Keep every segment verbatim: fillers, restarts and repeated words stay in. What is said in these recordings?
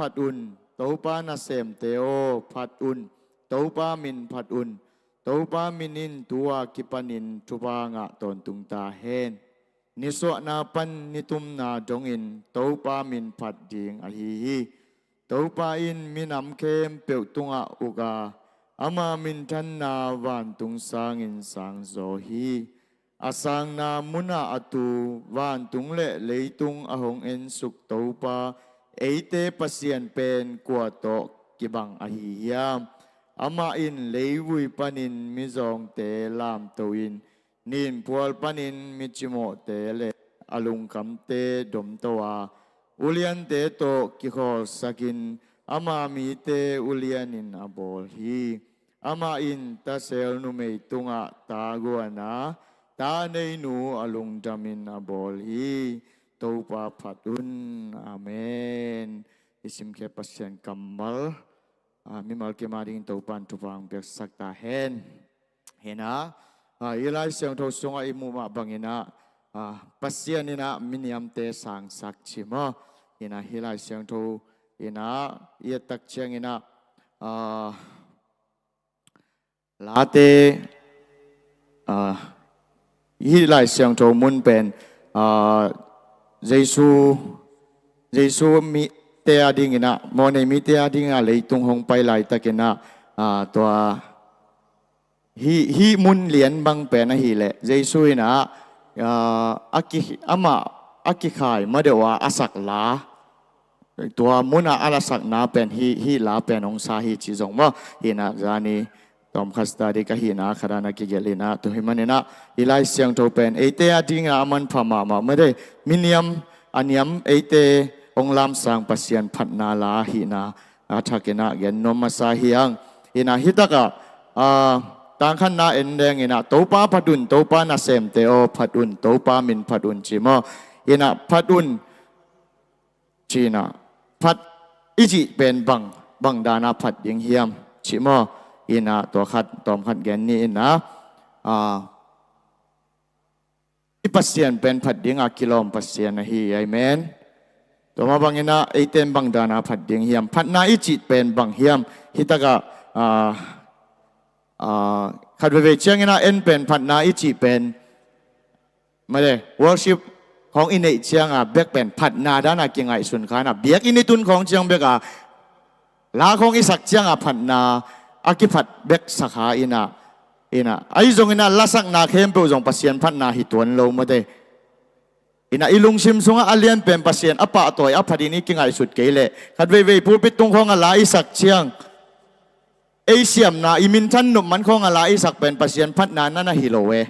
phat un. Topa nasemte aw, phat un. Topa min phat un. Topa min in tu-a kipanin thupha ngah tawntung ta hen. Nisuahna pan nitumna dongin Topa min phat ding ahi hi. Topa in minam khempeuh tungah uk a, ama minthanna vantung sangin sangzaw hi. A sangna munah a tu, vantung le leitung a hong ensuk Topa, eite Pasian pen kua tawh kibang ahi hiam? Amah in leivui panin mizawngte lamto in, ninphual panin micimawhte le a lungkhamte domto a, uliante tawh kikhawlsakin ama mite ulianin a bawl hi. Amah in tasel numei tungah ta guan a, ta neinu a lungdamin a bawl hi. Topa phat un. Amen. I simkhiat Pasian kammal, ah, mimal kim adingin Topa in thupha hong piaksak ta hen. Hi-in ah, ah, i Lai Siangtho sungah i muh mah bangin ah, ah, Pasian in ah miniamte sangsak ci maw. Hi-in ah hih Lai Siangtho in ah i et tak ciangin ah, ah, Late, ah, hih Lai Siangtho mun pen, ah, Jesu, Jesu mite adingin ah, mawhnei mite adingin ah leitung hong pai laitakin ah, ah, tua hih, hih mun lian bang pen ahih leh Jesu in ah, ah, a ki, amah a kikhai ma deuh a a sak la, tua mun a a lasakna pen hih, hih la pen hong sa hi ci zong maw. Hi-in ah zani tawmkhat study ka hihna khat ah na kigelh in ah, tua ahih manin ah i Lai Siangtho pen eite adingin ah a manpha mahmah mate. Miniam a niam eite hong lamsang Pasian phatna la ahihna a thakin ah gen nuam masa hi hang. Hi-in ah hih takah, ah, tang khatna en leng in ah, Topa phat un, Topa nasemte aw, phat un, Topa min phat un ci maw. Hi-in ah phat un ci-in ah, phat i cih pen bang, bang dan a phat ding hiam cih maw. Hi-in ah tua khat, tawmkhat gen ni in ah, ah, i Pasian pen phat ding a kilawm Pasian ahi, amen. Tua mah bangin ah eite in bang dan a phat ding hiam, phatna i cih pen bang hiam. Hih takah, ah, ah, khat veivei ciangin ah en pen phatna i cih pen mate, worship khawng i neih ciang a bek pen phatna dan a kingaihsun kha in ah, biakinn i tun khawng ciang bek a, la khawng i sak ciang a phatna a kiphat bek sa kha in ah, hi-in ah, ahi zongin ah lasakna khempeuh zong Pasian phatna hi tuan lo mate. Hi-in ah i lungsim sungah a lian pen Pasian a pahtawi a phatin i kingaihsut kei leh, khat veivei pulpit tung khawng a la i sak ciang, ei siamna, i minthan nop man khawng a la i sak pen Pasian phatna na na hi lo e.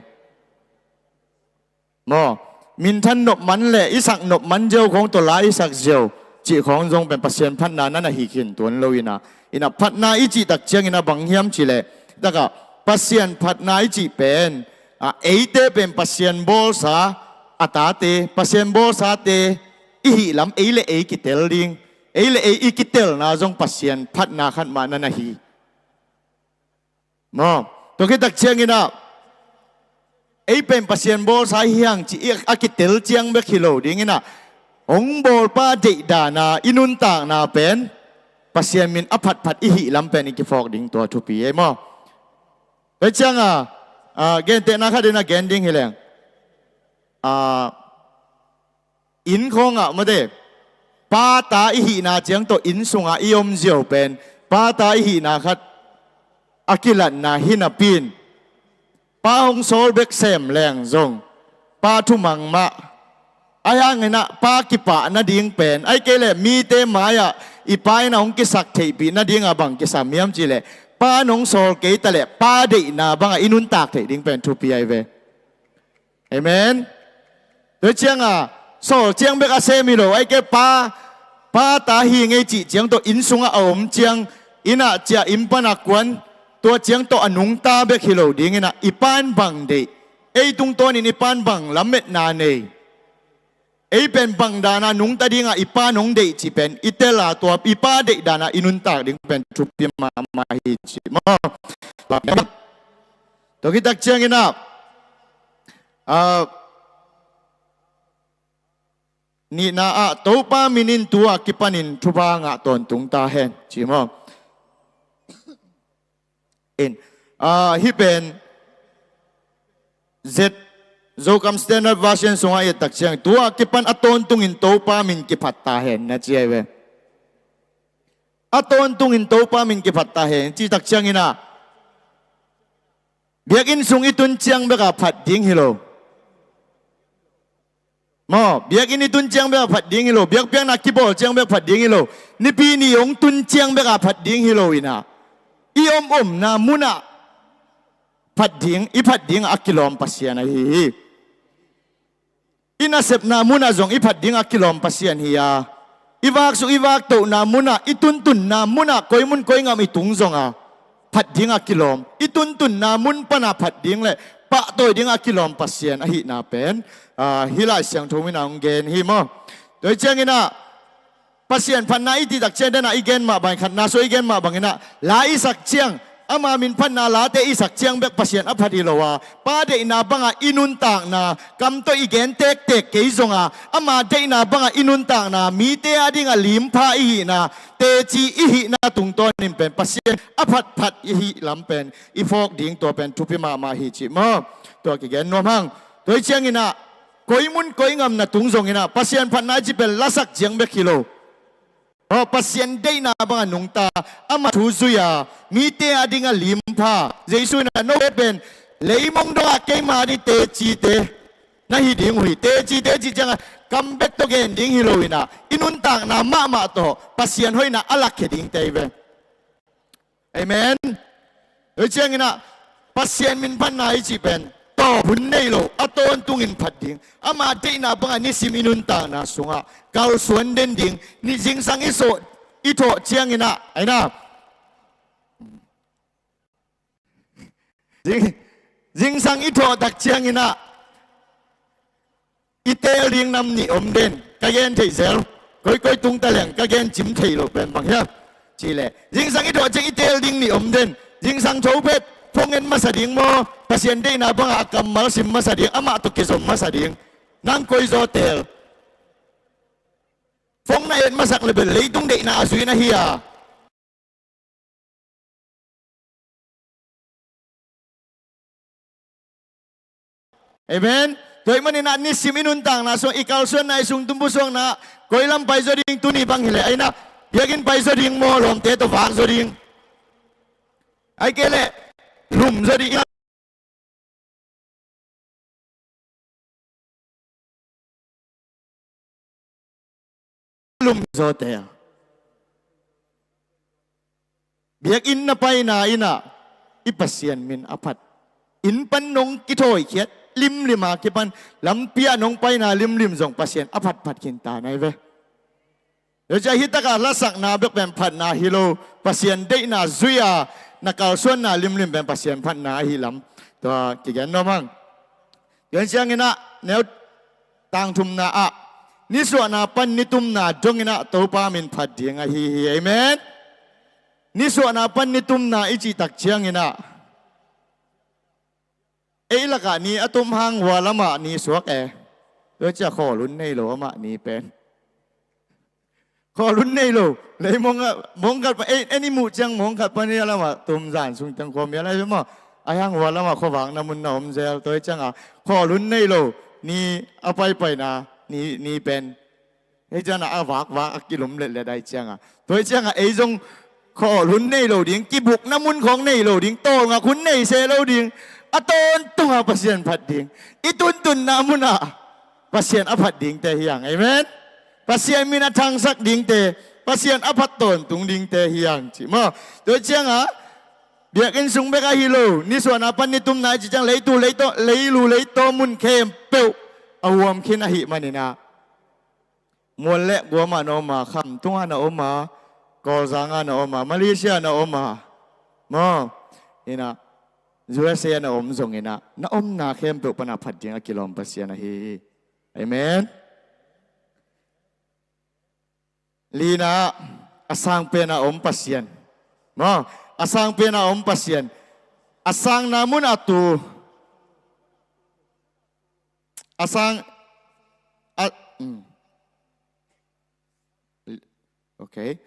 Maw, minthan nop man le i sak nop man ziau khawng tawh la i sak ziau cih khawng zong pen Pasian phatna na na hi khin tuan lo in ah. Hi-in ah phatna i cih tak ciangin ah bang hiam cih leh, takah Pasian phatna i cih pen, ah, eite pen Pasian bawlsa a tate, Pasian bawlsate i hih lam ei le ei kitel ding, ei le ei i kitelna zong Pasian phatna khat mah na na hi. Maw, tua khit tak ciangin ah, ei pen Pasian bawlsa hi hang cih a kitel ciang bek hi lo dingin ah, hong bawlpa deihdan a i nuntakna pen Pasian min a phatphat i hih lam pen i kiphawk ding tua thupi ei maw. Tua ciang a, ah, gentehna khat in ah gen ding hi leng. Ah, inn khawngah mate, pa ta i hihna ciang tawh inn sungah i om ziau pen, pa ta i hihna khat a kilatna hi napi in, pa hong sawl bek sem leng zong, pa thumang mah. Ahi hangin ah pa kipah nading pen, ahih kei leh mite mai-ah i pa in ah hong kisak theihpih nading a bang kisam hiam cih leh, pa nong sawl kei ta leh pa deihna bangah i nuntak theih ding pen thupi ahi ve. Amen. Tua ciang a, sawl ciang bek a sem hi lo, ahih kei pa, pa ta hi ngei cih ciang tawh inn sungah a om ciang, inn ah ciah, inn pan a kuan, tua ciang tawh a nungta bek hi lo dingin ah, i pa in bang deih, ei tungtawnin i pa in bang lametna nei, ei pen bang dan a nungta ding a i pa nong deih cih pen i tel a, tua i pa deih dan a i nuntak ding pen thupi mahmah hi cih maw. Tua khit tak ciangin ah, ah, Nihna ah, Topa min in tu-a kipanin thupha ngah tawntung ta hen, ci maw? In, ah, hih pen Z, Zokam Standard Version sungah i et tak ciang, tu-a kipan a tawntungin Topa min kiphat ta hen, na ci ahi ve. A tawntungin Topa min kiphat ta hen, cih tak ciangin ah, biakinn sung i tun ciang bek a phat ding hi lo. Maw, biakinn i tun ciang bek a phat ding hi lo. Biakpiakna kibawl ciang bek phat ding hi lo. Nipi ni hong tun ciang bek a phat ding hi lo in ah, i om omna mun ah phat ding, i phat ding a kilawm Pasian ahi hi. I nasepna mun ah zong i phat ding a kilawm Pasian hi a, i vaksuk i vaktohna mun ah, i tuntunna mun ah, koi mun koi gam i tung zong a phat ding a kilawm, i tuntunna mun pan a phat ding le pahtawi ding a kilawm Pasian ahihna pen, ah, hih Lai Siangtho min ah hong gen hi maw? Tua hi ciangin ah, Pasian phatna i cih tak ciang, den ah i gen mah bangin, khatna sung i gen mah bangin ah, la i sak ciang, ama min phatna late i sak ciang bek Pasian a phat hi lo a, Pa deihna bang ah i nuntakna, kam tawh i gen tektek kei zong a, ama deihna bang ah i nuntakna, mite a ding ah limpha i hihna, teci i hihna tungtawnin pen Pasian a phatphat i hih lam pen i phawk ding, tua pen thupi mahmah hi cih maw? Tua kigen nuam hang. Tua hi ciangin ah, koi mun koi gam na tung zongin ah, Pasian phatna i cih pen la sak ciang bek hi lo. Aw, Pasian deihna bang a nungta, ama thu zui a, mite a ding a limpha. Jesu in ah, note pen leimong dong ah keima a ding tecite na hi ding uh hi. Tecite cih ciang a, kam bek tawh gen ding hi lo in ah, i nuntakna mahmah tawh Pasian hoihna a lakkhia dingte hi ve. Amen. Tua hi ciangin ah, Pasian min phatna i cih pen tawp hun nei lo, a tawntungin phat ding, ama deihna bang a nisim i nuntakna sungah kalsuan den ding. Ni zingsang i sawh, i thawh ciangin ah, ai na, zing, zingsang i thawh tak ciangin ah, i teel ding nam nih om den, ka gen theih zel. Koikoi tung ta leng ka gen cim theih loh pen bang hiam cih leh, zingsang i thawh ciang i teel ding nih om den. Zingsang thopet phone en masa ding maw, Pasian deihna bang a kammal sim masa ding, amah tawh kizom masa ding. Nang koi zaw teel? Phone na et masak le bel leitung deihna a zui na hi a. Amen. Tua ahih manin ah nisim i nuntakna sung, i kalsuanna, i sung tum pusuakna, koi lam pai zaw ding? Tuni bang hi leh, ai na, biakinn pai zaw ding maw, lawmte tawh vak zaw ding? Ai kei leh lum zaw ding? Lum zawte a, biakinn na paina in ah i Pasian min a phat. Inn pan nong kithawikhiat limlim a kipan, lampi ah nong paina limlim zong Pasian a phatphat khin ta na hi ve. Tua ciah hih takah lasakna bek pen phatna hi lo, Pasian deihna zui a na kalsuanna limlim pen Pasian phatna ahi lam tua kigen nuam hang. Tua ciangin ah neu tangthumna ah, nisuahna pan nitumna dongin ah Topa min phat ding ahi hi. Amen. Nisuahna pan nitumna i cih tak ciangin ah, ei lakah ni a tum hang hua lamah ni suak e. Tua ciah khawl hun nei lo amah ni pen. Khawl hun nei lo. Leimong ah, mong khat pan, ei, ei ni muh ciang mong khat pan hia lamah tum zan sung teng khua mial ahi maw. Ahi hang hua lamah khuavak na mun na om zel. Tua hi ciangah khawl hun nei lo ni a paipaina ni, ni pen. Hei ciangah a vakvak a kilum letlet ahi ciangah, tua hi ciangah ei zong khawl hun nei lo ding, kibukna mun khawng nei lo ding, tawlngak hun nei se lo ding. A tawntunga Pasian phat ding, i tuntunna munah Pasian a phat dingte hi hang. Amen. Pasian min a thangsak dingte, Pasian a phat tawntung dingte hi hang cih maw? Tua hi ciangah biakinn sung bek ahi lo, nisuahna pan nitumna i cih ciang leitu, leitaw, leilu, leitaw mun khempeuh a huam khin ahih maninah, mual le guamah na om a, khamtungah na om a, Kawlzangah na om a, Malaysia na om a, maw, inah, U S A na om zonginah, na omna khempeuh panah phat ding a kilawm Pasian ahi hi. Amen. Lina, a sangpen a om Pasian. Maw, a sangpen a om Pasian. A sangna mun a tu. A sang, a, mm. Ok.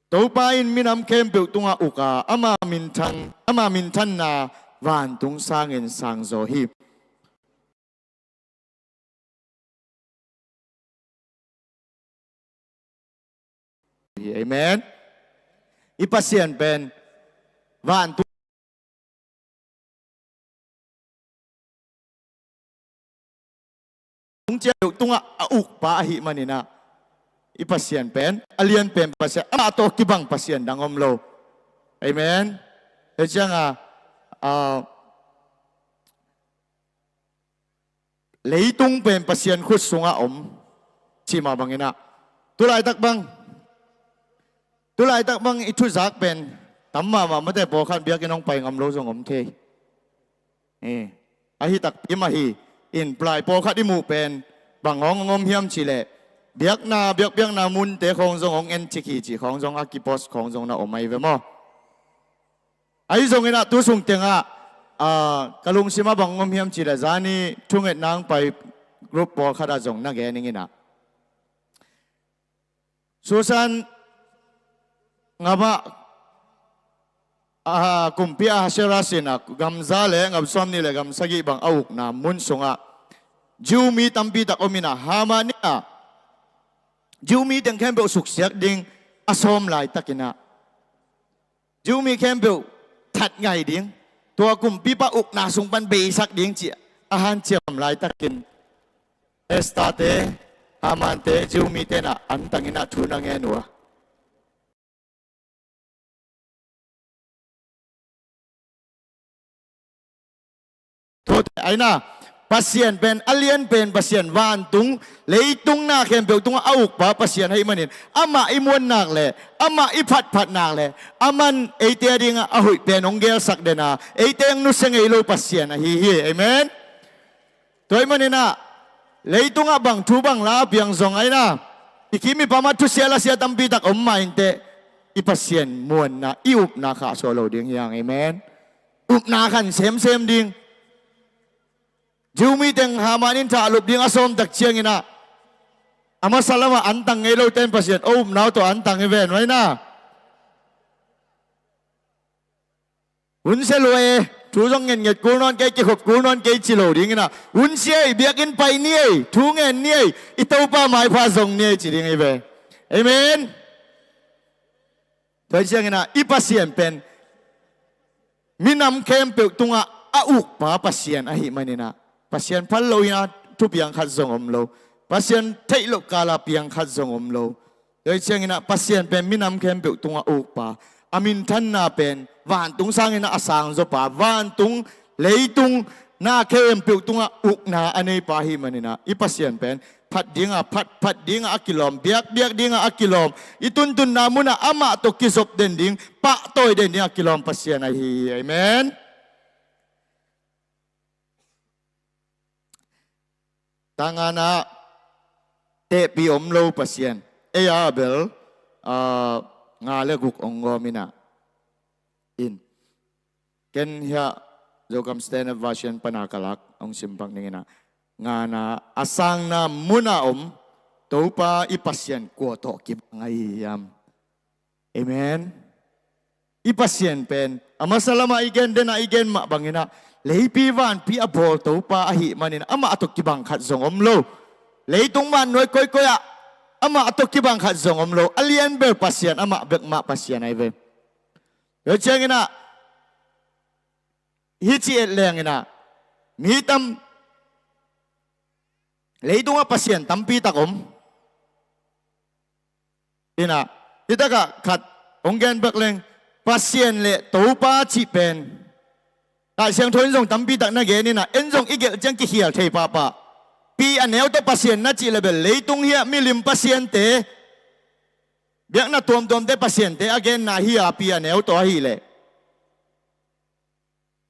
Topa in minam khempeuh tungah uk a, ama minthan, ama minthanna vantung sangin sangzaw hi. Amen. I Pasian pen vantung tung ciang deuh tungah a ukpa ahih maninah, i Pasian pen a lian pen Pasian, amah tawh kibang Pasian dang om lo. Amen. Hei cianga, ah, leitung pen Pasian khut sungah om cih mah banginah, tulaitak bang, tulaitak bang i thuzak pen tam mahmah mate, pawlkhat biakinn hong pai ngam lo zong om thei. Eh, ahi takpi mah hi. In plai pawlkhat i muh pen bang hong hong om hiam cihleh, biakna, biakbiakna munte khawng zong hong en cik hi cih khawng zong a kipost khawng zong na om ahi ve maw? Ahi zonginah tu sung tengah, ah, ka lungsimah bang hong om hiam cihleh, zani thungetna hong pai group pawlkhatah zong na gen inginah, Susan, ngam ah, ah, kumpi Ahasuerus inah gam za le gam sawmnih le gam sagih bang a ukna mun sungah Jew mi tampi tak om inah, Haman inah Jew mi teng khempeuh suksiat ding a sawm laitakinah, Jew mi khempeuh that ngai ding, tua kumpipa ukna sung pan beisak ding cih a hanciam laitakin, Esther-te, Haman-te, Jew mite inah antang inah thu na ngen uh a. Thute aina, Pasian pen a lian pen Pasian, vantung leitung na khempeuh tungah a ukpa Pasian ahih manin, amah i muannak le amah i phatphatnak le aman eite a dingah a hoih pen hong gelsak dena, eite hong nusia ngei lo Pasian ahi hi. Amen. Tua ahih maninah, leitungah bang thu bang la a piang zong aina, i kim i pamah thusia lasia tampi tak om mah inteh, i Pasian muanna, i upna khahsuah lo ding hiang. Amen. Upna khan semsem ding. Jew mi teng Haman in thahlup ding a sawm tak cianginah, a masa lamah antang ngei lote in Pasian, o upna uh tawh antang hi ven uh aina. Hun sia lua e, thu zong ngetnget kul nawn kei, kikhop kul nawn kei ci lo dinginah, hun sia ei, biakinn pai ni ei, thu ngen ni ei, i Topa maipha zong ni ei ci ding hi ve. Amen. Tua hi cianginah, i Pasian pen minam khempeuh tungah a ukpa Pasian ahih maninah, Pasian phal lo inah thupiang khat zong om lo. Pasian theih loh kala piang khat zong om lo. Tua hi cianginah, Pasian pen minam khempeuh tungah ukpa, a minthanna pen vantung sanginah a sangzawpa, vantung leitung na khempeuh tungah ukna a neipa ahih maninah, i Pasian pen phat dinga phat, phat dinga a kilawm, biakbiak dinga a kilawm, i tuntunna munah amah tawh kizop den ding, pahtawi den ding a kilawm Pasian ahi hi. Amen. Tanganah tehpi om lo Pasian. Ei a bel, ah, nga le guk ong gawm inah. In. Ken hiah Zokam Standard Version pana ka lak ong simpak ninginah. Ngana, a sangna muna om Topa i Pasian kua tawh kibang ahi hiam? Amen. I Pasian pen a masa lamah i gen, dena i gen mah banginah, leipi vanpi a bawl Topa ahih manin amah tawh kibang khat zong om lo. Leitung vannuai koikoi ah amah tawh kibang khat zong om lo. A lianbel Pasian, amah bek mah Pasian ahi ve. Tua cianginah, hih ci et lenginah, mi tam, leitungah Pasian tampi tak om. Inah, hitakah khat hong gen bek leng, Pasian le Topa cih pen Laisiangtho in zong tampi tak na gen inah, en zong i gelh ciang kikhial thei pahpah. Pi a neu tawh Pasian na cih le bel, leitung hiah milim pasiante, biakna tuamtuamte pasiante a genna hi a, pi a neu tawh ahih leh.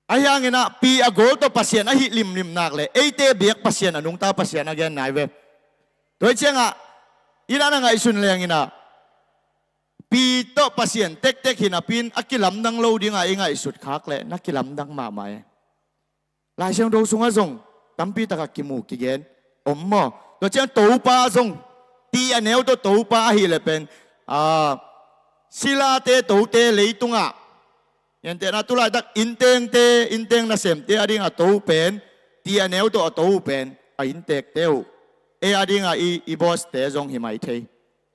Ahi hanginah pi a gol tawh Pasian ahih limlim nak le, eite biak Pasian, a nungta Pasian a genna hi ve. Tua hi ciangah, i dan a ngaihsun lenginah, pi tawh Pasian tektek hi napi in a kilamdang lo dinga i ngaihsut khak le, na kilamdang mahmah e. Laisiangtho sungah zong tampi takah kimu kigen om maw? Tua ciang Topa zong, Ti a neu tawh topa ahih leh pen, a, silate tote leitungah, gentehna tulaitak inntengte, innteng nasemte a dingah to pen, ti a neu tawh a to uh pen a inntekte uh, ei a dingah i, i bawste zong hi mai thei.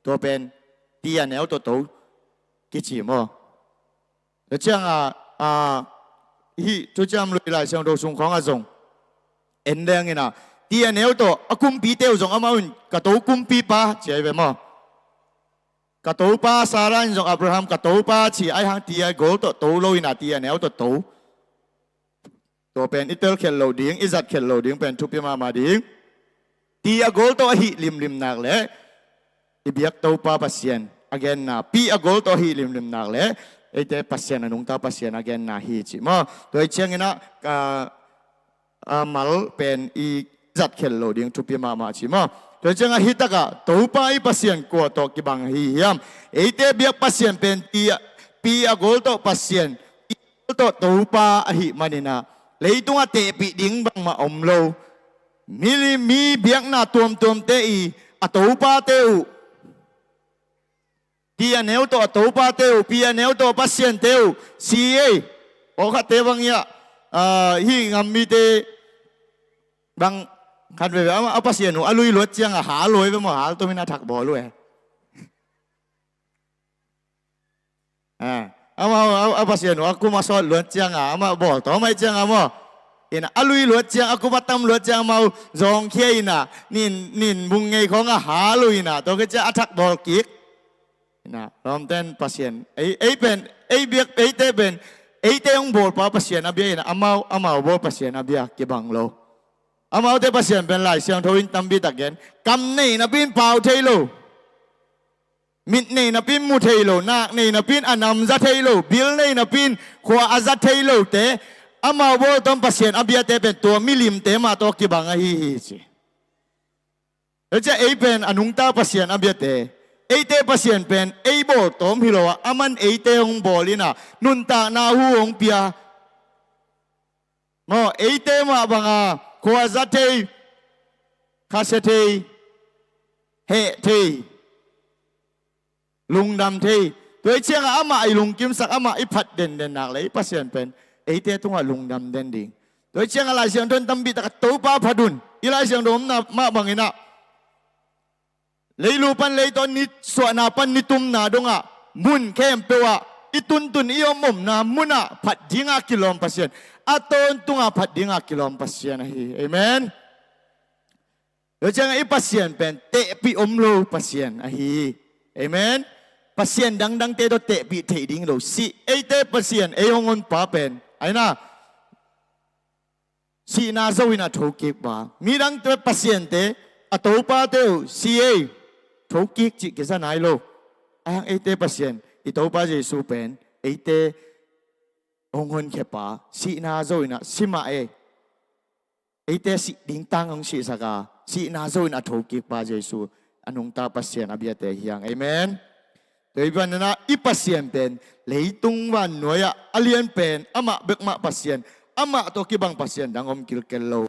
Tua pen ti a neu tawh to kici maw? Tua ciangah, a, hih Thuciam Lui Lai Siangtho sung khawngah zong en leng inah, ti a neu tawh a kumpite uh zong amau in ka to kumpipa ci ahi ve maw? Ka topa, Sarah in zong Abraham ka topa ci ahi hang ti a gol tawh to lo inah ti a neu tawh to. Tua pen i telkhiat loh ding, i zatkhiat loh ding pen thupi mahmah ding. Ti a gol tawh ahih limlim nak leh i biak topa Pasian a genna, pi a gol tawh ahih limlim nak leh eite Pasian a nungta Pasian a genna hi ci maw? Tua hi cianginah ka, a, mal pen i zatkhiat loh ding thupi mahmah ci maw? Tua hi ciangah hih takah topa i Pasian kua tawh kibang ahi hiam? Eite biak Pasian pen ti a, pi a gol tawh Pasian, ti a gol tawh topa ahih maninah leitungah tehpih ding bangmah om lo. Mi, mi biakna tuamtuamte i a topate uh, ti a neu tawh a topate uh, pi a neu tawh a pasiante uh si ei. Pawlkhatte bang hiah, a, hih ngammite bang khat veve amah a pasian uh a lui luat ciangah hal luai ve maw, hal tomin a thak bawl uh e. A, amau a, a pasian uh a kum a sawt luat cianga amah bawl tawm ahi cianga maw? Ina a lui luat ciang, a kum a tam luat ciang amau zawngkhia ina nin, nin bung ngei khawng a hal uh ina tua khit ciang a thak bawl kik. Ina lawmten pasian ei, ei pen, ei biak, eite pen, eite hong bawlpa pasian a bia ina amau, amau bawl pasian a bia kibang lo. Amaute pasian pen Lai Siangtho in tampi tak gen, kam nei napi in pau thei lo. Mit nei napi in mu thei lo, nak nei napi in a nam za thei lo, bil nei napi in khua a za thei lote, amau bawl tawm pasian a biate pen tua milimte mah tawh kibang ahi hi ci. Tua ciah ei pen a nungta pasian a biate, eite pasian pen ei bawl tawm hi lo a, aman eite hong bawl ina nuntakna hu hong pia. Maw, eite mah banga khua za thei, khasia thei, heh thei, lungdam thei. Tua hi ciangah amah i lungkimsak, amah i phat denden nak le i pasian pen eite tungah lungdam den ding. Tua hi ciangah Lai Siangtho in tampi takah Topa phat un. I Lai Siangtho omna mah banginah leilu pan leitawn ni suahna pan ni tumna dongah mun khempeuh ah i tuntun i omomna munah phat dinga kilawm Pasian, a tawntunga phat dinga kilawm Pasian ahi. Amen. Tua ciangah i Pasian pen tehpih om lo Pasian ahi. Amen. Pasian dangdangte tawh tehpih theih ding lo sih. Eite Pasian ei hong honpa pen aina sihna zo in a thokikpa. Midangte pasiante a topate uh si ei, thokik cih kiza nai lo. Ahi hang eite Pasian i Topa Jesu pen eite hong honkhiapa, sihna zo in a si mah ei. Eite sih ding tang hong sihsaka sihna zo in a thokikpa Jesu a nungta Pasian a biate hi hang. Amen. Tua hi banginah i Pasian pen leitung vannuai-ah a lian pen amah bekmah Pasian, amah tawh kibang Pasian dang om kilkel lo.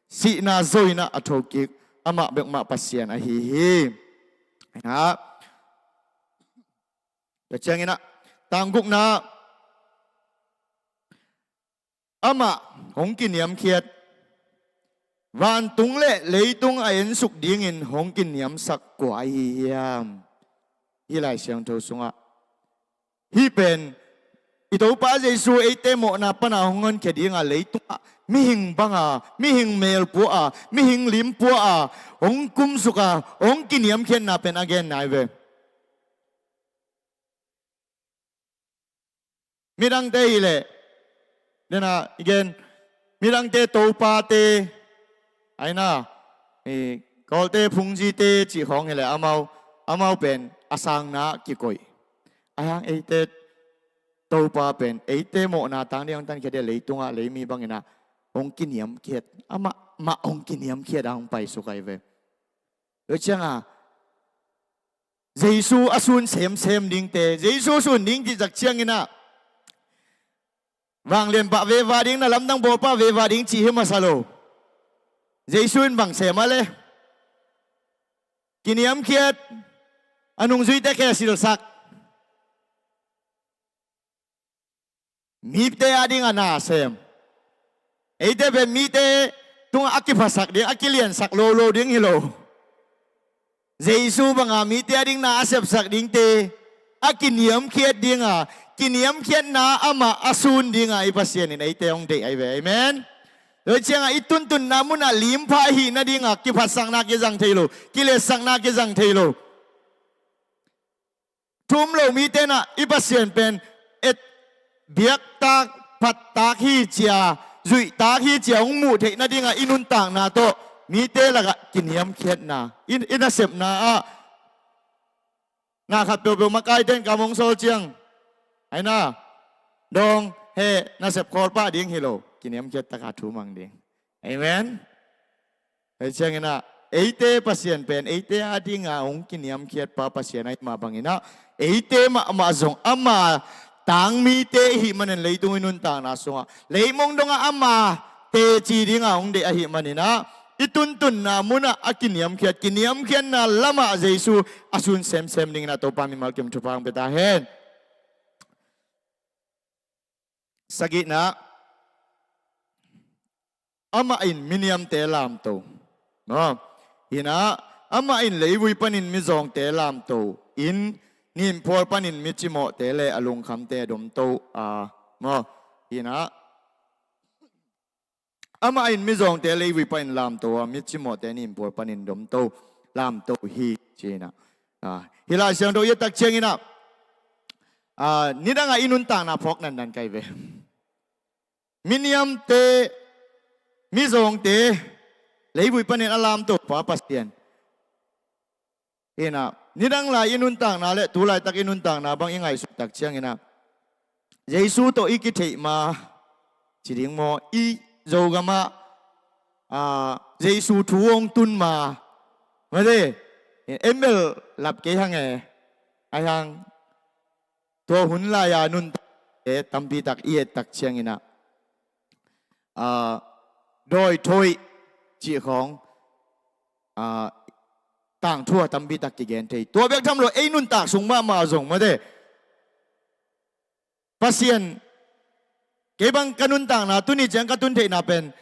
Sihna zo inah a thokik amah bekmah Pasian ahi hi. Inah tua cianginah tanggukna amah hong kiniamkhiat, vantung le leitung a ensuk dingin hong kiniamsak kua ahi hiam? Hih Lai Siangtho sungah hih pen i Topa Jesu eite mawhna pana hong honkhia dinga leitungah mihing banga, mihing melpua a, mihing limpua a hong kumsuka hong kiniamkhiatna pen a gen nai ve. Midangte hileh dena i gen, midangte topate aina, i Kawlte phungzite cih khawng hileh amau, amau pen a sangna kikoih. Ahi hang eite Topa pen eite mawhna tang ding hong tankhia ding leitungah leimi banginah hong kiniamkhiat, amah mah hong kiniamkhiat a hong paisuk ahi ve. Tua cianga Jesu a sun semsem dingte, Jesu sun ding cihtak cianginah vanglianpa veva ding, na lamdang bawlpa veva ding cih hi masa lo. Jesu in bang sem a le? Kiniamkhiat, a nungzuite khe silsak. Mite a dingah na sem. Eite pen mite tungah a kiphasak ding, a kiliansak lolo ding hi lo. Jesu banga mite a ding na a sepsak dingte a kiniamkhiat dinga, kiniamkhiatna amah a sun dinga i Pasian in eite hong deih ahi ve. Amen. Tua ciangah i tuntunna munah limpha ahih nadinga kiphatsakna kizang thei lo, kiletsakna kizang thei lo. Thu um lo mite nah i Pasian pen et biaktak, phattak hi cia, zuihtak hi cia hong muh theih nadinga i nuntakna tawh mite lakah kiniamkhiatna, i, i nasepna ah na khat peuhpeuh makaite in kam hong sawl ciang, aina dawng heh nasep khawlpah ding hi lo, kiniamkhiat taka thu mang ding. Amen. Hei ciangin ah eite Pasian pen eite a dinga hong kiniamkhiatpa Pasian ahih mah bangin ah eite mahmah zong ama tangmite ihih manin leitung i nuntakna sungah leimong dongah ama teci dinga hong deih ahih manin ah i tuntunna munah a kiniamkhiat, kiniamkhiatna lamah Jesu a sun semsem dingin ah Topa mimal kim thupha hong pia ta hen. Sagihna, amah in miniamte lamto. Maw? Hinah, amah in leivui panin mizawngte lamto in, nimphual panin micimawhte le a lungkhamte domto a. Maw? Hinah, amah in mizawngte leivui panin lamto a, micimawhte nimphual panin domto, lamto hi, ci-inah. Ah, hih Lai Siangtho i et tak cianginah, ah, nidangah i nuntakna phawk nannan kai ve. Miniamte, mizawngte leivui panin a lamtopa Pasian. Hinah, nidang lai i nuntakna le tulaitak i nuntakna bang i ngaihsut tak cianginah Jesu tawh i kitheih ma, ci ding maw, i Zogamah, ah, Jesu thu hong tun ma, mate, en bel lap kei hang e, ahi hang tua hun lai-a nuntakte tampitak i et tak cianginah, ah, dawithoih cih khawng, ah, tangthu a tampitak kigen thei. Tua bek tham lo, ei nuntak sung mahmah zong mate, Pasian, kei bang ka nuntakna tuni ciang ka tun theihna pen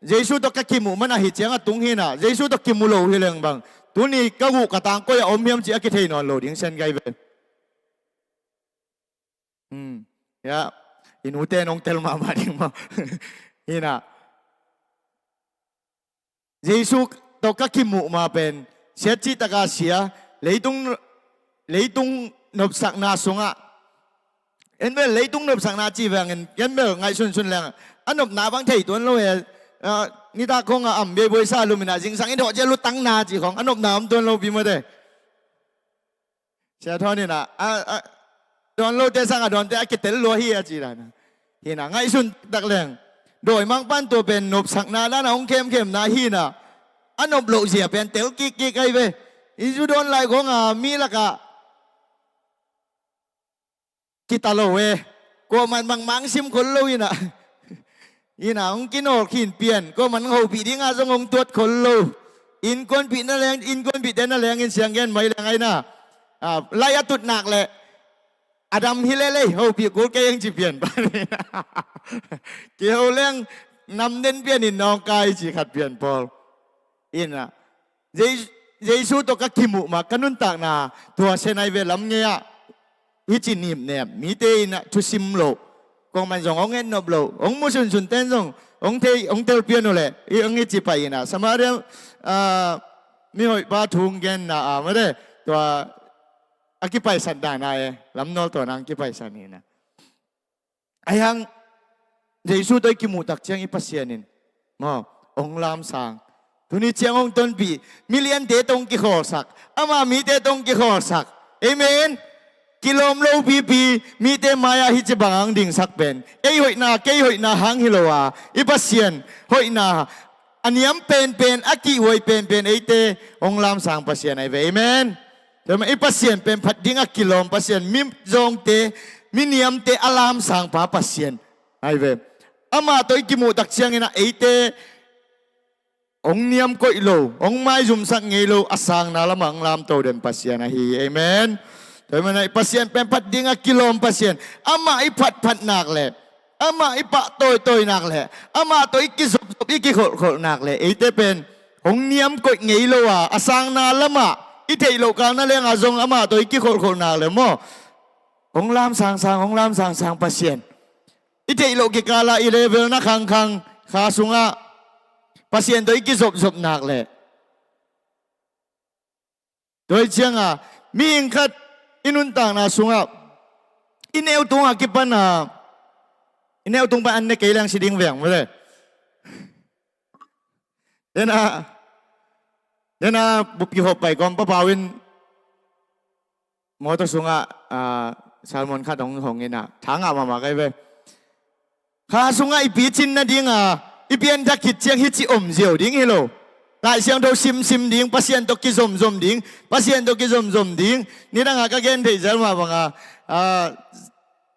Jesu tawh ka kimuh man ahi ciang a tung hinah, Jesu tawh kimu lo hi leng bang tuni ka guh ka tang koi a om hiam cih a kithei nawn lo ding sen kai ve. Hmm. Ya, i nute nong tel mahmah ding maw? Hinah, Jesu tawh ka kimuh ma pen siat cihtaka sia, leitung, leitung nopsakna sungah, en bel leitung nopsakna cih vangin en bel ngaihsunsun leng a nopna bang thei tuan lo he. Ah, nitak khawngah am beibuai sa luminah zingsang in hawh cia lutangna cih khawng a nopna om tuan lo pi mate. Sia Thawn inah, a, a, dawn lote sangah dawnte a kitel lua hi a ci dan. Hinah ngaihsun tak leng, dawimangpan tua pen nopsakna dana hong khemkhemna hinah, a nop loh zia pen tel kikkik ahi ve. Isu dawn lai khawngah mi lakah kita lo e. Kuaman bangmang sim khol lo inah. Inah hong kinawl khin pian, kuaman hopih dinga zong hong tuat khol lo. Innkuanpih na leng, innkuanpihte na lengin sianggen mai leng aina. Ah, lai a tut nak leh a dam hi lelei, hopih kul kei eng ci pian pan. Kiho leng nam den pianin nawngkai ci khat pian pawl. Inah, Jes-, Jesu tawh ka kimuh ma ka nuntakna tua senai ve lam ngei ah. Hici nipnep mite inah thusim loh, kongman zong hong etnop loh, hong musunsun ten zong hong thei, hong telpian uh leh hong hici pai inah Samaria, ah, mihoihpa thu hong genna ah mate, tua a kipaisan dana e, lamnawl tua nang kipaisan inah. Ahi hang Jesu tawh i kimuh tak ciang i Pasian in maw, hong lamsang. Tuni ciang hong tonpih, miliante tawh hong kikhawlsak, ama mite tawh hong kikhawlsak. Amen. Kilawm lo pipi, mite mai-ah hici bangah hong dingsak pen ei hoihna, kei hoihna hang hi lo a, i Pasian hoihna, a niam penpen, a kihhuai penpen eite hong lamsang Pasian ahi ve. Amen. Tua mah i Pasian pen phat dingah kilawm Pasian, mizawngte, miniamte a lamsangpa Pasian ahi ve. Amah tawh i kimuh tak cianginah eite hong niam koih lo, hong maizumsak ngei lo, a sangna lamah hong lamto den Pasian ahi hi. Amen. Tua hi manin ah i Pasian pen phat ding a kilawm Pasian. Amah i phatphat nak leh, amah i pahtawi tawi nak leh, amah tawh i kizopzop, i kikholhkholh nak leh, eite pen hong niam koih ngei lo a, a sangna lamah i theih loh kal na lengah zong amah tawh i kikholhkholh nak leh maw, hong lam sangsang, hong lam sangsang Pasian. I theih loh kikal ah i level na khangkhang, kha sungah Pasian tawh i kizopzop nak leh. Tua hi ciangah mihing khat i nuntakna sungah i neu tungah kipan a, i neu tung pan an ne kei leng si ding veng mawle. Dena, dena bup kihop pai kawm papau in mawtaw sungah, ah, salmon khat hong, hong in ah, tha ngah mahmah ka hi ve. Kha sungah i picin nadinga i pianthak khit ciang hih ci om ziau ding hi lo. Lai Siangtho simsim ding, Pasian tawh kizomzom ding, Pasian tawh kizomzom ding. Nidangah ka gen theih zel mah banga, ah,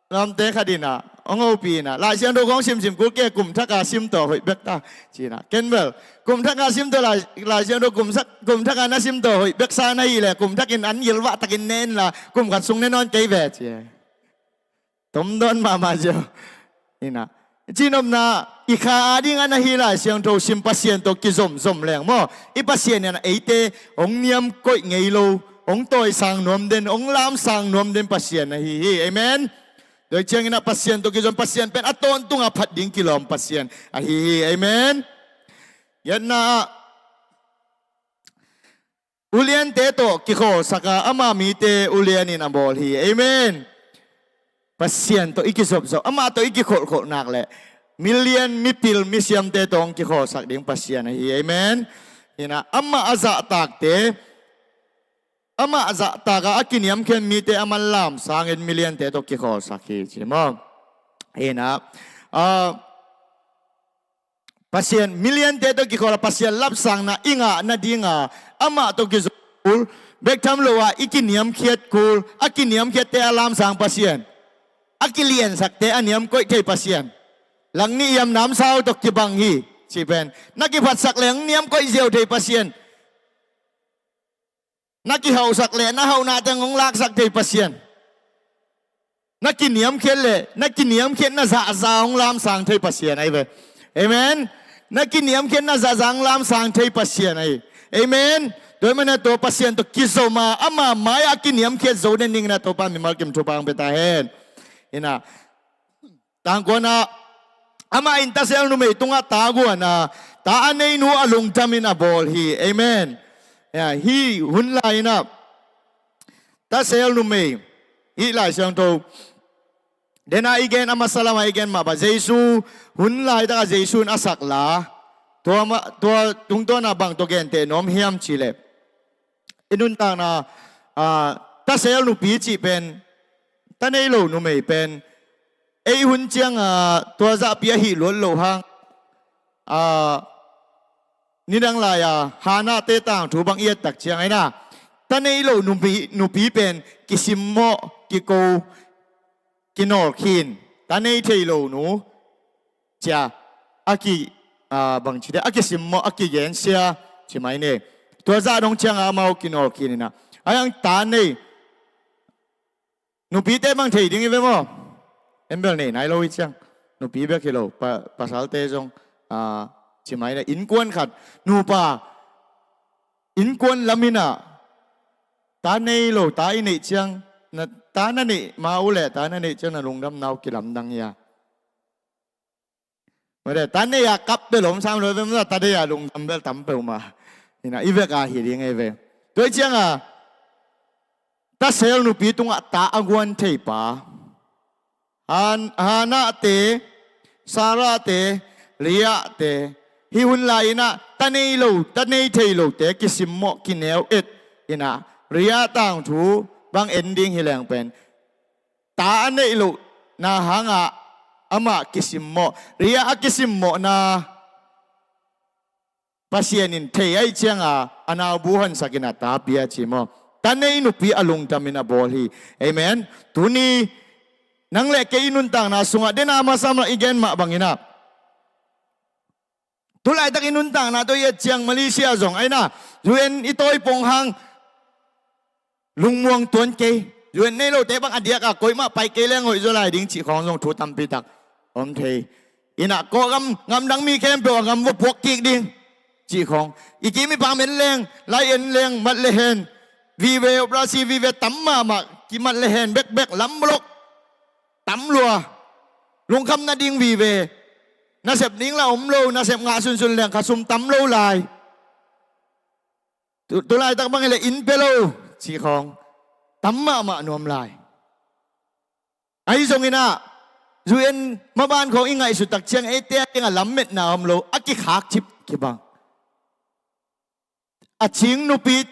lamte khat in ah hong hopih in ah, Lai Siangtho kong simsim kul kei, kum thak a sim tawh hoih bek ta, ci in ah. Ken bel kum thak a sim tawh Lai, Lai Siangtho kum sak, kum thak a na sim tawh hoih bek sa na hih leh, kum thak in an gilvah takin ne inla, kum khat sung ne nawn kei ve, ci. Tomdawn mahmah ziau in ah. Cinopna, i kha ading a na hih Lai Siangtho sim, Pasian tawh kizomzom leng maw, i Pasian in ah eite hong niam koih ngei lo, hong tawisang nuam den, hong lamsang nuam den Pasian ahi hi. Amen. Tua hi ciangin ah Pasian tawh kizom Pasian pen a tawntungah phat ding kilawm Pasian ahi hi. Amen. Giatna ah, uliante tawh kikhawlsak a, ama mite ulian in a bawl hi. Amen. Pasian tawh i kizopzop, amah tawh i kikholhkholh nak leh, milian mipil misiamte tawh hong kikhawlsak ding Pasian ahi. Amen. Hi in ah, amah a zahtakte, amah zahtak a, a kiniamkhiat mite a manlam sangin miliante tawh kikhawlsak hi, ci maw. Hi in ah, ah, Pasian, miliante tawh kikhawl a Pasian lapsangna i ngah nadinga amah tawh kizom kul, bek tham lo a i kiniamkhiat kul, a kiniamkhiatte a lamsang Pasian, a kiliansakte a niam koih thei Pasian. Langnih hiam namsau tawh kibang hi, ci pen. Na kiphatsak leh hong niam koih ziau thei Pasian. Na kihauhsak leh na hauhnate hong laksak thei Pasian. Na kiniamkhiat leh na kiniamkhiatna zahza hong lamsang thei Pasian ahi ve. Amen. Na kiniamkhiatna zahza hong lamsang thei Pasian ahi. Amen. Tua hi manin ah tua Pasian tawh kizom a, ama mai-ah a kiniamkhiat zo den dingin ah Topa mimal kim thupha hong pia ta hen. Hi in ah, tangkuan ah, amah in tasel numei tungah ta guan a, ta a neinu a lungdamin a bawl hi. Amen. Ya, hih hun lai-in ah, tasel numei, hih Lai Siangtho, dena i gen, a masa lamah i gen mah bang, Jesu, hun laitakah Jesu in a sak la, tua ma-, tua tungtawn ah bang tawh genteh nuam hiam cih leh, i nuntakna, ah, tasel nupi cih pen, ta nei lo numei pen, ei hun ciangah tua zahpi ahih luat loh hang, ah, nidang lai-a Hannah-te tangthu bang i et tak ciangah in ah, ta nei lo nupi, nupi pen kisimmawh, kiko, kinawlkhin, ta nei thei lo nu, ci-a, a ki, ah, bangci te, a kisimmawh, a kigensia, ci mai ni. Tua zah dong ciangah amau kinawlkhin in ah, a hiang ta nei, nupite bang thei ding hi ve maw? En bel nei nai lo hi ciang. Nupi bek hi lo, pa, pasalte zong, ah, ci mai ni. Innkuan khat, nupa, innkuan lam in ah, ta nei lo, ta i neih ciang, na, ta na neih ma uh leh, ta na neih ciang na lungdamna uh kilamdang hi a. Mawle, ta nei a kap bel om sam lo, ta nei a lungdam bel tam peuhmah. Hi in ah, i vek a hi ding hi ve. Tua hi ciangah, tasel nupi tungah ta a guan thei pa, Han-, Hannah-te, Sarah-te, Leah-te, hih hun lai-in ah ta nei lo, ta nei thei lote kisimmawh, kineu et in ah, Leah tangthu bang en ding hi leng pen, ta a neih lohna hangah amah kisimmawh, Leah a kisimmawhna Pasian in thei ahih ciangah a naubu honsakin a ta pia ci maw. Ta nei nupi a lungdamin a bawl hi. Amen. Tuni nang le kei i nuntakna sungah, dena masa lamah i gen mah bangin ah, Tulaitak i nuntakna tawh i et ciang Malaysia zong aina U N i tawi pong hang lungmuang tuan kei. U N nei lote bang a diak a koimah pai kei leng hoih zaw lai ding cih khawng zong thu tampi tak om thei. Inah kawh gam, gamdang mi khempeuh a gam va puak kik ding cih khawng. I kim i pam en leng, lai en leng mat le hen. Vive, operasi vive tam mahmah, kimat le hen bekbek, lam blok tam lua. Lungkham nading vive. Nasep ding la om lo, nasep ngah sunsun leng kha sum tam lo lai. Tu, tulaitak bang hileh inn pia lo cih khawng tam mahmah nuam lai. Ahi zonginah U N maban khawng i ngaihsut tak ciang eite a dingah lammetna om lo, a kikhak cip kibang. A cing nupi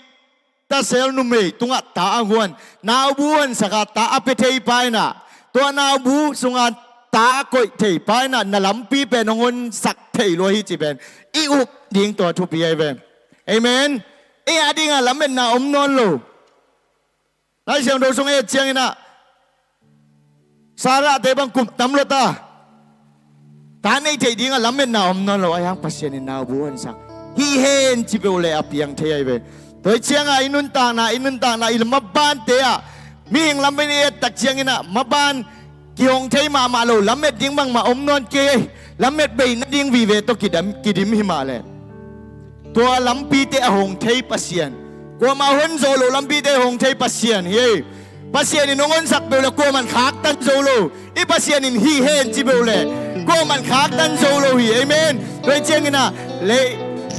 tasel numei tungah ta a huan, naubu huansak a ta a pia thei pa inah, tua naubu sungah ta a koih thei pa inah na lampi pen hong honsak thei lua hi ci pen i up ding tua thupi ahi ven. Amen. Ei a dingah lammetna om nawn lo. Lai Siangtho sung et cianginah Sarahte bang kum tam lo ta, ta nei theih dingah lametna om nawn lo, ahi hang Pasian in naubu honsak hi hen ci peuh le a piang thei ahi ve. Tua hi ciangah i nuntakna, i nuntakna i mabante ah mihing lam pen i et tak cianginah maban kihong thei mahmah lo, lamet ding bangmah om nawn kei. Lamet bei nading vive tawh kidim, kidim hi mah leh tua lampite a hong thei Pasian, kuamah hon zo lo lampite a hong thei Pasian hi. Pasian in hong honsak peuh le kuaman khaktan zo lo. I Pasian in hi hen ci peuh le kuaman khaktan zo lo hi. Amen. Tua hi cianginah le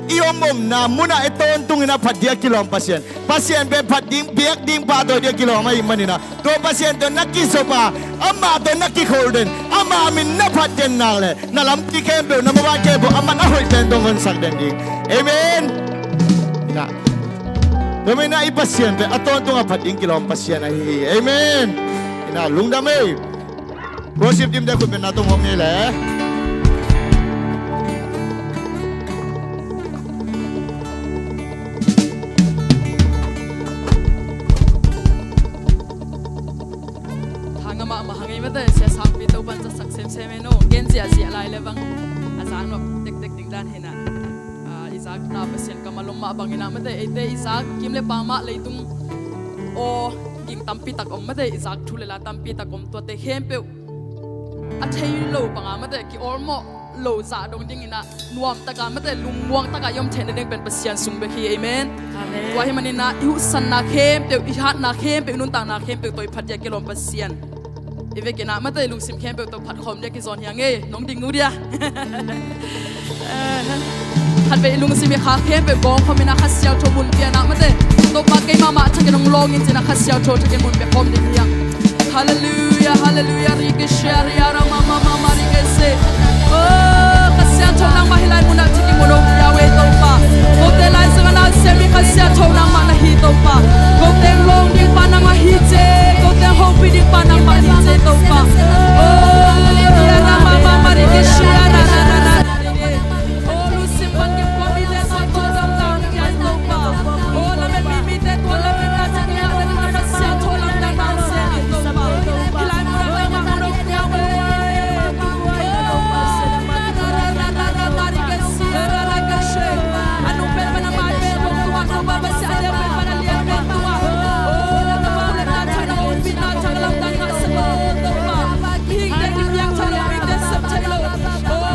i om omna munah e tawntunginah phat ding a kilawm Pasian, Pasian pen phat ding, biak ding pa tawh ding a kilawm ahih maninah tua Pasian tawh na kizop a, amah tawh na kikholh den, amah min na phat den nak le na lampi khempeuh, na maban khempeuh aman a hoih pen tawh honsak den ding. Amen. Inah tua maninah i Pasian pen a tawntung a phat ding kilawm Pasian ahi hi. Amen. Inah lungdam ei. Worship team te khut beng na tung hong ngei le. Thang amah mah hang ei mate, sia sangpi Topan zatsak semsem ei no. Gen ziahziah lai le bang a zang nop tektek ding dan hinah. Ah, i zak na Pasian kam a lom mah banginah mate, eite i zak kim le pam ah leitung aw ging tampi tak om mate, i zak thu le la tampi tak om, tuate khempeuh a thei lo banga mate, ki-awlmawh lo zah dong dinginah nuam taka mate, lungmuang taka i om theihna ding pen Pasian sung bek hi. Amen. Amen. Tua hi maninah i huhsanna khempeuh, i hatna khempeuh, i nuntakna khempeuh tawh i phat ding a kilawm Pasian i vekinah mate, i lungsim khempeuh tawh phat khawm ding a kizawn hi a ngei, nong ding uh dia. Khatvei i lungsim i kha khempeuh gawng khawminah Kha Siangtho mun pianah mate, Topa keimah mah thakin hong lawng in cinah Kha Siangtho thakin mun pia khawm ding hi hang. Halleluiah, halleluiah, rikishia riara mama mama rikese. Oh, Kha Siangtho nangmah hih lai munah thakin mun hong pia uh ei Topa. Kote lai zangah na sem hi Kha Siangtho nangmah na hi Topa. Kote lawng ding pa nangmah hi ce. Kote hopih ding pa nangmah hi ce Topa. Oh, riara mama mama rikishia rara rara. Oh, lungsim pan kim kua mite tua tua lamdang piang Topa. Oh, lamet mi mite tua lametna thakin a lametna Kha Siangtho lamdang bang sem in Topa. Hih lai munah nangmah mun hong pia uh ei. Oh, rara rara rara rikesi rara rikesi. A nung pen pan a mai pen tua Topa Pasian, a lian pen pan a lian pen tua. Oh, nangmah mun hong pia uh ei. Mihingte kipiak thei lo, mihingte sep thei lo. Oh,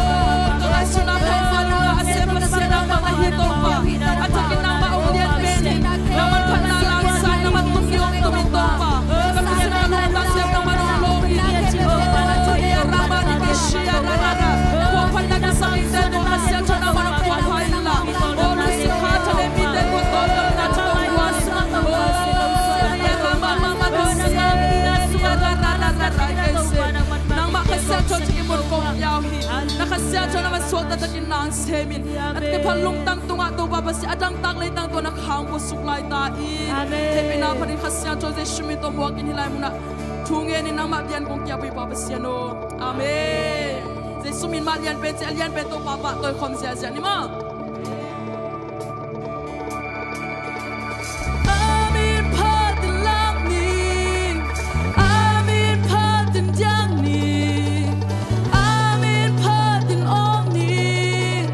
ka ngaihsutna khempeuh nungah a sem Pasian nangmah ahi Topa. A thakin nangmah hong lian pen in, na manphatna lamsang, na mantung ding hong tum in Topa. Ka lungsim ka lungtang sem nangmah hong lawng in. Oh, Rama ni Meshia, Rama, Rama. Kuaphatna kisam mite tua Kha Siangtho nangmah hong kuapha in la. Oh, lungsim khatha le mite tua tawlnga tha hong kuapha. Oh, Rama, Mama, Mama, Mama. Nangmah Kha Siangtho thakin mun kong pia uh hi. Na Kha Siangtho nangmah suakta takin nang sem in. Na kiphat lungtang tungah Topa Pasian a dangtak leitang tua na khang puasuk lai ta in. Amen. Hehpihna phatin Kha Siangtho Jesu min tawh muakin hih lai munah thu ngenin nangmah biak kong kiap uh hi Pa Pasian aw. Amen. Jesu min mah lian pen ci, a lian pen Topa pahtawi khawm ziahziah ni maw. A min phatin lak ni, a min phatin diak ni, a min phatin awng ni,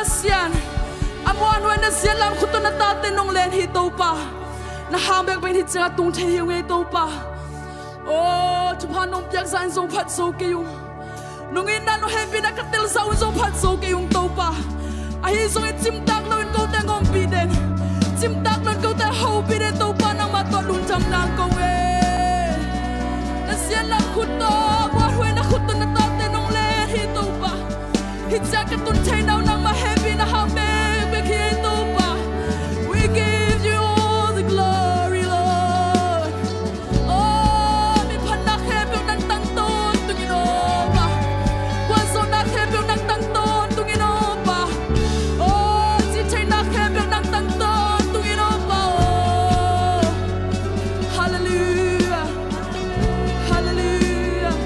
Pasian, a muanhuai na ziatlam khut tawh na tate nong len hi Topa. Na hang bekbek in hih ciang a tung thei hi ung ei Topa. Aw, thupha nong piak zah in zong phat zo kei ung. Nong itna nong hehpihna ka tel zah un zong phat zo kei ung Topa. Ahi zongin cimtak loin kote ngawmpih den, cimtak loin kote hopih den Topa, nangmah tawh lungdam nang ko e. Na ziatlam khut tawh, muanhuai na khut tawh na tate nong len hi Topa. Hih ciang ka tun theihna uh nangmah hehpihna hang bekbek hi ei Topa. We give you all the glory, Lord. Aw, mi phatna khempeuh nang tang tawntung in aw Pa. Puanzawhna khempeuh nang tang tawntung in aw Pa. Aw, cihtheihna khempeuh nang tang tawntung in aw Pa aw. Halleluiah. Halleluiah.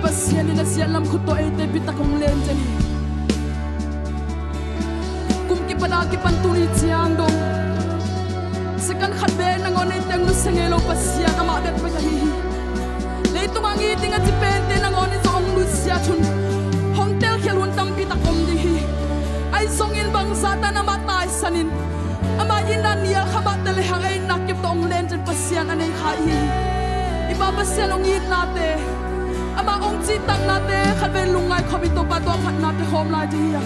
Pasian in a ziatlam khut tawh eite bitak hong len den hi. Kum kipan a kipan tuni ciang dong second khat bek nangawn eite hong nusia ngei lo Pasian amah bek bek ahi hi. Leitungah ngiat ding a ci pente nangawn in zong hong nusia thun, hong telkhial hun tampi tak om ding hi. Ahi zongin bangzah tan amah taisan in, amah itna nial kha mah teh le hang a itna kip tawh hong len den Pasian a nei kha i hi hi. I Pa Pasian hong itnate, amah hong cihtaknate khatvei lungngai khawm in Topa tua phatnate khawm lai ding hi a.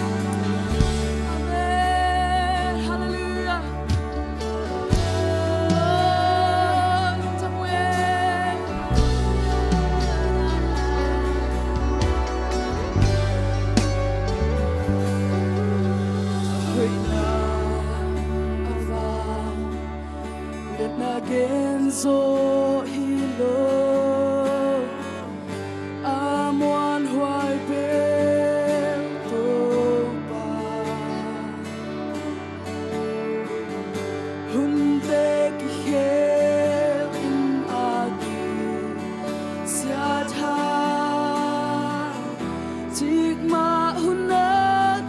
Amen. Halleluiah. Hoihna a vang liatna gen zawh hi lo, a muanhuai pen Topa. Hunte kikhel in a kisiat hang, cikmah hun a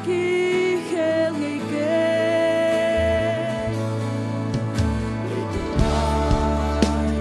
kikhel ngei kei. Leitung mai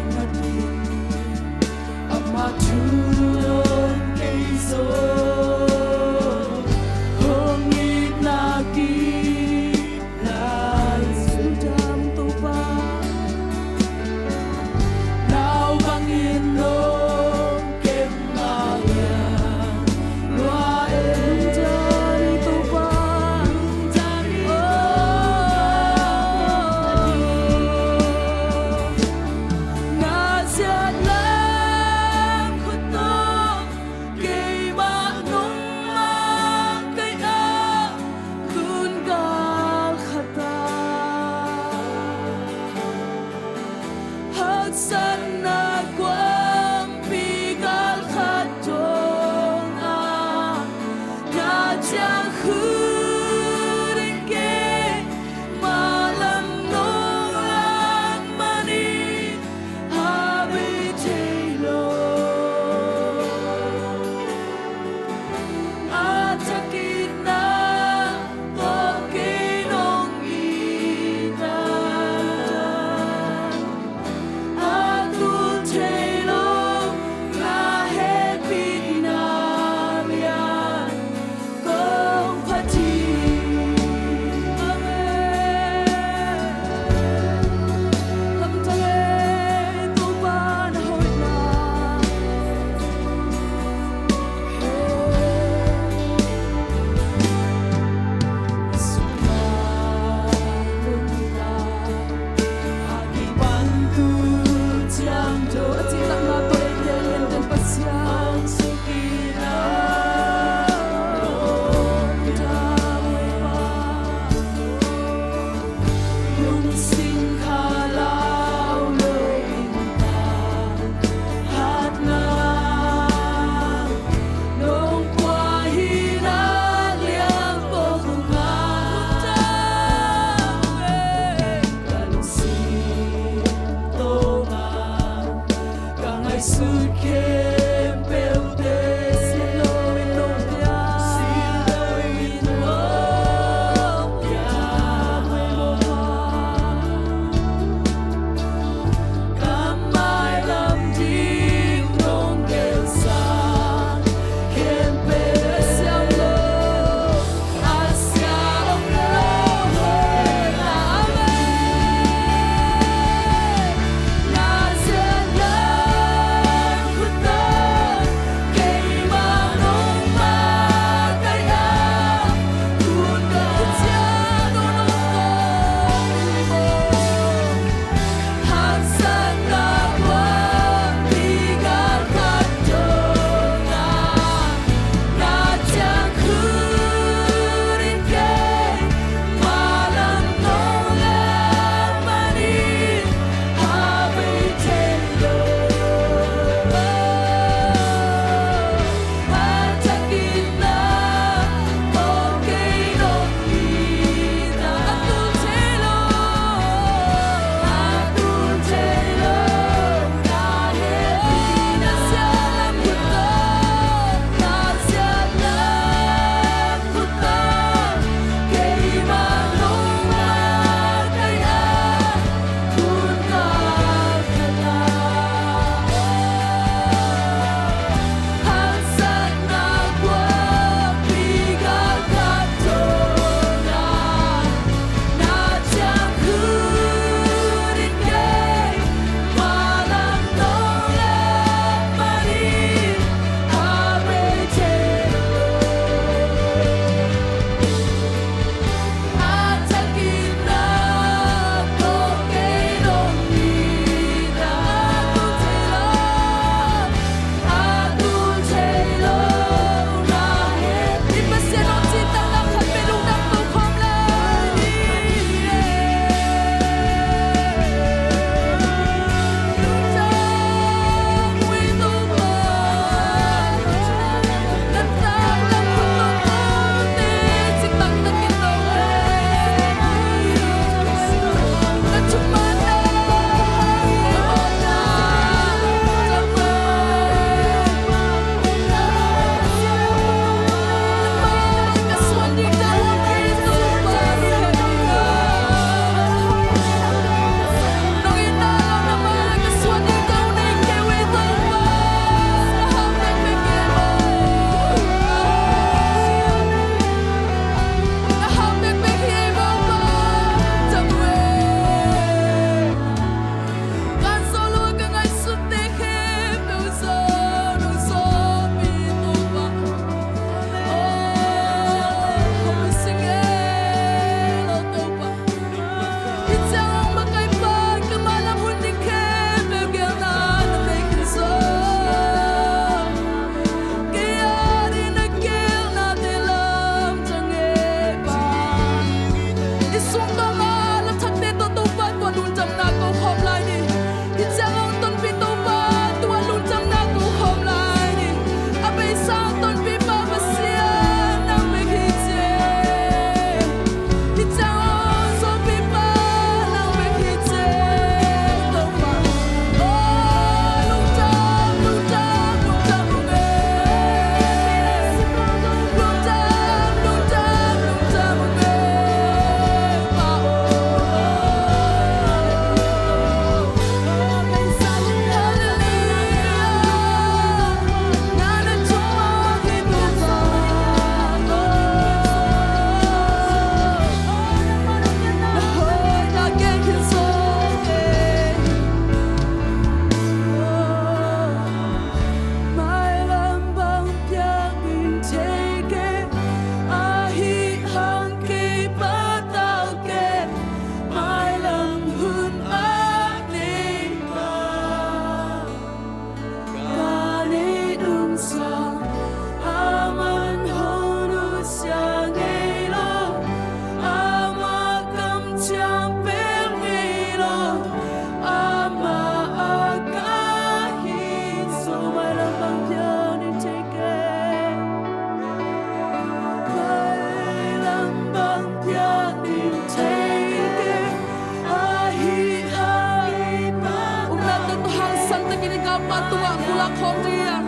Khawng ding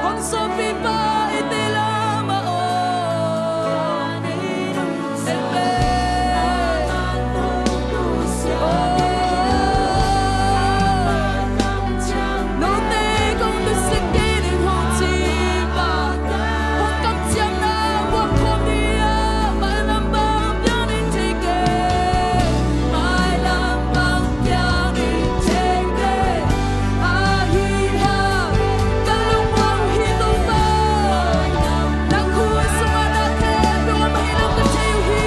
hong sawpipa i te lam ah aw. Amen. Note kong nusia kei ning hong ci pa, hong kamciamna buang khawm ni a, mailam bang piang ning thei kei. Mailam bang piang ning thei kei. Ahi hang ka lungmuang hi Topa. Nang khuai sungah na khempeuh om ahih lam ka thei uh hi.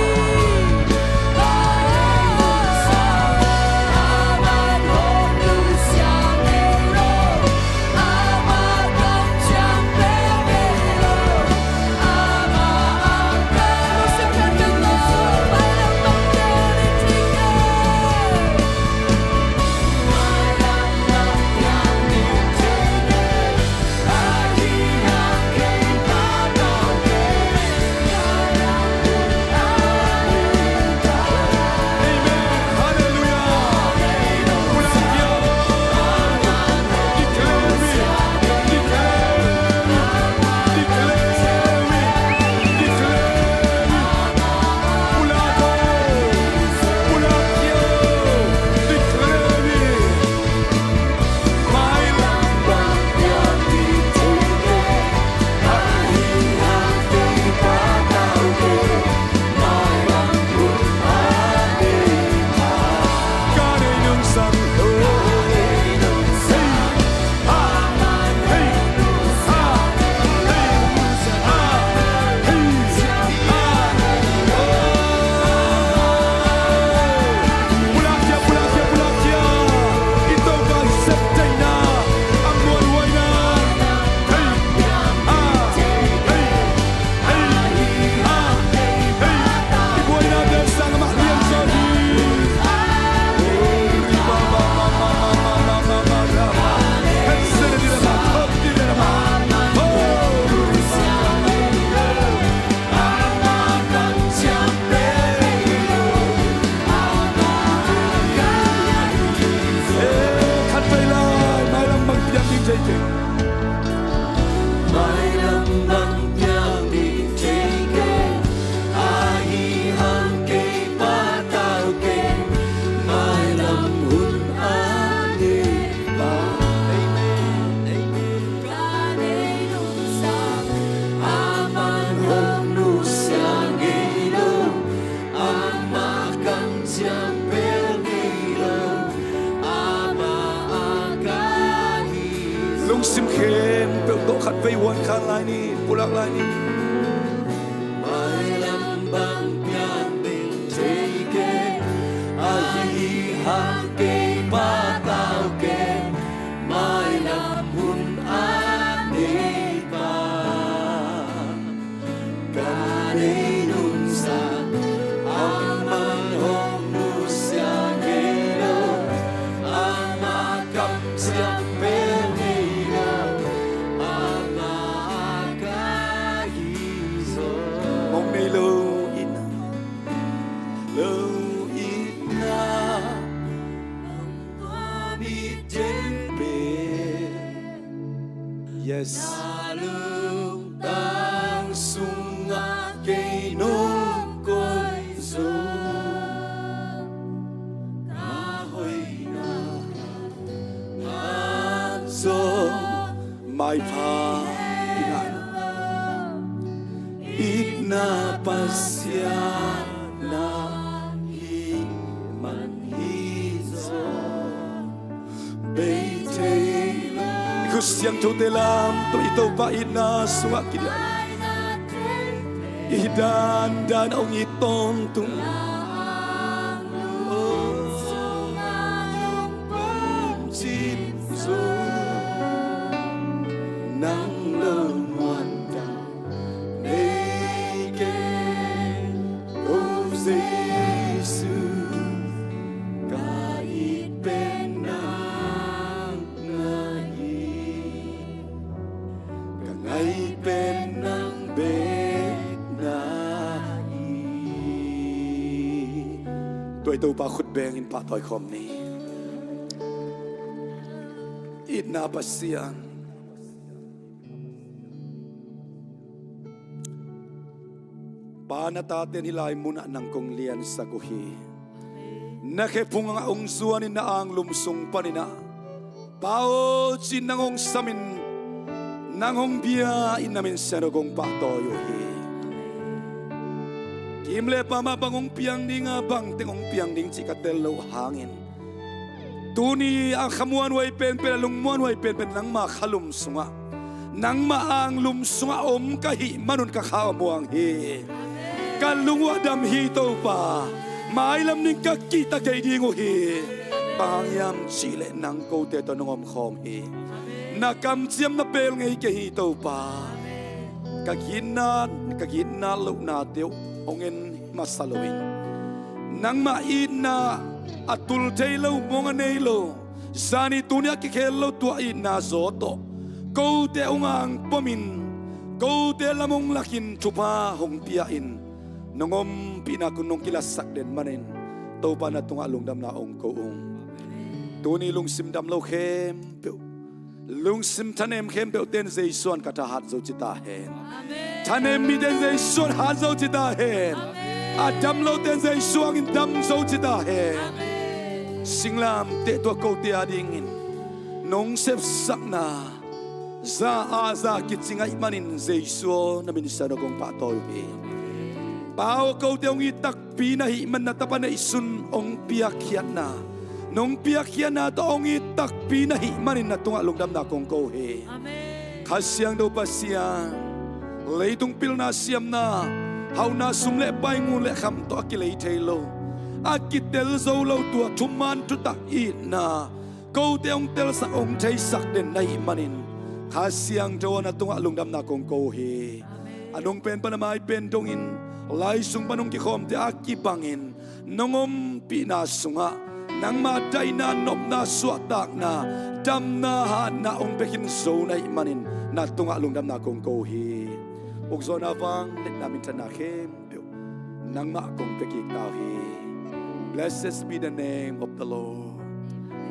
Lungsim khempeuh tawh khatvei huan khan lai ni, pulak lai ni. Mailam bang piang ding thei kei, ahi hang kei patau kei, mailam hun a neipa. Ka nei nunsak, amah hong nusia ngei lo, amah kamciam bel ngei lo, amah ka hi zaw. Mong nei lo itna, lo itna. Yes. Na lungtang sungah kei nong koih zaw. Ka hoihna ah zong maipha i ngah lo. Itna Pasian na hih man hi zaw. Bei thei lo. I khut siangthote lam tawh i Topa itna sungah kidiah. I dandan a ong it tawntung. Nang lo muan dang nei kei, o Jesu, ka it pen nang na hi, ka ngai pen nang bek na hi. Tua i Topa khut bengin pahtawi khawm ni. Itna Pasian, Pa, na taten hih lai munah nang kong liansak uh hi. Na khephung ah hong zuanin na anglum sung paninah Pa aw ci-in nang hong samin, nang hong bia-in na min siangtho kong pahtawi uh hi. Kim le pam ah bang hong piang dinga bangteng hong piang ding cih ka tel loh hangin, tuni a khamuanhuai penpen, a lungmuanhuai penpen nangma khalum sungah, nangma anglum sungah om ka hih manun ka kha a muang hi. Ka lung uh a dam hi Topa. Mailam ning ka kihta kei ding uh hi. Bang hang hiam cihleh nang kote tawh nong omkhawm hi. Na kamciam na pel ngei kei hi Topa. Ka gitna, ka gitna lohnate uh hong en masa loin, nangmah itna a tul thei lo, mawng a nei lo, zani tuni a kikhel lo tua itna zaw tawh kote hong angpomin, kote lam hong lakin thupha hong pia-in, nong ompihna kun nong kilatsak den manin Topa na tungah lungdamna hong ko ung. Tuni lungsim dam lo khempeuh, lungsim thanem khempeuh ten Jesu an ka tha hat zo ci ta hen. Thanem miten Jesu an hat zo ci ta hen. A dam loten Jesu angin dam zo ci ta hen. Singlamteh tua kote a dingin nong sepsakna za a za kicing ahih manin Jesu aw na min siangtho kong pahtawi uh hi. Pa aw, kote hong it takpi na hih man na tapa neihsun hong piakkhiatna, nong piakkhiatna tawh hong it takpi na hih manin na tungah lungdamna kong ko uh hi. Kha Siangtho Pasian, leitung pilna siamna, hauhna sum le pai, ngun le kham tawh a kilei thei lo, a kitel zo lo tua thuman thutak itna kote hong telsak hong theisak den na hih manin Kha Siangtho aw na tungah lungdamna kong ko uh hi. A nung pen pan a mai pen dongin lai sung pan hong kikhawmte a kibangin nong ompihna sungah nangma daihna, nopna, suahtakna, damna, hatna hong pia khin zo na hih manin na tungah lungdamna kong ko uh hi. Ukzawhna, vangliatna, minthanna khempeuh nangmah kong pia kik ta uh hi. Blessed be the name of the Lord.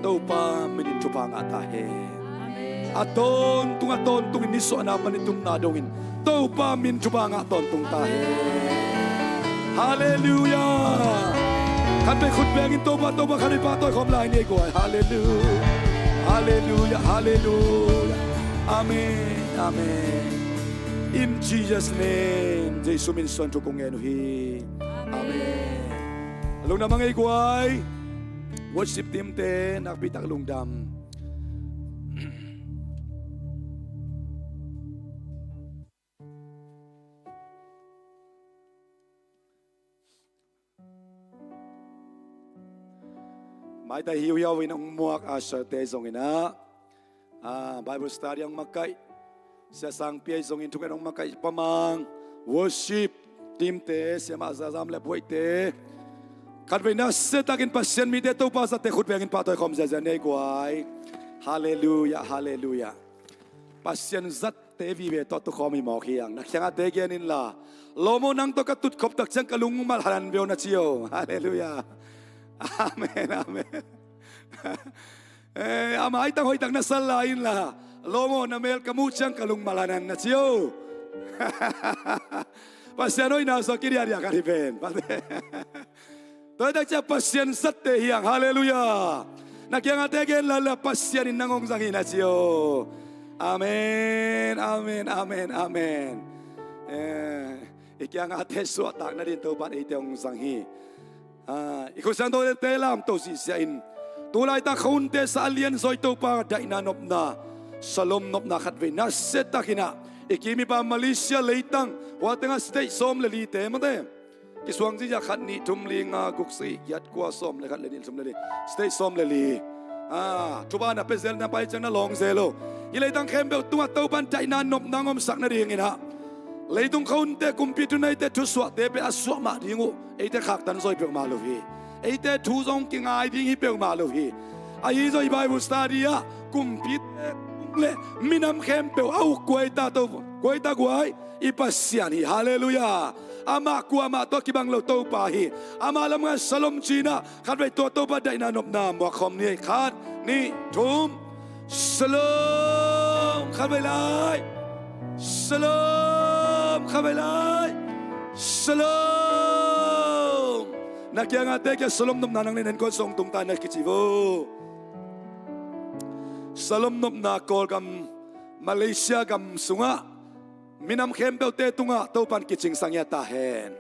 Topa min in thupha ngah ta hen. A tawntung a tawntungin nisuahna pan i tumna dongin Topa min thupha ngah tawntung ta hen. Halleluiah. Khat vei khut bengin Topa, Topa khat vei pahtawi khawm lai ni ei guai. Halleluiah. Halleluiah. Halleluiah. Amen. Amen. In Jesus' name, Jesu min suang thu kong ngen uh hi. Amen. Lungdam hang ei guai. Worship team te nakpi tak lungdam. Maitai hiuhiau in hong muak usher te zongin ah, ah, Bible study hong makaih Sia Sang Pia zongin thungen hong makaih Pa Mang, worship team te, Siamah Za Zam le Buaih te, khat vei nasia takin Pasian mite, Topa zatte khut bengin pahtawi khawm ziazia ni ei guai. Halleluiah, halleluiah. Pasian zatte vive tawh tukhawm hi mawk hi hang. Na kiangah te gen inla, lawm aw, nang tawh ka tutkhop tak ciang ka lung malhanan veu na ci o. Halleluiah. Amen, amen. Eh, a maitang hoihtak na sal lai inla, lawm aw, na mel ka muh ciang ka lung malhanan na ci o. Pasian hoihna sua kidiadia ka hi pen. Tua hi tak ciang Pasian zatte hi hang. Halleluiah. Na kiangah te gen inla, Pasian in nang hong zang hi na ci o. Amen, amen, amen, amen. Eh, i kiangah te suahtak nadin Topa in eite hong zang hi. Ah, i Kha Siangtho te lamto sisia in, tu laitak khuahunte sa a lianzaw i Topa daihna nopna, salom nopna khat vei nasia takin ah, i kim i pam Malaysia leitang, hua tengah state sawm le li te mate, kisuang ziazia khat, nih, thum, li, nga, guk, sagih, giat, kua, sawm le khat, le nih, thum le li. State sawm le li. Ah, thupha na pia zel, na pai ciang na lawng zel o. Hih leitang khempeuh tungah Topa in daihna nopna hong omsak nadingin ah, leitung khuahunte, kumpi thuneite, thusuahte pen a suah mah ding uh, eite khaktan zaw hi peuhmah lo hi. Eite thu zong kingai ding hi peuhmah lo hi. Ahi zong i Bible study ah kumpite, kung le minam khempeuh a uk kua hi ta, Topa, kua hi ta guai? I Pasian hi. Halleluiah. Amah kuamah tawh kibang lo Topa hi. Amah lam ngai salom ci-in ah, khat vei tua Topa daihna nopna muak khawm ni ei. Khat, nih, thum. Salom, khat vei lai. Salom, khat vei lai. Shalom. Na kiangah te kia shalom nopna nang nen en kon song tung ta na kici vo. Shalom nopna Kawlgam Malaysia gam sungah minam khempeuhte tungah Topan kicingsang ia ta hen.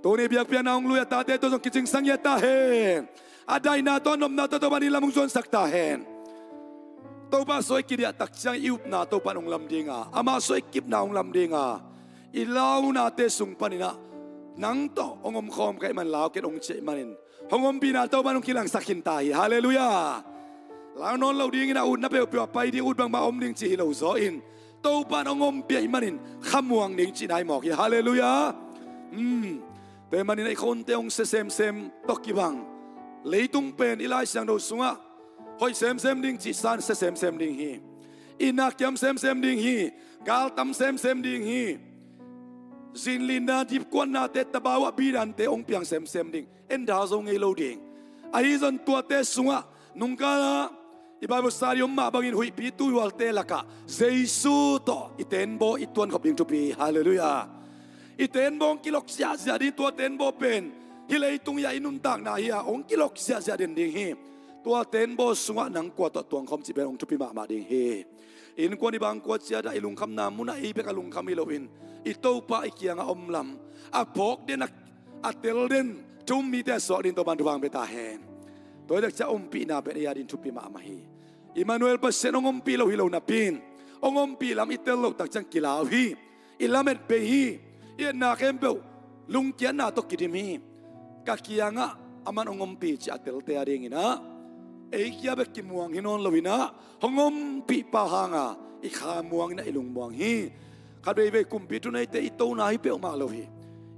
Tuni biakpiakna hong lui a tate tungah zong kicingsang ia ta hen. A daihna tawh a nopna tawh Topan i lam hong zuansak ta hen. Topa suai kidiah tak ciang i upna Topan hong lam dinga, ama suai kipna hong lam dinga, i launate sung paninah nang tawh hong omkhawm ka hih man lau ken hong ciah hih manin hong ompihna Topan hong kilangsak khin ta hi. Halleluiah. Lau nawn lo dingin a utna peuhpeuh a pai ding, ut bangmah om ding ci hi lo zaw in Topan hong ompih ahih manin khamuang ding cihna hi mawk hi. Halleluiah. Tua hih manin a i khonte hong sia semsem tawh kibang leitung pen i Lai Siangtho sungah hoih semsem ding cih san sia semsem ding hi. Inn a kiam semsem ding hi. Galtam semsem ding hi. Zinlinna dipkuatnate tabau ah bidante hong piang semsem ding. En dal zo ngei lo ding. Ahi zong tuate sungah nungkalah i Bible study om mah bangin huihpi tuihualte lakah Jesu tawh i tenbaw i tuankhop ding thupi. Halleluiah. I tenbaw hong kilok ziahziah ding, tua tenbaw pen hih leitung hi a i nuntakna hi a hong kilok ziahziah den ding hi. Tua tenbaw sungah nang kua tawh tuangkhawm cih pen hong thupi mahmah ding hi. Innkuan i bangkua ciatah i lungkhamna munah ei bek a lungkham hi loin i Topa i kiangah om lam a phawk den a, a tel den thu-um mite a suak ding Topan thupha hong pia ta hen. Tua hi tak ciah ompihna pen ei a ding thupi mahmah hi. Immanuel Pasian hong ompih lo hi lo napi in hong ompih lam i tel loh tak ciang kilau hi. I lamet bei hi. I etna khempeuh lungkiatna tawh kidim hi. Ka kiangah aman hong ompih cih a telte a dinginah ei kia bek kimuang hi nawn loinah hong ompih pa hanga i khamuanginah i lungmuang hi. Khat veivei kumpi thuneite i tona hi peuhmah lo hi.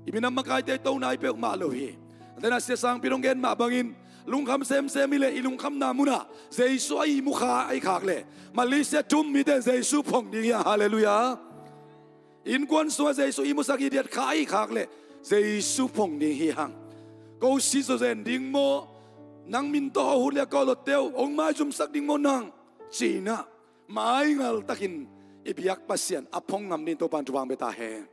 I minam makaite i tona hi peuhmah lo hi. Antenah sia sangpi dong gen mah bangin lungkham semsem hi leh i lungkhamna munah Jesu a ihmu kha a i khak leh Malaysia thu-um mite Jesu phong ding hi a. Halleluiah. Innkuan sungah Jesu ihmusak hi diat kha a i khak leh Jesu phong ding hi hang. Ko si zawzen ding maw? Nang min tawh a hut liak kawlawtte uh hong maizumsak ding maw nang? Cinah maingaltakin i biak Pasian a phong ngam ding Topan thupha hong pia ta hen.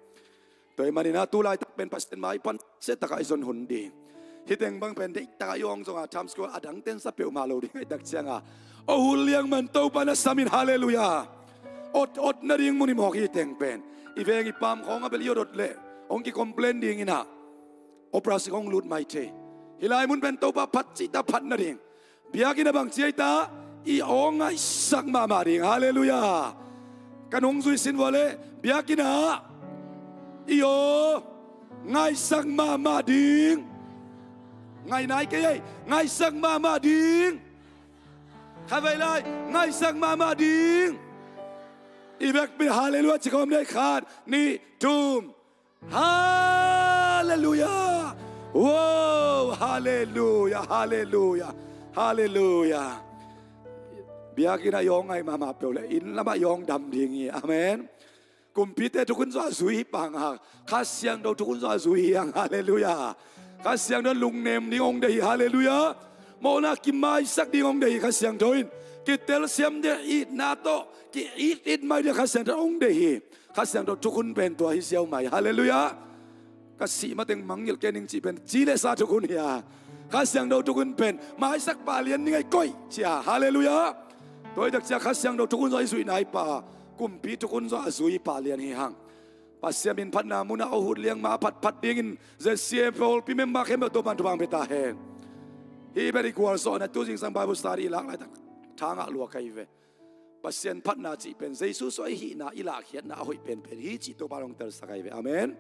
Tua hih maninah tu laitak pen Pasian mai pan siataka i zon hun ding. Hih teng bang pen deihtakah i awng zonga Times Square a dangten sa peuhmah lo ding ahi tak cianga aw hul liang man Topa na samin. Halleluiah. Ot ot nading mun hi mawk hi. Hih teng pen i veng i pam khawng a bel i ot ot leh hong kicomplain dinginah operasi hong lut mai thei. Hih lai mun pen Topa phat cihta phat nading. Biakinn a bangci aita i aw ngaihsak mahmah ding. Halleluiah. Kan hong zui sin vua leh biakinn ah i aw ngaihsak mahmah ding. Ngaih nai kei ei. Ngaihsak mahmah ding. Khatvei lai. Ngaihsak mahmah ding. I vekpi halleluiah ci khawm ni. Khat, nih, thum. Halleluiah. Wow, halleluiah, halleluiah, halleluiah. Biakinn ah i aw ngaih mahmah peuh leh inn lamah i aw dam ding hi. Amen. Kumpite thukhun zawh a zui hi panga Kha Siangtho thukhun zawh a zui hi hang. Halleluiah. Kha Siangtho in lungnem ding hong deih hi. Halleluiah. Mawhna kimaisak ding hong deih hi Kha Siangtho in. Kitelsiam ding itna tawh ki-it it mai ding Kha Siangtho hong deih hi. Kha Siangtho thukhun pen tua hi ziau mai. Halleluiah. Ka sih mateng mangngilh kei ning cih pen ci le sa thukhun hi a, Kha Siangtho thukhun pen maisak pah lian ning ahi koih ci a. Halleluiah. Tua hi tak ciah Kha Siangtho thukhun zawh i zuihna hi pah a, kumpi thukhun zawh a zui pah lian hi hang. Pasian min phatna munah aw hut liang ma phatphat dingin Z C M pawlpi member khempeuh Topan thupha hong pia ta hen. Hih pen i gualzawhna tu zingsang Bible study i lak laitak thangah lua ka hi ve. Pasian phatna cih pen Jesu suah i hihna i lahkhiatna a hoih penpen hi cih Topa hong telsak ahi ve. Amen.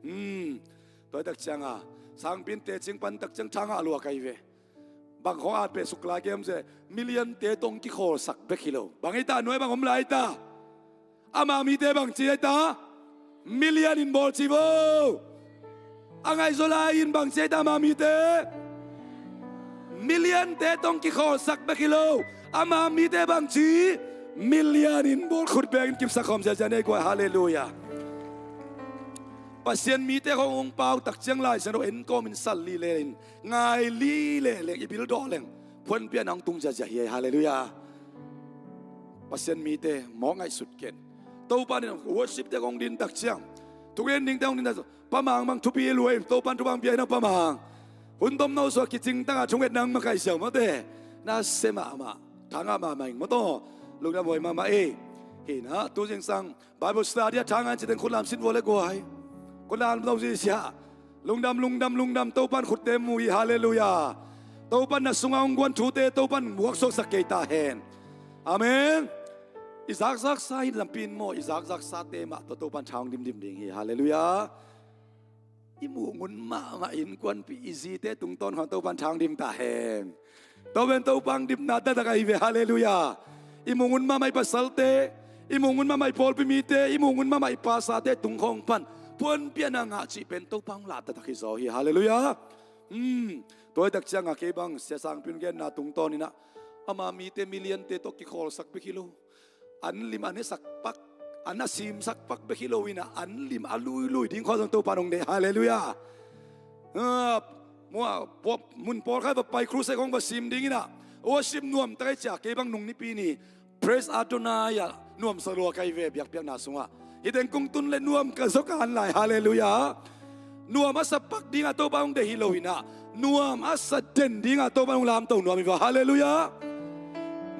Hmm. Tua hi tak cianga sangpi in tecing pan tak ciang thangah lua ka hi ve. Bang khawng at peh suk lai kem ze, million te tawh hong kikhawlsak bek hi lo. Bang hi ta, nuai bang om lai ta. Ama mite bangci ahi ta. Million in bawl ci vo. A ngaihzaw lai in bangci ahi ta ama mite. Million te tawh hong kikhawlsak bek hi lo. Ama mite bangci million in bawl khut bengin kipsak khawm ziazia nei guai. Halleluiah. Pasian mite khawng hong pau tak ciang Lai Siangtho en kawmin sal li le in ngai li le leng i bil dawh leng phuanpiakna hong tung ziazia hi. Halleluiah. Pasian mite mawk ngaihsut ken. Topa in worship te kong din tak ciang Thugen dingte hong dingta, Pa Mang bang thupi luai, Topan thupha pia hi na Pa Mang. Hun tom no sua kicing tanga thunget nang makaih siau mawte. Na se mahmah, thangah mahmah ing mawtaw. Lungdam huai mahmah ei. Hi na tu zingsang Bible study a thangah citeng khutlam sin vua le guai. Khutlam lo zisia. Lungdam, lungdam, lungdam, Topan khutte mu hi, halleluiah. Topan na sunga hong guan thute Topan muaksuaksak kei ta hen. Amen. I zakzaksa hi lampi in maw, i zakzaksate mah tawh Topan tha hong dimdim ding hi, halleluiah. I muh ngun mahmah innkuanpih i zite tungtawn khawng Topan tha hong dim ta hen. Tua pen Topa hong dimna taktak ahi ve, halleluiah. I muh ngun mahmah i pasalte, i muh ngun mahmah i pawlpi mite, i muh ngun mahmah i pasate tung khawng pan puanpiahna ngah cih pen Topa hong lah taktak hi zaw hi, halleluiah. Hmm. Tua hi tak cianga kei bang Sia Sangpi hong genna tungtawn inah ama mite million-te tawh kikhawlsak bek hi lo. An lim an hesak pak, an a simsak pak bek hi lo inah an lim a luilui ding khawng zong Topa hong deih, halleluiah. Ah, mua, pop, mun pawlkhat va pai crusade khawng va sim ding inah worship nuam tak ahi cia kei bang nung nipi ni Praise Adonai ah nuamsa lua ka hi ve biakpiakna sungah. Hih teng kong tun le nuam ka zaw kan lai, halleluiah. Nuam a sa pak dingah Topa hong deih hi lo inah nuam a sa den dingah Topa hong lamto nuam hi va, halleluiah.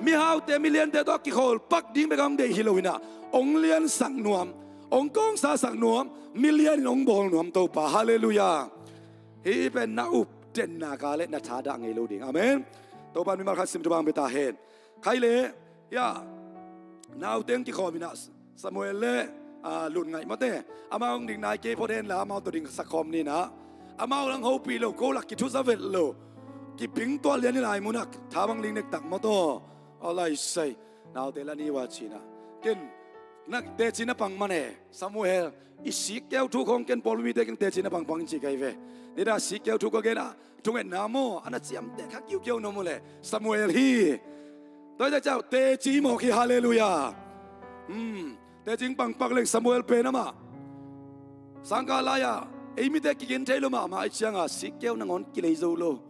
Mihaute million-te tawh a kikhawl pak ding bek hong deih hi lo inah hong liansak nuam, hong kawngsasak nuam, million in hong bawl nuam Topa, halleluiah. Hih pen na up denna ka le na thadah ngei lo ding. Amen. Topa mimal khat sim thupha hong pia ta hen. Khai le, ya, naute hong kikhawm inah Samuel le, ah, Lut ngaih mawte. Amau hong ding nai kei phot hen la amau tawh ding sak khawm ni inah. Amau lang hopih lo, ko lak kithuza vet lo. Kiping tuah lian i lai munah tha bang ling nektak mawtaw. Aw lai sai. Naute la ni ua cinah. Ken, na teci na pang man e. Samuel, i sikkeu thu khawng ken pawlpi mite keng teci na pangpang in ci ka hi ve. Nidang sikkeu thu ka gen ah thungetna maw, a na ciamteh kha kiukiau na mu leh Samuel hi. Tua hi tak ciah teci mawk hi, halleluiah. Hmm. Teci pangpak leng Samuel pen amah sangkah lai-ah ei mite kigen thei lo mahmah ahi cianga sikkeu nangawn kilei zo lo.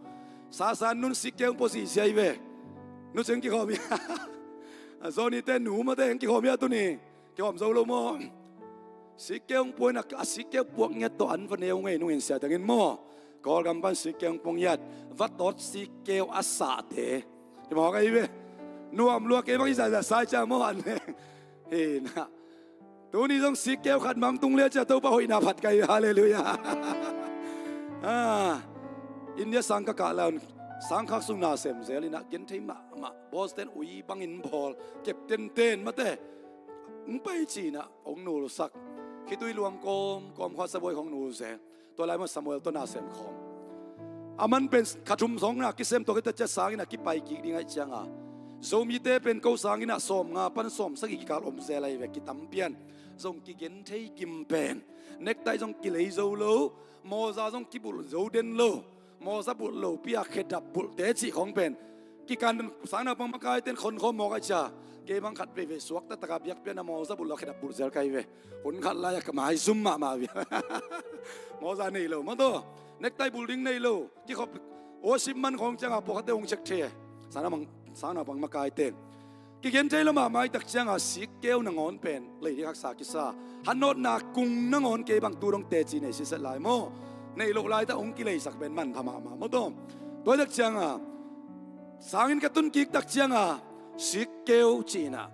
Sasan nun sikkeu pua zihziah hi ve. Nu cing kikhawm hi. Zawhnite nu mate heng kikhawm hi a tuni. Kihawm zo lo maw? Sikkeu hong pua in a sikkeu puak ngiat tawh an va neu ngei nungin sia tengin maw? Kawlgam pan sikkeu hong pua ngiat, va tawt sikkeu a sahte. Hi mawk ahi ve. Nuam lua kei bang i zahzah sai cia maw an leng. Hi na. Tuni zong sikkeu khat mang tung lia cia Topa hoihna phat ka hi, halleluiah. Ah, India sang ka kah lai un sangkhak sung na sem zel inah gen thei mahmah. Bawsten ui bangin bawl kep tenten mate. Hong pai cinah hong nulsak. Khitui luang kawm kawm khua sabuai khawng nul zel. Tua lai mah Samuel tawh na sem khawm. A man pen kha thum sawng na kisem tua khita cia sangin a kipai kik ding aih cianga Zomite pen ko sangin ah sawm nga pan sawm sagih kikal om zel ahi ve kitam pian. Zong kigen thei kim pen. Nektai zong kilei zo lo. Mawza zong kibulh zo den lo. Mawza bulh lo pi a khedap bulhte cih khawng pen kikan sang naupang makaite in khonkhawm mawk a cia. Kei bang khat veivei suak taktak a biakpiakna mawza bulh lo khedap bulh zel ka hi ve. Hun khat lai-a ka maizum mahmah via. Mawza nei lo mawtaw. Nektai bulh ding nei lo. Kikhop worship man khawng cianga pawlkhatte hong cek thei. Sang naupang, sang naupang makaite in kigen thei lo mahmah i tak cianga sikkeu nangawn pen lei ding haksa kisa. Hanawtna kung nangawn kei bang tu dong teci nei siset lai maw? Nei loh laita hong kileisak pen manpha mahmah mawtaw. Tua i tak cianga sangin ka tun kik tak cianga sikkeu cinah.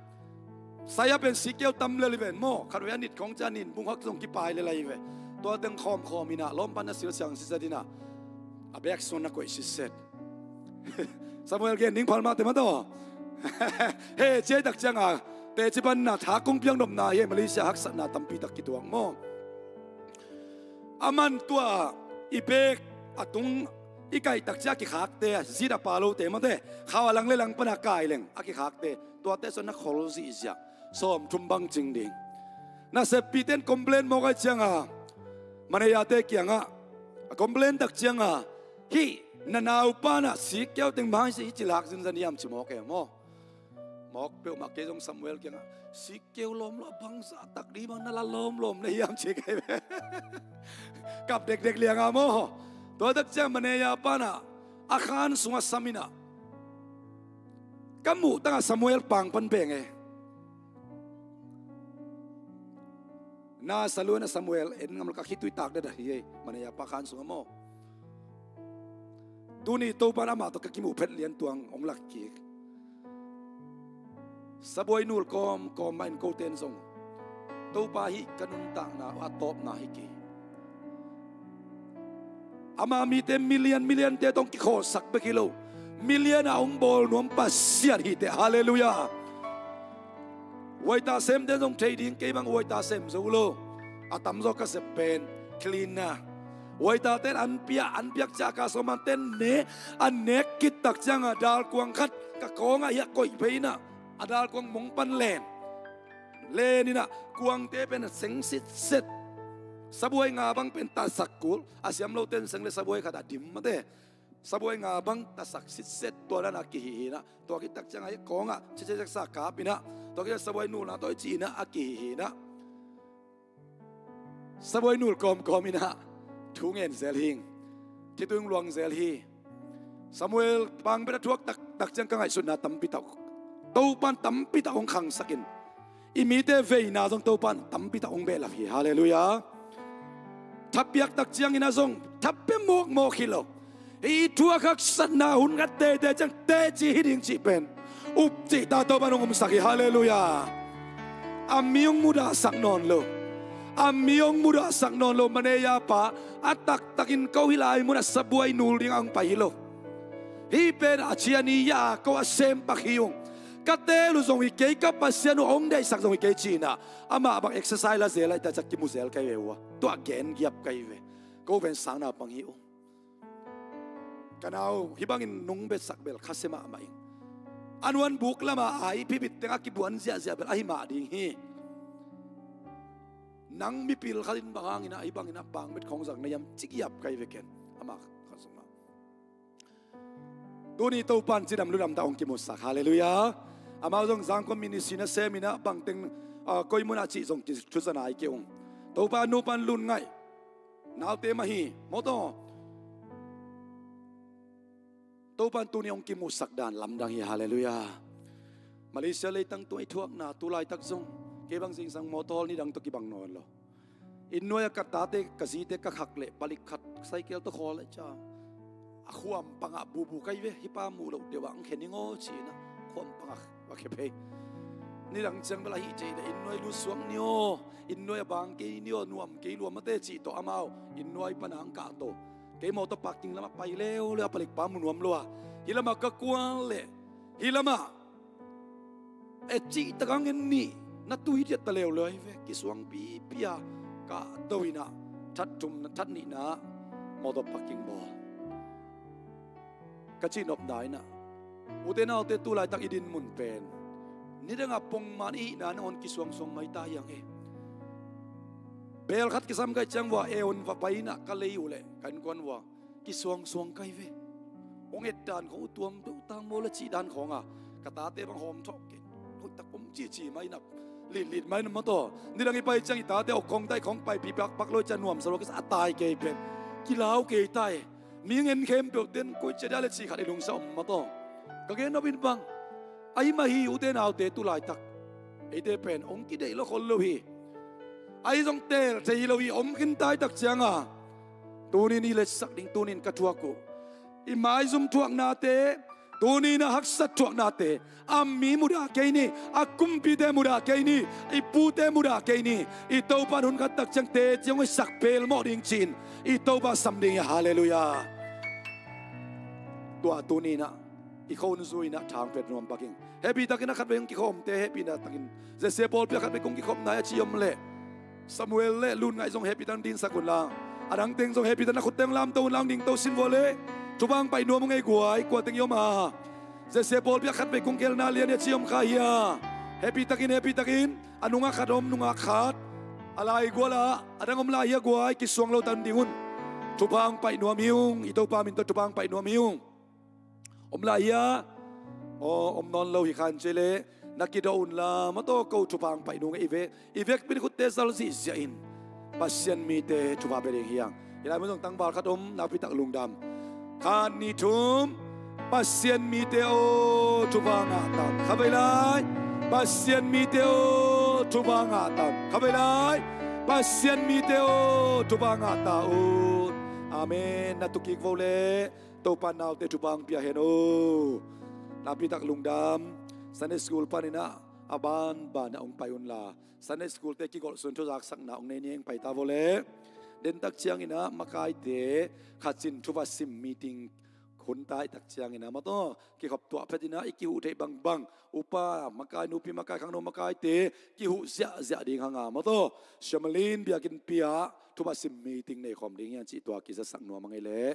Saya pen sikkeu tam lel i ven maw? Khat vei a nit khawng cia nin bung hak zong kipai lel ahi ve. Tua teng khawmkhawm inah lawmpan na silsiang siset inah a bek suan na koih siset. Samuel gen ding phal mahte mawtaw. He ciai tak cianga teci panna tha kung piang nopna hi Malaysia haksatna tampi tak kituak maw? A man tua i bek a tung i kaih tak cia kikhakte zit a pa lote mawte khau a lang le lang pana kai leng a kikhakte tuate suan na khol zihziah sawm thum bang cing ding. Naseppite in complain mawk ahi cianga manejate kiangah a complain tak cianga hih na naupa nah sikkeu teng bang hi ci lak zinzan hiam ci mawk e maw? Mawk peuhmah kei zong Samuel kiangah sikkeu lawm lo a bangzah tak dih bang na la lawmlawm na hiam ci kei ve. Kap dekdek lianga maw? Tua tak ciang maneja panah a khan sungah sam inah ka muh tangah Samuel pang pan peng e. Na Samuel, na Samuel en ngam lo, ka khitui tak dada hi ei, Manaya pa khan sung a maw. Tuni Topa in amah tawh ka kimuh phet lian tuang hong lak kik. Sabuai nul kawmkawm mah in kote in zong Topa hih ka nuntakna a tawpna hi kei. Ama mite million million te tawh hong kikhawlsak bek hi lo, million a hong bawl nuam Pasian hi teh. Halleluiah. Uaita semte zong thei ding, kei bang uaita sem zo lo. A tamzaw ka sep pen cleaner. Uaitate in an pia, an piak ciang ka sawm an ten ne, an nek khit tak ciangin dalkuang khat ka kawngah hiah koih phei in ah, a dalkuang mong pan len. Len in ah, kuangte pen a seng sitset. Sabuai nga bang pen tasak kul, a siam lote in seng le sabuai khat a dim mate. Sabuai nga bang tasak sitset, tua dan a kihih hi in ah. Tua khit tak ciangin a kawngah ciceceksa kap in ah, tua khit sabuai nulna tawh i cih in ah a kihih hi in ah. Sabuai nul kawmkawm in ah thu ngen zel hing. Khitui hong luang zel hi. Samuel pangbet a thuak taktak ciang ka ngaihsutna tampi tak, Topa in tampi tak hong khangsak in, i mite veina zong Topa in tampi tak hong behlap hi. Halleluiah. Thapiak tak ciangin ah zong thapia mawkmawk hi lo. Hih thu a haksatna hun khat teitei ciang teci hi ding cih pen up cihta Topa in hong omsak hi. Halleluiah. A mi hong mudahsak nawn lo. A mi hong mudahsak nawn lo. Manaya pa a taktakin ko hih lai munah sabuai nul dingah hong pai hi lo. Hih pen a ciani ya ko a sempak hi ung. Ka teel uh zong hi kei, ka Pasian uh hong deihsak zong hi kei ci in ah, amah bang exercise la zel a, i ta ciang kimu zel ka hi ve ua. Tua gen giap ka hi ve. Ko pen sang naupang hi ung. Ka nau hih bangin nungbetsak bel khasia mahmah ing. A nuan buk lamah a i phibit teng a kibuan ziahziah bel ahi mah ding hi. Nang mipil khat in bang hangin ah hih bangin ah pangbet khawng zang na hiam ci giap ka hi ve ken. Amah khat sung mah. Tuni Topa in cidam ludam tawh hong kimusak. Halleluiah. Amau zong Zangkong ministry nasem in ah bangteng, ah, koi munah cih zong kithuza nai kei ung. Topa nupa in lun ngaih. Naute mah hi maw taw. Topa in tuni hong kimusak dan lamdang hi. Halleluiah. Malaysia leitang tung i thuakna tu laitak zong kei bang zingsang mawtaw nidang tawh kibang nawn lo. Inn nuai-ah ka tate ka zite ka khak leh palik khat cycle tawh khawl leh ciang a khuam pangah bubu ka hi ve. Hih pa muh loh deuh ah hong khen ing aw ci in ah khuam pangah va khe phei. Nidang ciang bel ahih thei leh inn nuai lut suak ni aw, inn nuai a bang kei ni aw, nuam kei lua mate cih tawh amau inn nuai pana hong kahto. Kei mawtaw parking lamah pai leuleu a, palikpa mu nuam lo a, hih lamah ka kuan leh hih lamah e cih tak hang en ni, na tui diat ta leuleu ahi ve. Kisuang pipi a kahto in ah that thum, that nihna mawtaw parking bawl. Ka cihnopna in ah, ute naute tu laitak i din mun pen nidangah pongman i hihna nangawn kisuangsuang mai ta hi hang e. Bel khat kisam ka hih ciang vua e on va pai in ah ka lei uh leh ka innkuan vua kisuangsuang ka hi ve. Hong et dan khawng uh tuam deuh tang maw le cih dan khawng a, ka tate bang hawm thawh kei. Hoih tak om cici mai na, litlit mai na maw taw. Nidang i pai ciang i tate awk khawng tai khawng paipi pakpak lo i ciang nuamsa lo kisa a tai kei pen kilau kei tai. Mi ngen khempeuh ten koi cia dia le cih khat i lungsa om maw taw. Ka gen nop in bang ahi mah hi ute naute tu laitak. Eite pen hong kideih lo khol lo hi. Ahi zong teel thei hi lo hi, om khin tai tak cianga. Tunin i letsak ding tunin ka thuak uh. I maizum thuaknate, tunin a haksat thuaknate, a mi mudah kei ni, a kumpite mudah kei ni, i pute mudah kei ni. I Topa in hun khat tak ciang teci hong hoihsak pelmawh ding ci-in i Topa sam ding hi a, halleluiah. Tua tunin ah i khon zui in ah thangpet nuam pak ing. Hehpih takin a khatvei hong kikhawmte hehpihna takin, Jesse pawlpi a khatvei kong kikhawm nai a ci om leh, Samuel le Lun Ngaih zong hehpih takin dinsak un la, a dang teng zong hehpih takin a khutteng lamto un la, hong dingto sin vua leh thupha hong paih nuam ung ei guai. Kua teng i om a, Jesse pawlpi a khatvei kong khelna lian hi a ci om kha hia? Hehpih takin, hehpih takin. A nungak khat om, nungak khat. A lai gual ah a dang om lai hia guai? Kisuang lo tan ding un. Thupha hong paih nuam hi ung. I Topa min tawh thupha hong paih nuam hi ung. Om lai hia? Aw, om nawn lo hi khan ci leh na kidawh un la, maw taw, ko thupha hong paih nung ei ve. I vekpi in khutte zal zihziah in. Pasian mite thupha pia ding hi hang. Hih lai mun zong tangval khat om, nakpi tak lungdam. Khat, nih, thum. Pasian mite aw, thupha ngah tan. Khatvei lai. Pasian mite aw, thupha ngah tan. Khatvei lai. Pasian mite aw, thupha ngah ta un. Amen. Na tukik vo le Topa naute thupha hong pia hen aw. Napitak lungdam. Sunday school panin ah a banban ah hong pai unla, Sunday school te kigolh sun thuzaksakna hong nei ni, hong pai ta vo le. Dentak ciangin ah makaite khat cin thupha sim meeting hun ta i tak ciangin ah, mawtaw, kikhop tuah phetin ah i kihuh theih bangbang, upa makai, nupi makai, khangno makaite kihuh ziahziah ding hang a, mawtaw, Siamalin biakinnpi ah thupha sim meeting nei khawm ding hi hang cih tua kizasak nuam a ngei leh.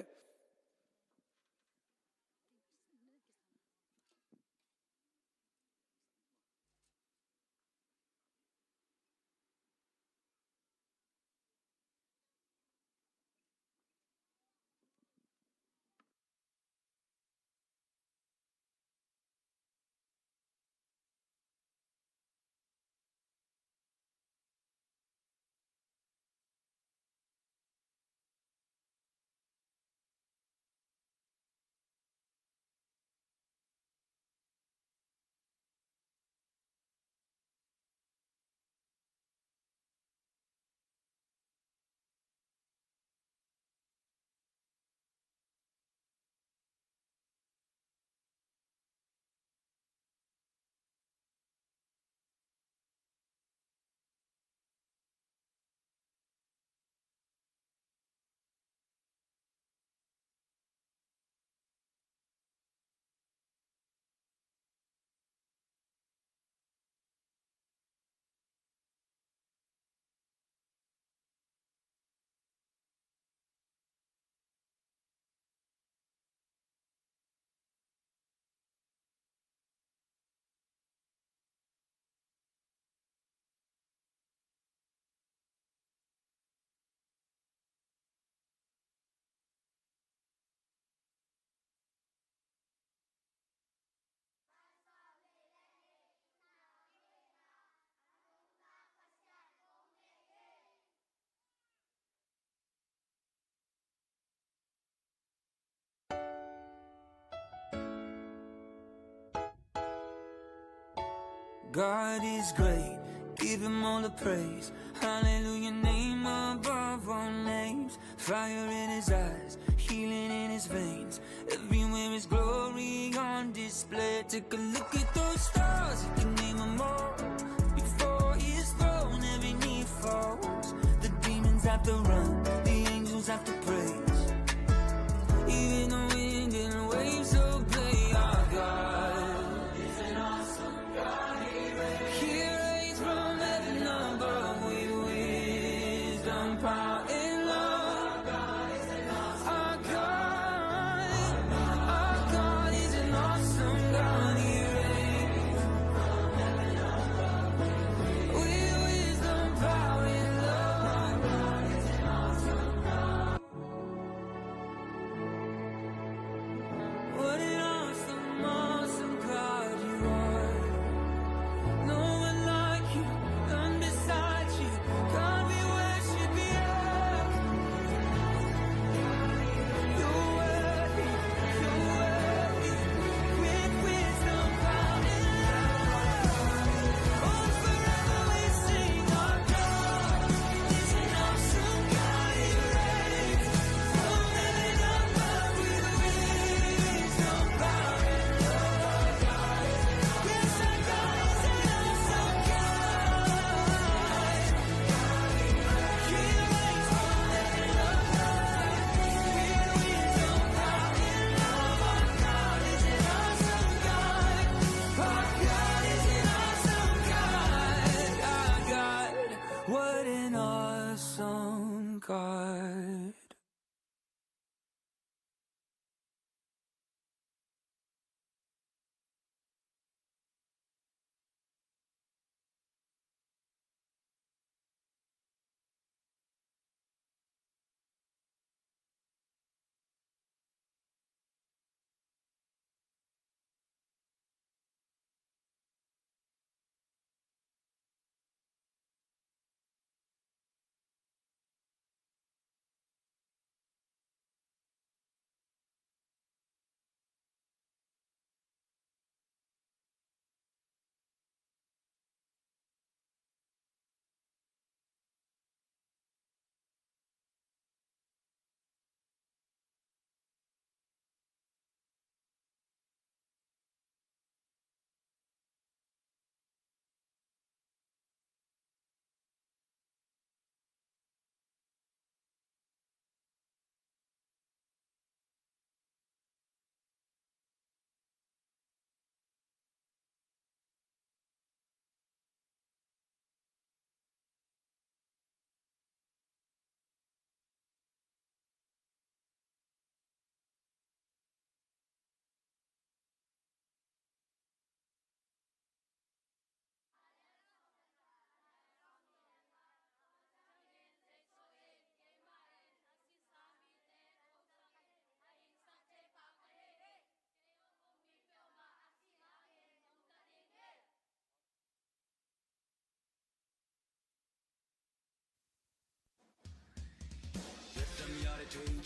God is great, give him all the praise. Hallelujah, name above all names. Fire in his eyes, healing in his veins. Everywhere his glory on display. Take a look at those stars, you can name 'em all. Before his throne, every knee falls. The demons have to run, the angels have to praise. Even the wind and waves obey our God. He reigns from heaven above with wisdom, power, and love. Our God, our God is an awesome God. He reigns with wisdom, power, and love.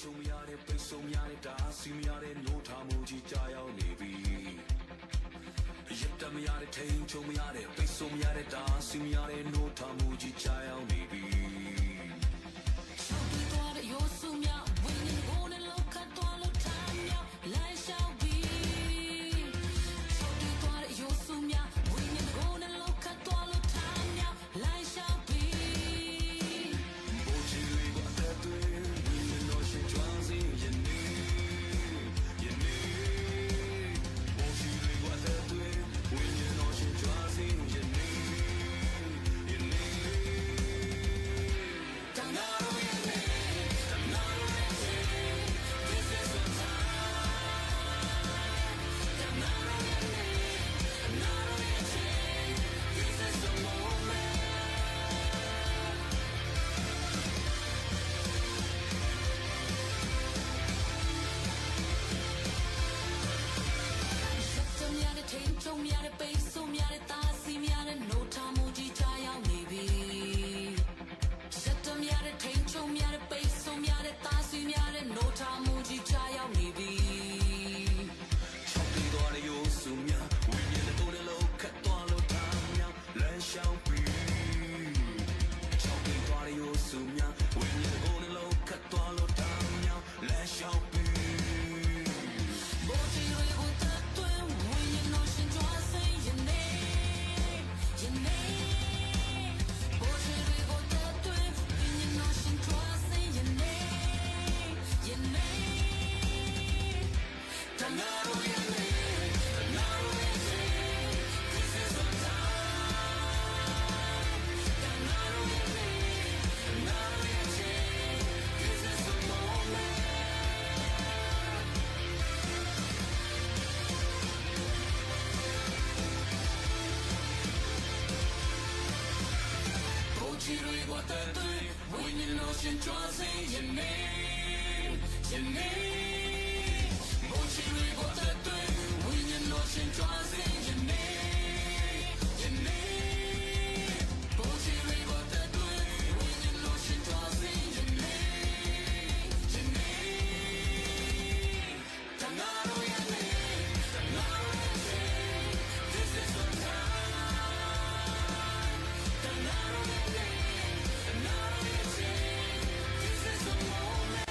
ချုပ်မရတဲ့ပိတ်ဆို့မရတဲ့တားဆီးမရတဲ့နှိုးထားမှုကြီးကျရောက်နေပြီ။ ရပ်တန့်မရတဲ့ထိန်းချုပ်မရတဲ့ပိတ်ဆို့မရတဲ့တားဆီးမရတဲ့နှိုးထားမှုကြီးကျရောက်နေပြီ။ ချုပ်ပြီးသွားတဲ့ရိုးစုများဝိညာဉ်ကိုယ်နဲ့လောက်ခတ်သွားလို့ထမြောက်လမ်းလျှောက်ပြီ။ ချုပ်ပြီးသွားတဲ့ရိုးစုများဝိညာဉ်ကိုယ်နဲ့လောက်ခတ်သွားလို့ထမြောက်လမ်းလျှောက်ပြီ။ ဘုန်းကြီးတွေကိုအသက်သွင်းဝိညာဉ်တော်ရှင်ကြွစေယနေ့ယနေ့။ ဘုန်းကြီးတွေကိုအသက်သွင်းဝိညာဉ်တော်ရှင်ကြွစေယနေ့ယနေ့။ တနာတို့ရဲ့နေ့တနာတို့ရဲ့ချိန် This is the time. တနာတို့ရဲ့နေ့တနာတို့ရဲ့ချိန် This is the moment. ရပ်တန့်မရတဲ့ထိန်းချုပ်မရတဲ့ပိတ်ဆို့မရတဲ့တားဆီးမရတဲ့နှိုးထားမှုကြီးကျရောက်နေပြီ။ ရပ်တန့်မရတဲ့ထိန်းချုပ်မရတဲ့ပိတ်ဆို့မရတဲ့တားဆီးမရတဲ့နှိုးထားမှုကြီးကျရောက်နေပြီ။ ချုပ်ပြီးသွားတဲ့ရိုးစုများဝိညာဉ်တစ်ခုနဲ့လုံးခတ်သွားလို့ထမြောက်လမ်းလျှောက်ပြီ။ ချုပ်ပြီးသွားတဲ့ရိုးစုများဝိညာဉ်တစ်ခုနဲ့လုံးခတ်သွားလို့ထမြောက်လမ်းလျှောက်ပြီ။ ဘုန်းကြီးတွေကိုသက်သွင်းဝိညာဉ်တော်ရှင်ကြွစေယနေ့ယနေ့။ ဘုန်းကြီးတွေကိုသက်သွင်းဝိညာဉ်တော်ရှင်ကြွစေယနေ့ယနေ့။ တနာတို့ရဲ့နေ့တနာတို့ရဲ့ချိန် This is the time. တနာတို့ရဲ့နေ့တနာတို့ရဲ့ချိန် This is the moment. ဘုန်းကြီးတွေကိုသက်သွင်းဝိညာဉ်တော်ရှင်ကြွစေယနေ့ယနေ့။ ဘုန်းကြီးတွေကိုသက်သွင်းဝိညာဉ်တော်ရှင်ကြွစေယနေ့ယနေ့။ ဘုန်းကြီးတွေကိုသက်သွင်းဝိညာဉ်တော်ရှင်ကြွစေယနေ့ယနေ့။ တနာတို့ရဲ့နေ့တနာတို့ရဲ့ချိန် This is the time. တနာတို့ရဲ့နေ့တနာတို့ရဲ့ချိန် This is the moment.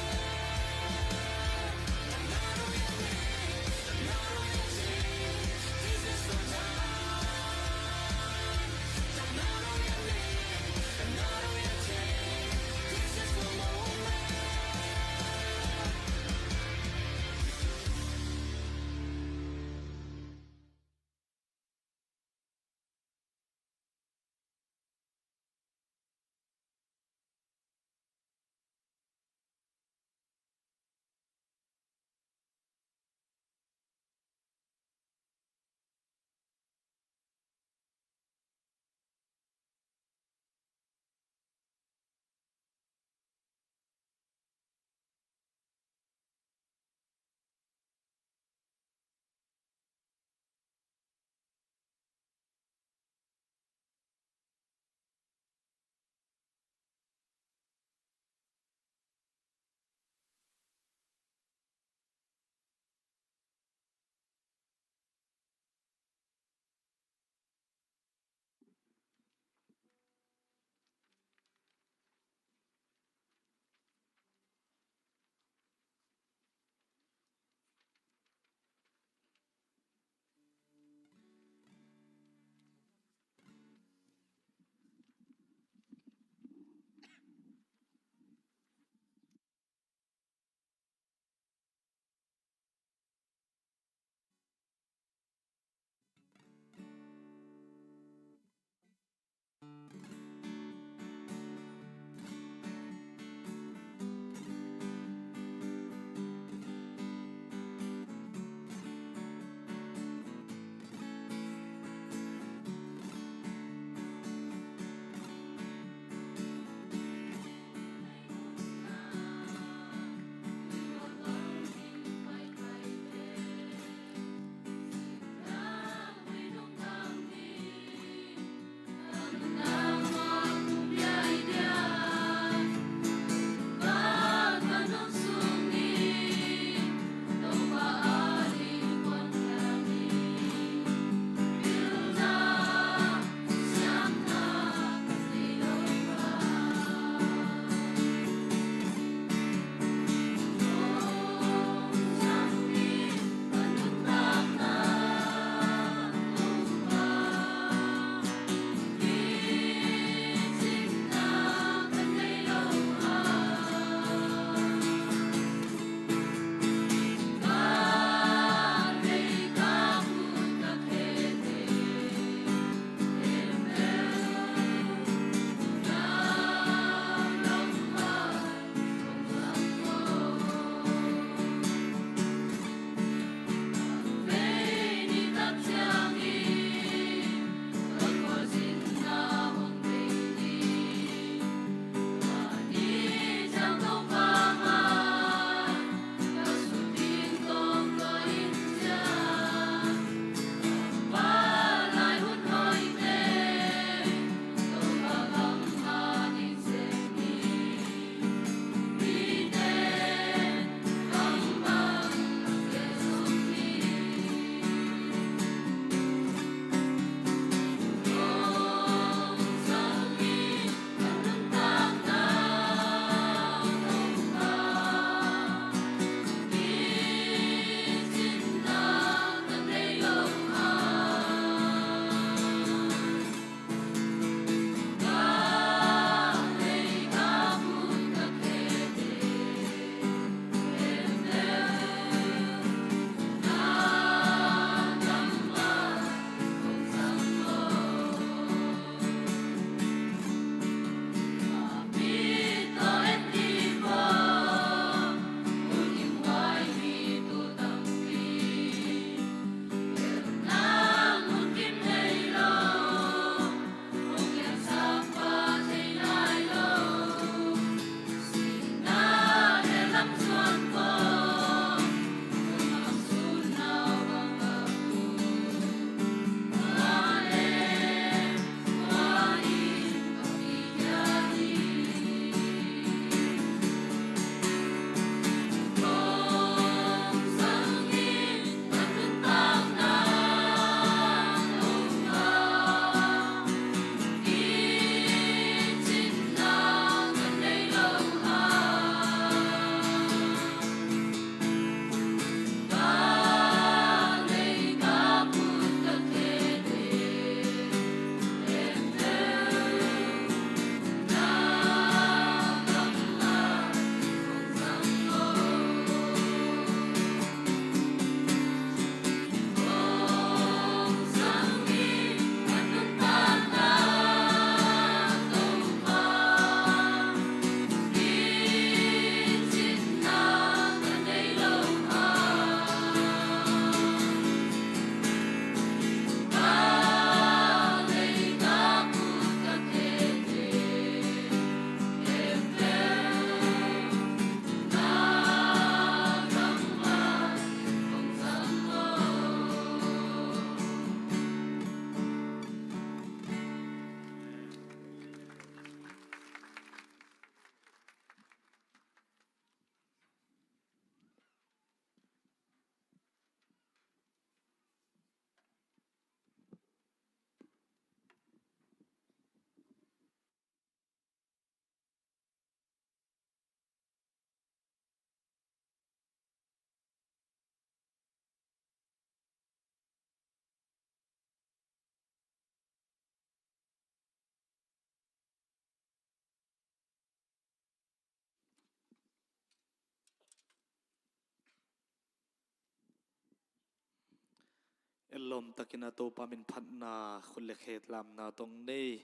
Ellawm takin a Topa min phatna khut le khe lamna tawh nei,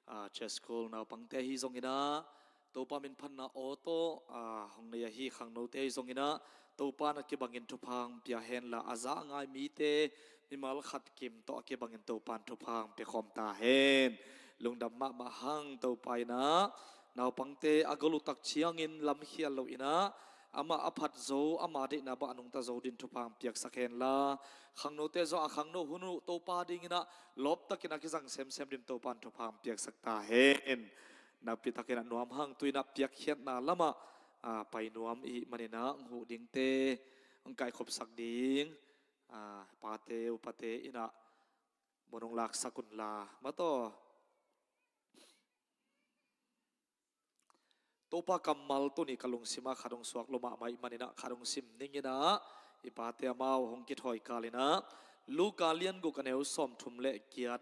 a, church school naupangte ahi zongin a Topa min phatna aw tawh, a, hong nei ahi khangnote ahi zongin a Topa na kibangin thupha hong pia henla, a za a ngai mite mimal khat kim tawh a kibangin Topa in thupha hong pia khawm ta hen. Lungdam mahmah hang. Topa in a naupangte a gol uh tak ciangin lamkhial lo in a amah a phat zo, ama deihna bang a nungta zo dingin thupha hong piaksak henla, khangnote zong a khangno hun uh Topa dingin a lawp takin a kizang semsem dingin Topa in thupha hong piaksak ta hen. Nakpi takin a nuam hang. Tu-in a piakkhiatna lamah, a, pai nuam i hih manin a hong huh dingte hong kaikhopsak ding, a, pate upate in a mun hong laksak unla, mataw. Topa kammal tuni ka lungsim ah khat hong suak lua mahmah i hih manin a khat hong sim ning in a, i pate amau hong kithawi kal in a, Luka lian guk a neu sawmthum le giat.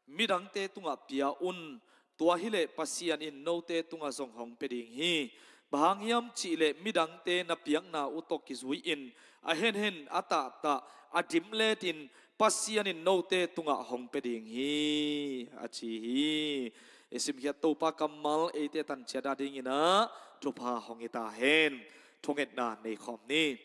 Midangte tungah pia un, tua hileh Pasian in note tungah zong hong pia ding hi. Bang hang hiam cih leh midangte na piakna uh tawh kizui-in a henhen, a tahtah, a dimlet in Pasian in note tungah hong pia ding hi, a ci hi. I simkhiat Topa kammal eite tanciat a dingin a thupha hong hi ta hen. Thungetna nei khawm ni.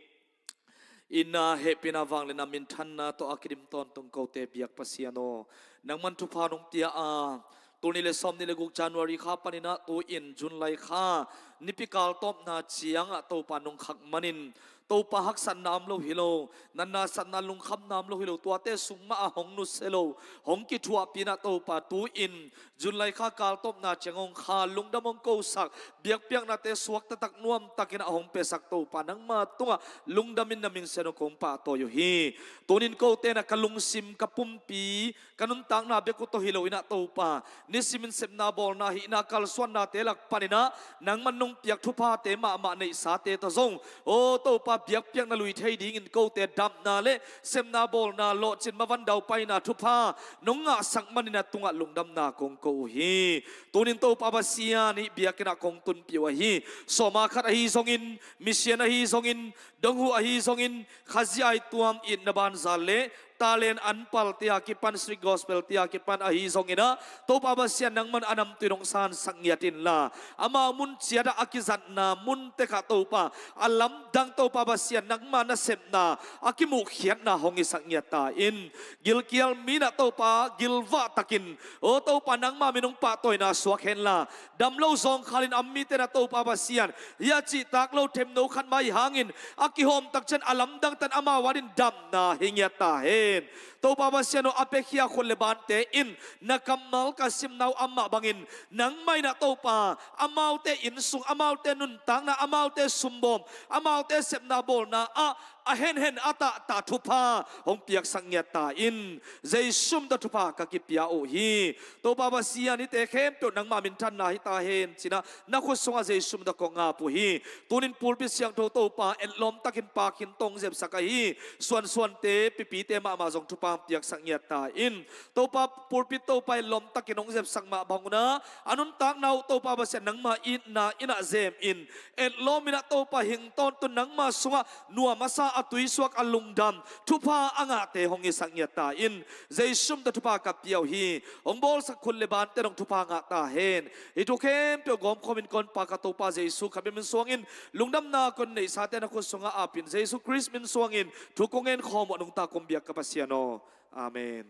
Itna, hehpihna, vangliatna, minthanna tawh a kidim tawntung kote biak Pasian aw, nangman thupha nong pia a, tul nih le sawmnih le guk January kha panin a tu-in June lai kha nipi kal tawpna ciangah Topa nong khak manin, Topa haksatna om lo hi lo, natna satna lungkhamna om lo hi lo, tuate sung mah a hong nusia lo, hong kithuahpih in a Topa tu-in June lai kha kal tawpna ciang hong kha lungdam hong kosak, biakpiaknate suak taktak nuam takin a hong piasak Topa nangma tungah lungdam in na mingsen uh kong pahtawi uh hi. Tunin kote in a ka lungsim, ka pumpi, ka nuntakna bek uh tawh hi lo in a Topa, nisimin sepna bawlna, hihna kalsuannate lak panin a nangman nong piak thuphate mahmah neihsate tawh zong, aw Topa, biakpiakna lui thei dingin kote damna le sepna bawlna, lawhcin, mavan, daupaina thupha nong ngahsak manin a tungah lungdamna kong ko uh hi. Tunin Topa Pasian, hih biakinn ah kong tunpih uh ahi sawma khat ahi zongin, misian ahi zongin, donghu ahi zongin, Khazih aituam, itna banza le talent an pal tia kipan, street gospel tia kipan ahi zongin a, Topa Pasian nangman a namtui nong sansak ngiat inla, amau mun ciat ah a kizatna mun tek ah Topa, a lamdang Topa Pasian nangma nasepna a kimuhkhiatna hong hisak ngiat ta in. Gilkial mi in a Topa gilvah takin, aw Topa, nangma min hong pahtawina suak henla, dam lo zawngkhal in a om mite in a Topa Pasian, hih a cihtak lo themno khat mah ahih hangin a kihawm tak ciang a lamdang tan amau adingin damna hi ngiat ta hen. Topa Pasian aw, a piakhia khut le bante in na kammal ka simna uh a mah bangin, nangmah in a Topa, amaute innsung, amaute nuntakna, amaute sumbawm, amaute sepna bawlna ah a henhen, a tahtah thupha hong piaksak ngiat ta in. Jesu min tawh thupha ka kipia uh hi. Topa Pasian, hihte khempeuh nangma minthanna hi ta hen ci-in a, na khut sungah Jesu min tawh kong ap uh hi. Tunin pulpit siangtho Topa, etlawm takin pahtawi in hong zepsak ahi suansuante, pipite mahmah zong thupha hong piaksak ngiat ta in. Topa, pulpit Topa, etlawm takin hong zepsak mah bang un a, a nuntakna uh Topa Pasian nangma itna in a zem in, etlawm in a Topa, hing tawntung, nangma sungah nuam a sa, a tuisuak, a lungdam, thupha a ngahte hong hisak ngiat ta in. Jesu min tawh thupha ka pia uh hi. Hong bawlsak khut le bante in hong thupha ngah ta hen. Hih thu khempeuh gawmkhawm in kong Pa ka Topa Jesu Khazih min suangin, lungdamna kong neihsate na khut sungah ap in, Jesu Khrist min suangin thu kong ngen khawm uh a, nungta kong biak ka Pasian aw. Amen.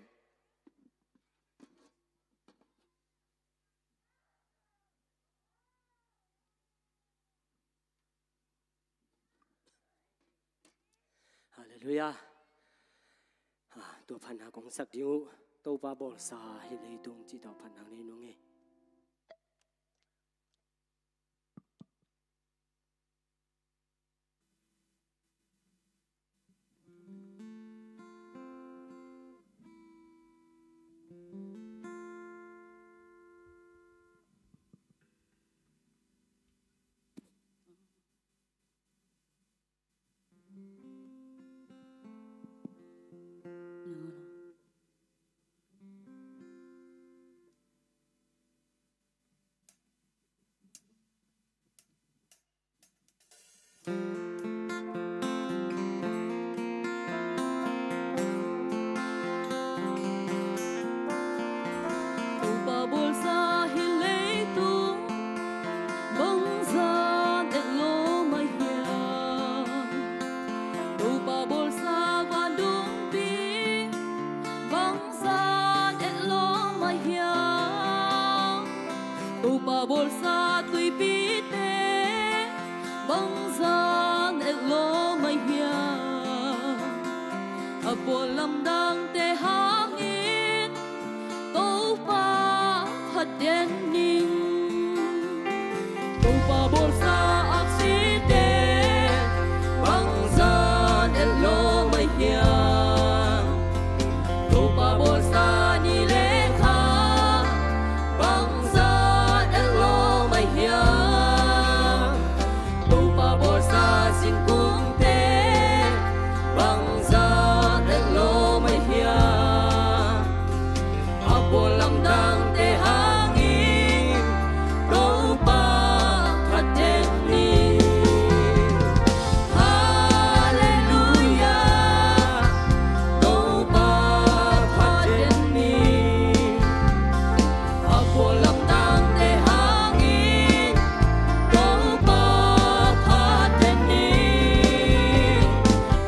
Halleluiah. Ah, tua phatna kong sak ding uh, Topa bawlsa hih leitung cih tawh phatna nei nung e. Topa bawlsa tuipite bangzah et lawm ahi hiam? A bawl lamdangte hangin Topa phat den ning. Topa bawlsa aksite bangzah et lawm ahi hiam? Topa bawlsa ni le kha bangzah et lawm ahi hiam? Topa bawlsa singkungte bangzah et lawm ahi hiam? A bawl lamdangte hangin Topa phat den ni. Halleluia, Topa phat den ni. A bawl lamdangte hangin Topa phat den ni.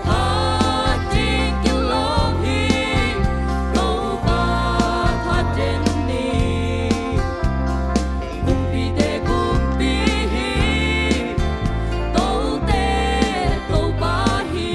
Phat ding kilawm hi, Topa phat den ni. Kumpite kumpi hi, Tote Topa hi.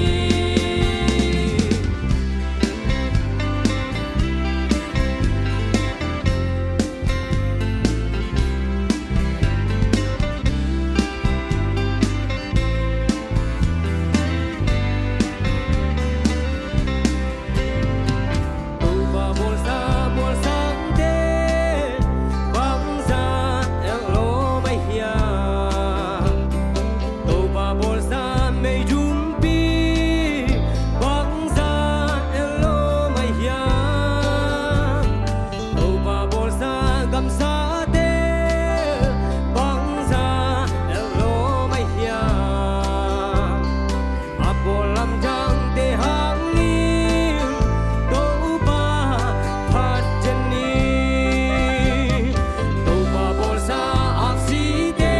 Topa bawlsa bawlsangte bangzah et lawm ahi hiam? Topa bawlsa meidumpi bangzah et lawm ahi hiam? Topa bawlsa gamsate bangzah et lawm ahi hiam? A bawl lamdangte hangin Topa phat den ni. Topa bawlsa aksite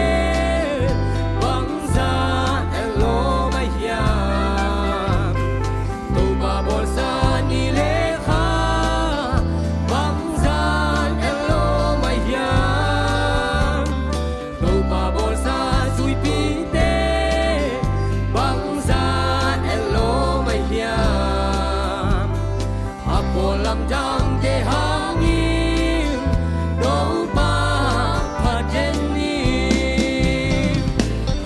bangzah et lawm ahi hiam? Topa bawlsa ni le kha bangzah et lawm ahi hiam? Topa bawlsa tuipite bangzah et lawm ahi hiam? A bawl lamdangte hangin Topa phat den ni.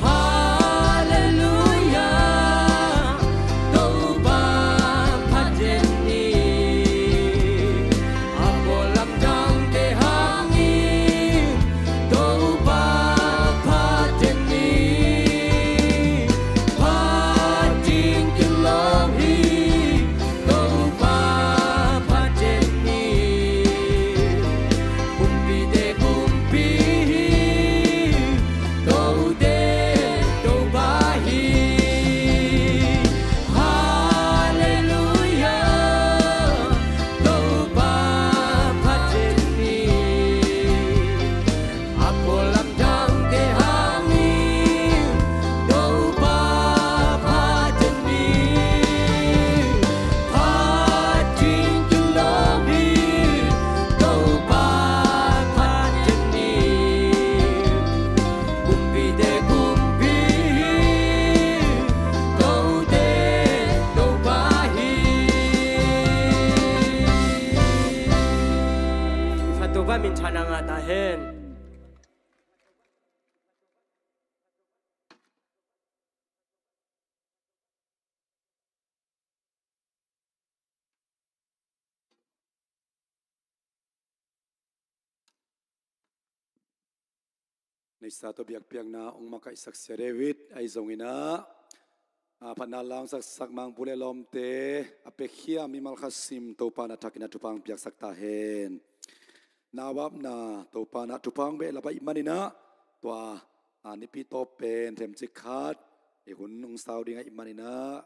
Halleluia, Topa phat den ni. A bawl lamdangte hangin Topa phat den ni. Phat ding kilawm hi, Topa phat den ni. Kumpite kumpi hi, Tote Topa hi. Halleluia, Topa phat den ni. A bawl lamdangte hangin Topa phat den ni. Phat ding kilawm hi, Topa phat den ni. Kumpite kumpi hi, Tote Topa hi. Topa minthanna ngah ta hen. Neisa tawh biakpiakna hong makaihsak Sia David ahi zongin ah, a, phatna la hong saksak Mangpu le lawmte a piakhia mimal khat sim Topa in a thakin a thupha hong piaksak ta hen. Nau apna Topa in a thupha hong behlap ahih manin ah, tua, a, nipi tawp pen themcik khat i hun hong sau ding ahih manin ah,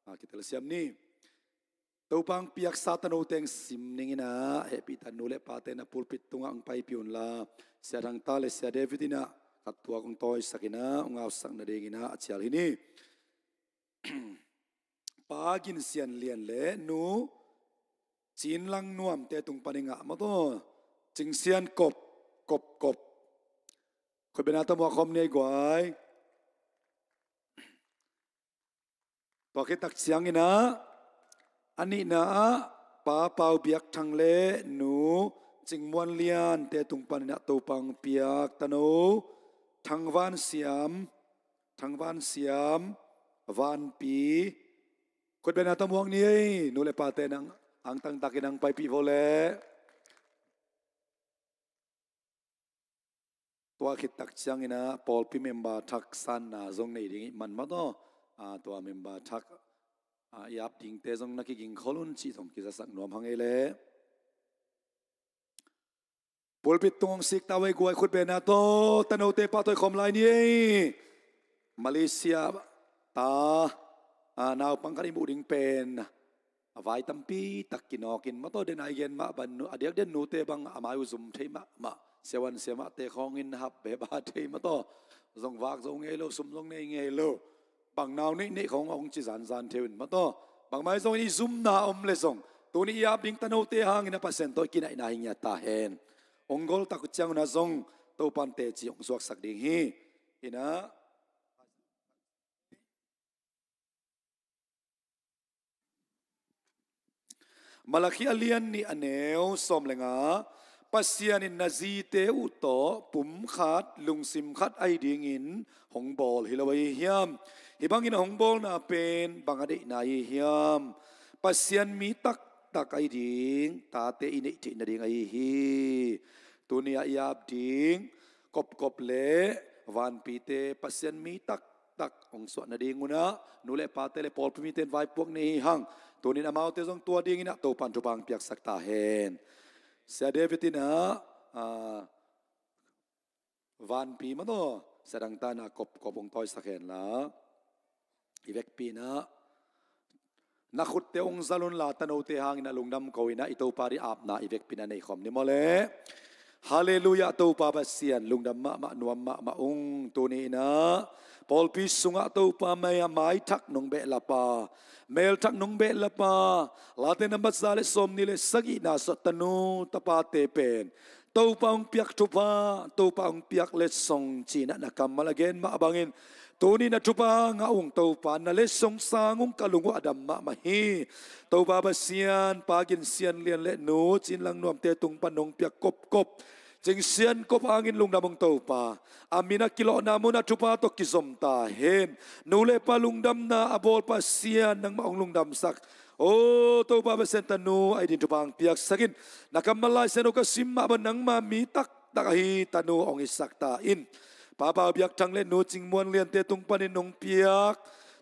a, kitelsiam ni. Topa hong piaksa tanu teng sim ning in ah, hehpihtak nu le pate in ah pulpit tungah hong paipih unla, Sia Thang Ta le Sia David in ah khat tuak hong tawisak in ah, hong ausak nading in ah a cial hi ni. Pa Gin Sian Lian le Nu Cin Lang Nuamte tung panin ah, maw taw, Cing Sian Kop, Kop Kop, Khutbetna tawh muak khawm ni ei guai. Tua khit tak ciangin ah, a nihna ah Pa Pau Biak Thang le Nu Cing Muan Lian te tung panin ah Topa hong piak tano Thang Van Siam, Thang Van Siam, Vanpi, khutbetna tawh muak ni ei. Nu le pate nang angtang takin hong paipih vo leh. Tua khit tak ciangin ah pawlpi member thak sanna zong nei ding ih man mah tawh, a, tua member thak, a, i ap dingte zong na kiging khol un cih zong kizasak nuam hang ei leh. Pulpit tung hong sik ta uh ei guai, khutbetna tawh tanote pahtawi khawm lai ni ei. Malaysia ta, a, naupang khat i muh ding pen a vai tampi tak kinawkin mah tawh, den a i gen mah bang nu, a diakdiak nute bang a mai uh zum thei mahmah, siavuan siamahte khawngin hap beba thei mah tawh, zong vak zo ngei lo, sum zong nei ngei lo, bang nau neihneih khawng a hong ci zanzan thei un mah tawh, bangmah zong i zumna om leh zong tuni i ap ding tanote hangin a Pasian tawh i kinaihna hi ngiat ta hen. Hong gol tak uh ciangun ah zong Topan teci hong suaksak ding hi. Inah Malakhi a lian nih a neu sawm le nga. Pasian in na zite uh tawh pumkhat lungsim khat ahi dingin hong bawl hi lo ahi hiam? Hih bangin a hong bawlna pen bang a deihna ahi hiam? Pasian mi taktak ahi ding tate i neih theih nading ahi hi. Tuni-ah i ap ding Kopkop le Vanpite Pasian mi taktak hong suah nadingun ah, nu le pate le pawlpi mite in vaipuak nei hi hang. Tunin amaute zong tua dingin ah Topan thupha hong piaksak ta hen. Sia David in ah, a, Vanpi mah tawh, Sia Dang ta in ah Kopkop hong tawisak hen la. I vekpi in ah na khutte hong zal un la, tanote hangin ah lungdam ko in ah i Topa ding apna i vekpi in ah nei khawm ni maw leh. Halleluiah, Topa Pasian lungdam mahmah, nuam mahmah ung. Tuni in ah pawlpi sungah Topa mai a maithak nong behlap a, melthak nong behlap a, Late nambat za le sawmnih le sagihna suah tanu tapate pen Topa hong piak thupha, Topa hong piak letsong ci-in ah na kammal a gen mah bangin, tuni na thupha ngah ung Topa, na letsong sang ung, ka lung uh a dam mahmah hi. Topa Pasian, Pa Gin Sian Lian le Nu Cin Lang Nuamte tung pan nong piak Kopkop, Cing Sian Kop hangin lungdam ung Topa. A min a kilawhna mun ah thupha tawh kizom ta hen. Nu le pa lungdamna a bawl Pasian, nangmah hong lungdamsak. O Topa Pasian, tanu ahi ding thupha hong piaksak in. Na kammal Lai Siangtho ka sim mah bang nangma mi taktak ahi tanu hong hisak ta in. Pa Pau Biak Thang le Nu Cing Muan Liante tung panin nong piak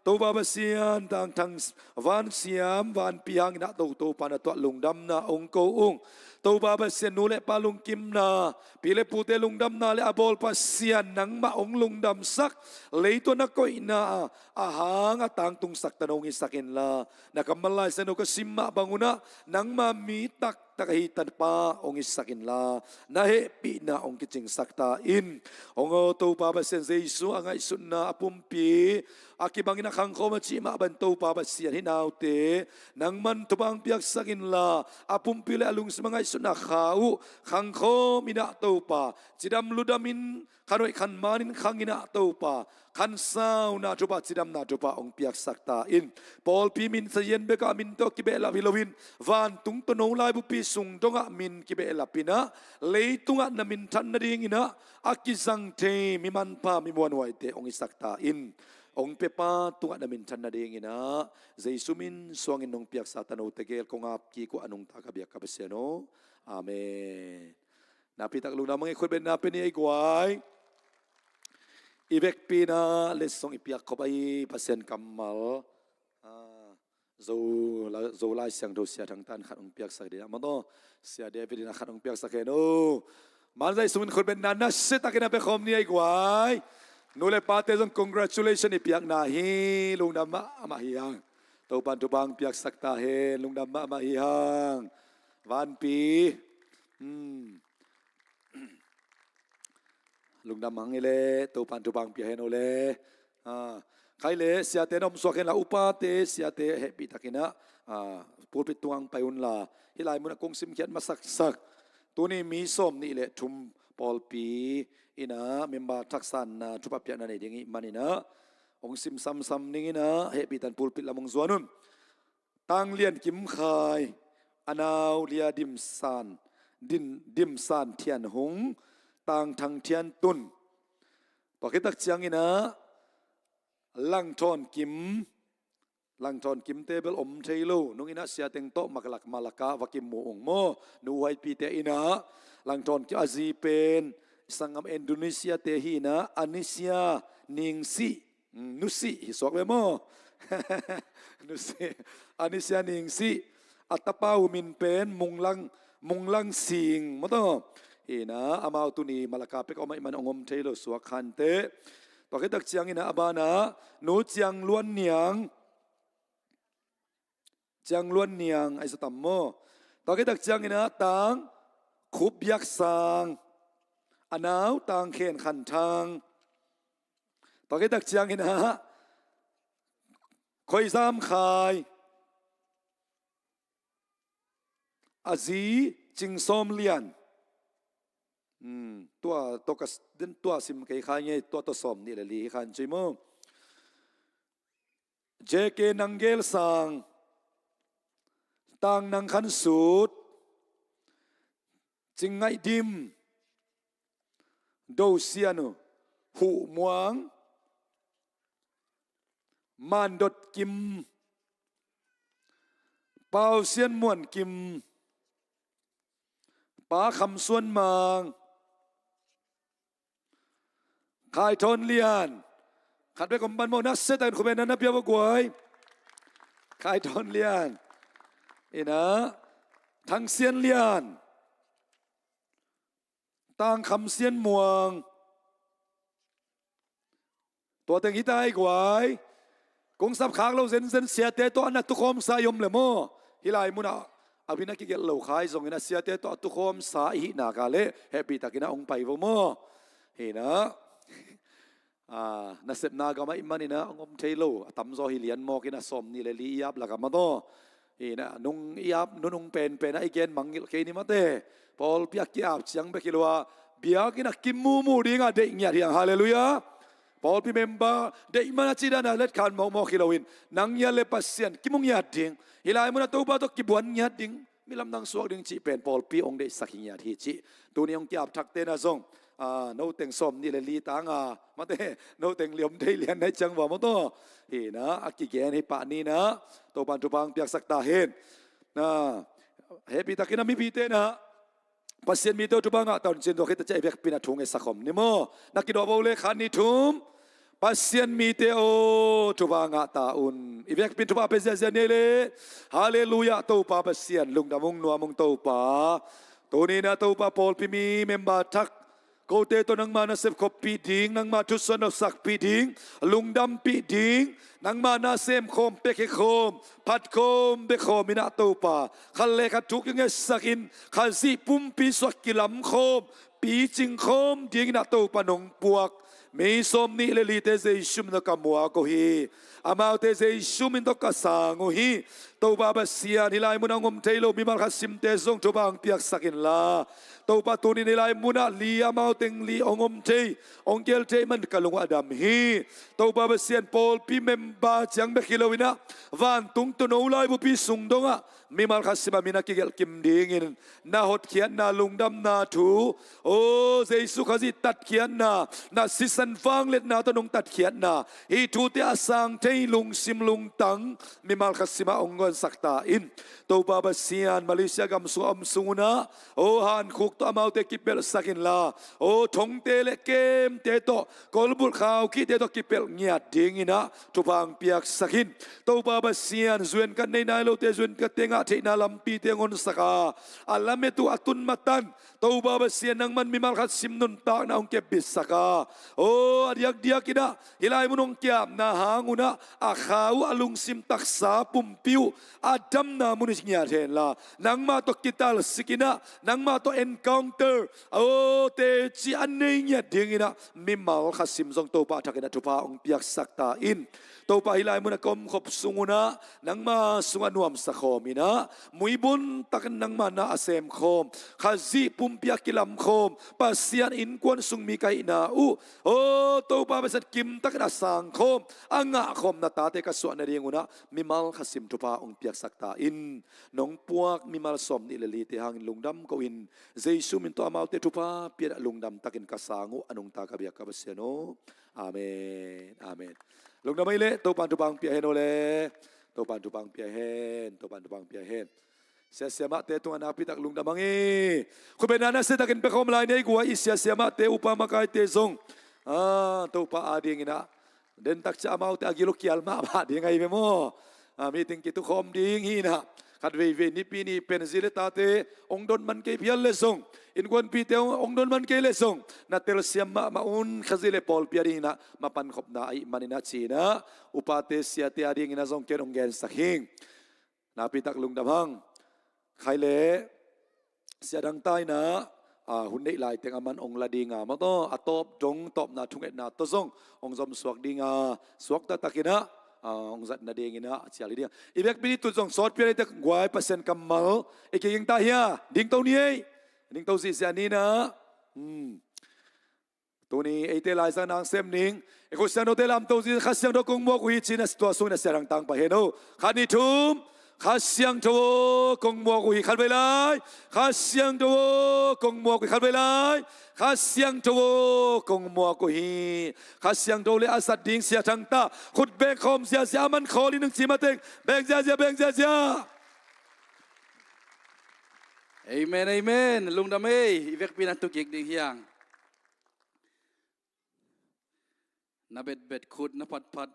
Topa Pasian, Thang Thang Van Siam, Vanpi hangin ah To, Topa na tuah lungdamna hong ko ung. Topa Pasian, nu le pa lungkimna, pi le pute lungdamna le a bawl Pasian, nangmah hong lungdamsak. Leitung na koihna a, a hang a tangtungsak tanu hong hisak inla, na kammal Lai Siangtho ka sim mah bangun ah, nangma mi taktak ahi tapa hong hisak inla, na hehpihna hong kicingsak ta in. Hong aw Topa Pasian, Jesu a ngaihsutna a pumpi a kibangin a khangkhawm a cih mah bang Topa Pasian, hih naute nangman thupha hong piaksak inla, a pumpi le a lungsim a ngaihsutna kha uh khangkhawm in ah Topa, cidam ludamin, khanhoih khanmanin khang in ah Topa, khansauna thupha, cidamna thupha hong piaksak ta in. Pawlpi min sazian bekah min tawh kibehlap hi loin, vantung tawh no laibupi sung dongah min kibehlap in ah, leitungah na minthan nadingin ah a kizang thei mi manpha, mi muanhuaite hong hisak ta in. Hong piapa tungah na minthan nadingin ah Jesu min suangin nong piaksa tanote gel kong ap kik uh a, nungta ka biak ka Pasian aw. Amen. Nakpi tak lungdam hang ei, khutbetna pia ni ei guai. I vekpi in ah letsong i piak khop ahi Pasian kammal, a, Zo, Zo Lai Siangtho Sia Thang ta in khat hong piaksak ding a, mah tawh Sia David in a khat hong piaksak hen aw. Manzai sungin khutbetna nasia takin a pia khawm ni ei guai. Nu le pate zong congratulation i piakna hi, lungdam mahmah hi hang. Topan thupha hong piaksak ta hen, lungdam mahmah hi hang. Vanpi. Hmm. Lungdam hang ei leh, Topan thupha hong pia hen aw leh. A, khai leh, siate na om suak hen la, upate, siate hehpih takin ah, a, pulpit tungah hong pai unla, hih lai munah kong simkhiat masaksak. Tuni mi sawmnih le thum pawlpi in ah member thak sanna thupha piakna nei ding ih man in ah hong sim samsam ning in ah hehpih tan pulpit lam hong zuan un. Tang Lian Kim Khai, a nau Lia Dim San, Din, Dim San Thian Hung, Tang Thang Thian Tun. Tua khit tak ciangin ah Lang Thawn Kim, Lang Thawn Kim te bel om thei lo, nung in ah sia teng tawh Malak-, Malacca va kimu ung maw. Nu Huaipite in ah Lang Thawn Kim a zi pen sanggam Indonesia te hi in ah, Anisya Ningsih, mm, Nusih hi suak ve maw. Nusih, Anisya Ningsih. A tapa uh min pen Munglang, Munglang Sing maw taw. Hi in ah amau tuni Malacca pek a om ahih man hong om thei lo suak khante. Tua khit tak ciangin ah a banah Nu Ciang Luan Niang, Ciang Luan Niang, ai sa tam maw. Tua khit tak ciangin ah Tang Khup Biak Sang, a nau Tang Khen Khan Thang. Tua khit tak ciangin ah Khoi Zam Khai, a zi Cing Sawm Lian. Hmm, tua, tua ka s-, den tua sim kei kha nge, tua tawh sawm nih le li hi khan cui maw. J K Nang Gel Sang, Tang Nang Khan Sut, Cing Ngaih Dim, Do Sian uh, Huh Muang, Man Dot Kim, Pau Sian Muan Kim, Pa Kham Suan Mang, Khai Thawn Lian. Khat bek om pan maw, na se takin khum en na na pia va guai. Khai Thawn Lian. In ah Thang Sian Lian, Tang Kham Sian Muang. Tua teng hi ta hi guai. Kong sap khak lo zenzen siate tawh a na tukhawmsa i om le maw. Hih lai munah a vin a kigelh lo khai zongin a siate tawh a tukhawmsa i hih nak leh hehpih takin ah hong pai vo maw. Hi in ah, ah, nasepna gam ahih manin ah hong om thei lo. A tamzaw hi lian mawk in ah sawm nih le li i ap lak a maw taw. Hi in ah, nung i ap nunung penpen ah i gen mangngilh kei ni mate. Pawlpi a ki-ap ciang bek hi lo a, biakinn a kimumu ding a deih ngiat hi hang. Halleluiah. Pawlpi member deih man a ci dan a letkhan mawkmawk hi loin, nang ngiat le Pasian kimu ngiat ding. Hih lai mun a Topa tawh kibuan ngiat ding. Mi lamdang suak ding cih pen pawlpi hong deihsak hi ngiat hi cih tuni hong ki-ap thakte na zong, ah, no teng sawm nih le li tang a, mate, no teng li om thei lian na hi ciang va maw taw. Hi in ah, a kigen hi pah ni in ah, Topa'n thupha hong piaksak ta hen. Na, hehpih takin a mipite na, Pasian mite uh thupha ngah ta un cin, tua khit a ciah i vekpi in a thu ngetsak khawm ni maw. Na kidawh vo le khat nih thum. Pasian mite aw, thupha ngah ta un. I vekpi in thupha pia ziahziah ni ei le. Halleluiah, Topa Pasian lungdam ung, nuam ung Topa. Tuni in ah Topa, pawlpi mi member thak kote tawh nangma na sepkhoppih ding, nangma thusuah na sakpih ding, lungdampih ding, nangma na semkhawm, piakhia khawm, phat khawm, bia khawm in ah Topa, khat le khat thu kingetsak in, Khazih pumpi sungah kilam khawm, picing khawm dingin ah Topa nong puak. Mi sawm nih le lite Jesu min tawh ka muak uh hi. Amaute Jesu min tawh ka sang uh hi. Topa Pasian, hih lai mun a hong om thei lo mimal khat simte zong thupha hong piaksak inla, Topa, tuni in hih lai munah li, amau teng li hong om thei, hong gel thei man ka lung uh a dam hi. Topa Pasian, pawlpi member ciang bek hi loin ah, vantung tuuno laibupi sung dongah mimal khat simah mi na kigelh kim dingin na hotkhiatna, lungdamna thu, aw, Jesu Khazih tatkhiatna, na sisan vangliatna tawh nong tatkhiatna, hih thute a sang thei lungsim lungtang mimal khat simah hong guansak ta in. Topa Pasian, Malaysia gam sungah om sung un ah, aw, hankhuk tawh amaute kipelhsak inla, aw, thongte le kemte tawh, kolbulh khaukhihte tawh kipelh ngiat dingin ah thupha hong piaksak in. Topa Pasian, zuenkat nei nai lote zuenkatte ngah theihna lampite hong honsak a, a lamet uh a tun matan, Topa Pasian, nangman mimal khat sim nuntakna hong kepbitsak a, aw, a diakdiakin ah hih lai mun hong ki-apna hang un ah a kha uh, a lungsim taksa pumpi uh a damna mun hi ngiat henla, nangmah tawh kitalsik in ah, nangmah tawh encounter, aw, teci a nei ngiat dingin ah mimal khat sim zong Topa a thakin ah thupha hong piaksak ta in. Topa, hih lai mun a ka omkhop sung un ah nangma sungah nuamsa khawm in ah, muibun takin nangmah na a semkhawm, Khazih pumpi a kilamkhawm, Pasian innkuan sung mi ka hihna uh, aw Topa Pasian kimtakin a sangkhawm, a ngahkhawm na tate ka suah nadingunah mimal Kha Siangtho thupha hong piaksak ta in. Nong puak mimal sawm nih le lite hangin lungdam ko-in, Jesu min tawh amaute thupha pianah lungdam takin ka sang uh a nungta ka biak ka Pasian aw. Amen. Amen. Lungdam ei leh Topan thupha hong pia hen aw le. Topan thupha hong pia hen. Topan thupha hong pia hen. Sia siamahte tungah nakpitak lungdam hang hi. Khutbetna nasia takin pia khawm lai ni ei guai, i sia siamahte, upa makaite zong, ah, Topa adinginah dentak ciah amaute a gilo kial mahmah ding ahi ve maw? Ah, meeting kitukhawm ding hinah, khat veivei nipi ni pen zi le tate hong don man kei phial le zong, innkuanpite hong, hong don man kei le zong, na telsiam mahmah un, Khazih le pawlpi adinginah mapankhopna ahih maninah cinah, upate siate adinginah zong ken hong gensak hing. Nakpitak lungdam hang. Khai le sia dangta inah, ah, hun neih laiteng a man hong la dinga maw taw, a tawp dong tawpna thungetna tawh zong hong zomsuak dinga, suakta takinah, ah, hong zat nadinginah a cial hi dinga. I vekpi ni tut zong sawt pian ei tek guai, Pasian kammal i kiging ta hia? Dingto ni ei. Dingto zihziah ninah. Hmm. Tuni eite laizang nang sem ning. I khut siangthote lamto zin, Kha Siangtho kong muak uh hi cinah tua sungin a sia dangtang pai hen aw. Khat ni thum. Kha Siangtho aw kong muak uh hi, khat vei lai. Kha Siangtho aw kong muak uh hi, khat vei lai. Kha Siangtho aw kong muak uh hi. Kha Siangtho le a zat ding sia thangta khut beng khawm ziazia a man khawl in hong ci mateng. Beng ziazia, beng ziazia. Amen, amen. Lungdam ei. I vekpi na tukik ding hiang. Na betbet khut, na phatphat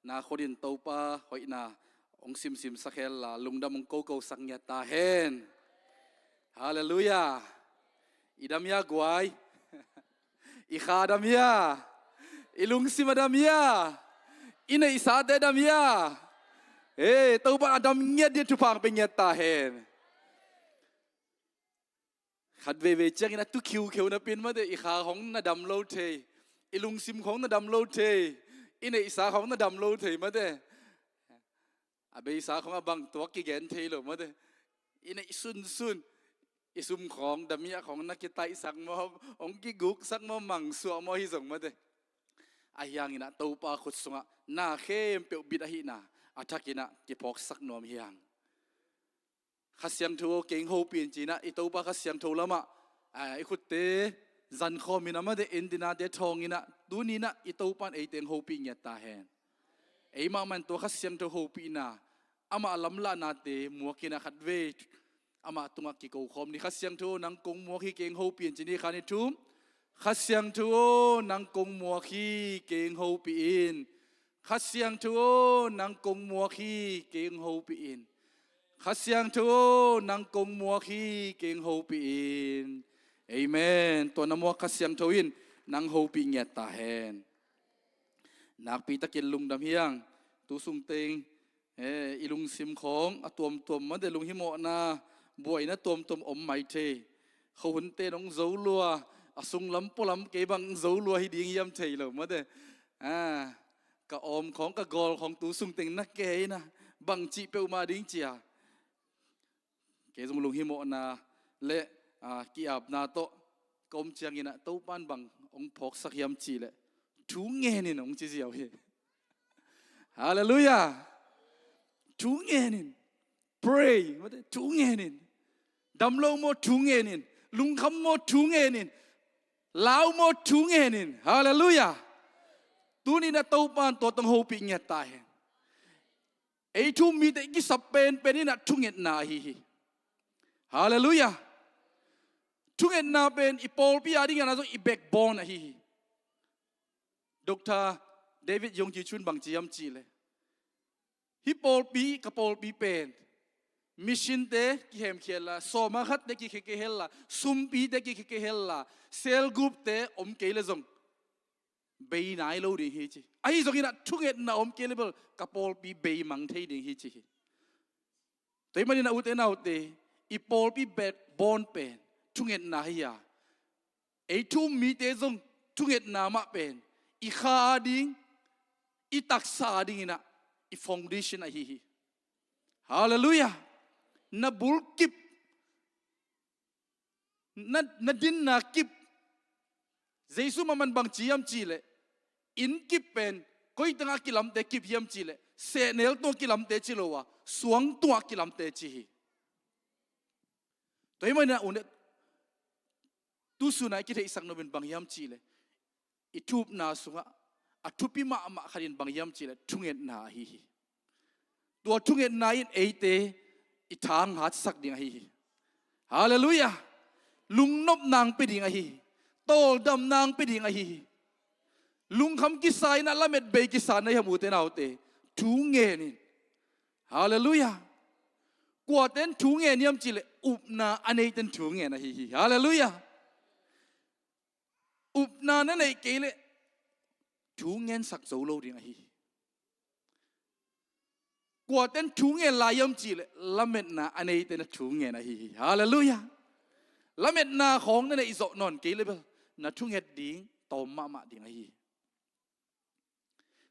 na khut in Topa hoihna hong simsim sak hella, lungdam hong kokosak ngiat ta hen. Halleluiah. I dam hia guai? I kha a dam hia? I lungsim a dam hia? I neihsate a dam hia? Ei, Topa a dam ngiat ding thupha hong pia ngiat ta hen. Khat veivei ciangin a tu khiukheu napi in mate, i kha khawng na dam lo thei, i lungsim khawng na dam lo thei, i neihsa khawng na dam lo thei mate. A beisa khawng a bang tuak kigen thei lo mate. I neih sunsun, i sum khawng, damiah khawng na kitaihsak maw, hong kiguksak maw, mangsuah maw hi zong mate. Ahi hanginah Topa khut sungah na khempeuh bit ahihna a thakinah kiphawksak nuam hi hang. Kha Siangtho aw kei hong hopih in cinah i Topa Kha Siangtho lamah, ah, i khutte zankhawm in amate, i dinate thawng inah, tuninah i Topa in eite hong hopih ngiat ta hen. Ei mahmah in tua Kha Siangtho hopihna, amah lamlahnate muak inah khat vei amah tungah kiko khawm ni. Kha Siangtho aw nang kong muak hi, kei hong hopih in ci ni. Khat ni thum. Kha Siangtho aw nang kong muak hi, kei hong hopih in. Kha Siangtho aw nang kong muak hi, kei hong hopih in. Kha Siangtho aw nang kong muak hi, kei hong hopih in. Amen. Tua na muak Kha Siangtho in nang hopih ngiat ta hen. Nakpi takin lungdam hi hang. Tu sungteng, eh, i lungsim khawng a tuamtuam mate, lunghimawhna, buaina tuamtuam om mai thei. Khuahunte in hong zo lua, a sunglam pualam kei bang hong zo lua hi ding hiam thei lo mate. Ah, ka awm khawng, ka gawl khawng tu sungteng na kei inah bangcih peuhmah ding cia. Kei zong lunghimawhna le, ah, ki-apna tawh ka om cianginah Topa in bang hong phawksak hiam cihleh thu ngen in hong ci ziau hi. Halleluiah. Thu ngen in. Pray. Thu ngen in. Dam lo maw? Thu ngen in. Lungkham maw? Thu ngen in. Lau maw? Thu ngen in. Halleluiah. Tuninah Topa in tua tawh hong hopih ngiat ta hen. Ei thu um mite i kisap penpen inah thungetna ahi hi. Halleluiah. Thungetna pen i pawlpi adingin a zong i backbone ahi hi. Doctor David Yonggi Cho in bang ci hiam cihleh, hih pawlpi, ka pawlpi pen mission-te kihemkhia hella, sawma khatte kikhia kei hella, sumpite kikhia kei hella, cell group-te om kei le zong bei nai lo ding hi ci. Ahi zonginah thungetna om kei le bel ka pawlpi beimang thei ding hi ci hi. Tua ahih manin a ute naute, i pawlpi backbone pen thungetna hi a, ei thu um mite zong thungetna mah pen i kha ading, i taksa adinginah i foundation ahi hi. Halleluiah. na bul kip, na, na dinna kip, Jesu mahmah in bang ci hiam cih leh, inn kip pen koi tengah kilamte kip hiam cih leh, sehnel tungah kilamte ci lo a, suang tungah kilamte ci hi. Tua ahih manin ah, u ne, tu sun ah i kitheihsak nop in bang hiam cih leh, i thu-upna sungah a thupi mahmah khat in bang hiam cih leh, thungetna ahi hi. Tua thungetna in eite i thanghatsak ding ahi hi. Halleluiah. Lungnopna hong pia ding ahi hi. Tawldamna hong pia ding ahi hi. Lungkham kisa in ah, lametbei kisa na hi hiam, ute naute? Thu ngen in. Halleluiah. Kuate in thu ngen hiam cih leh, upna a neite in thu ngen ahi hi. Halleluiah. Upna na neih kei leh thu ngensak zo lo ding ahi hi. Kuate in thu ngen lai hiam cih leh, lametna a neite in ah thu ngen ahi hi. Halleluiah. Lametna khawng na neih zawh nawn kei leh bel, na thunget ding tawm mahmah ding ahi hi.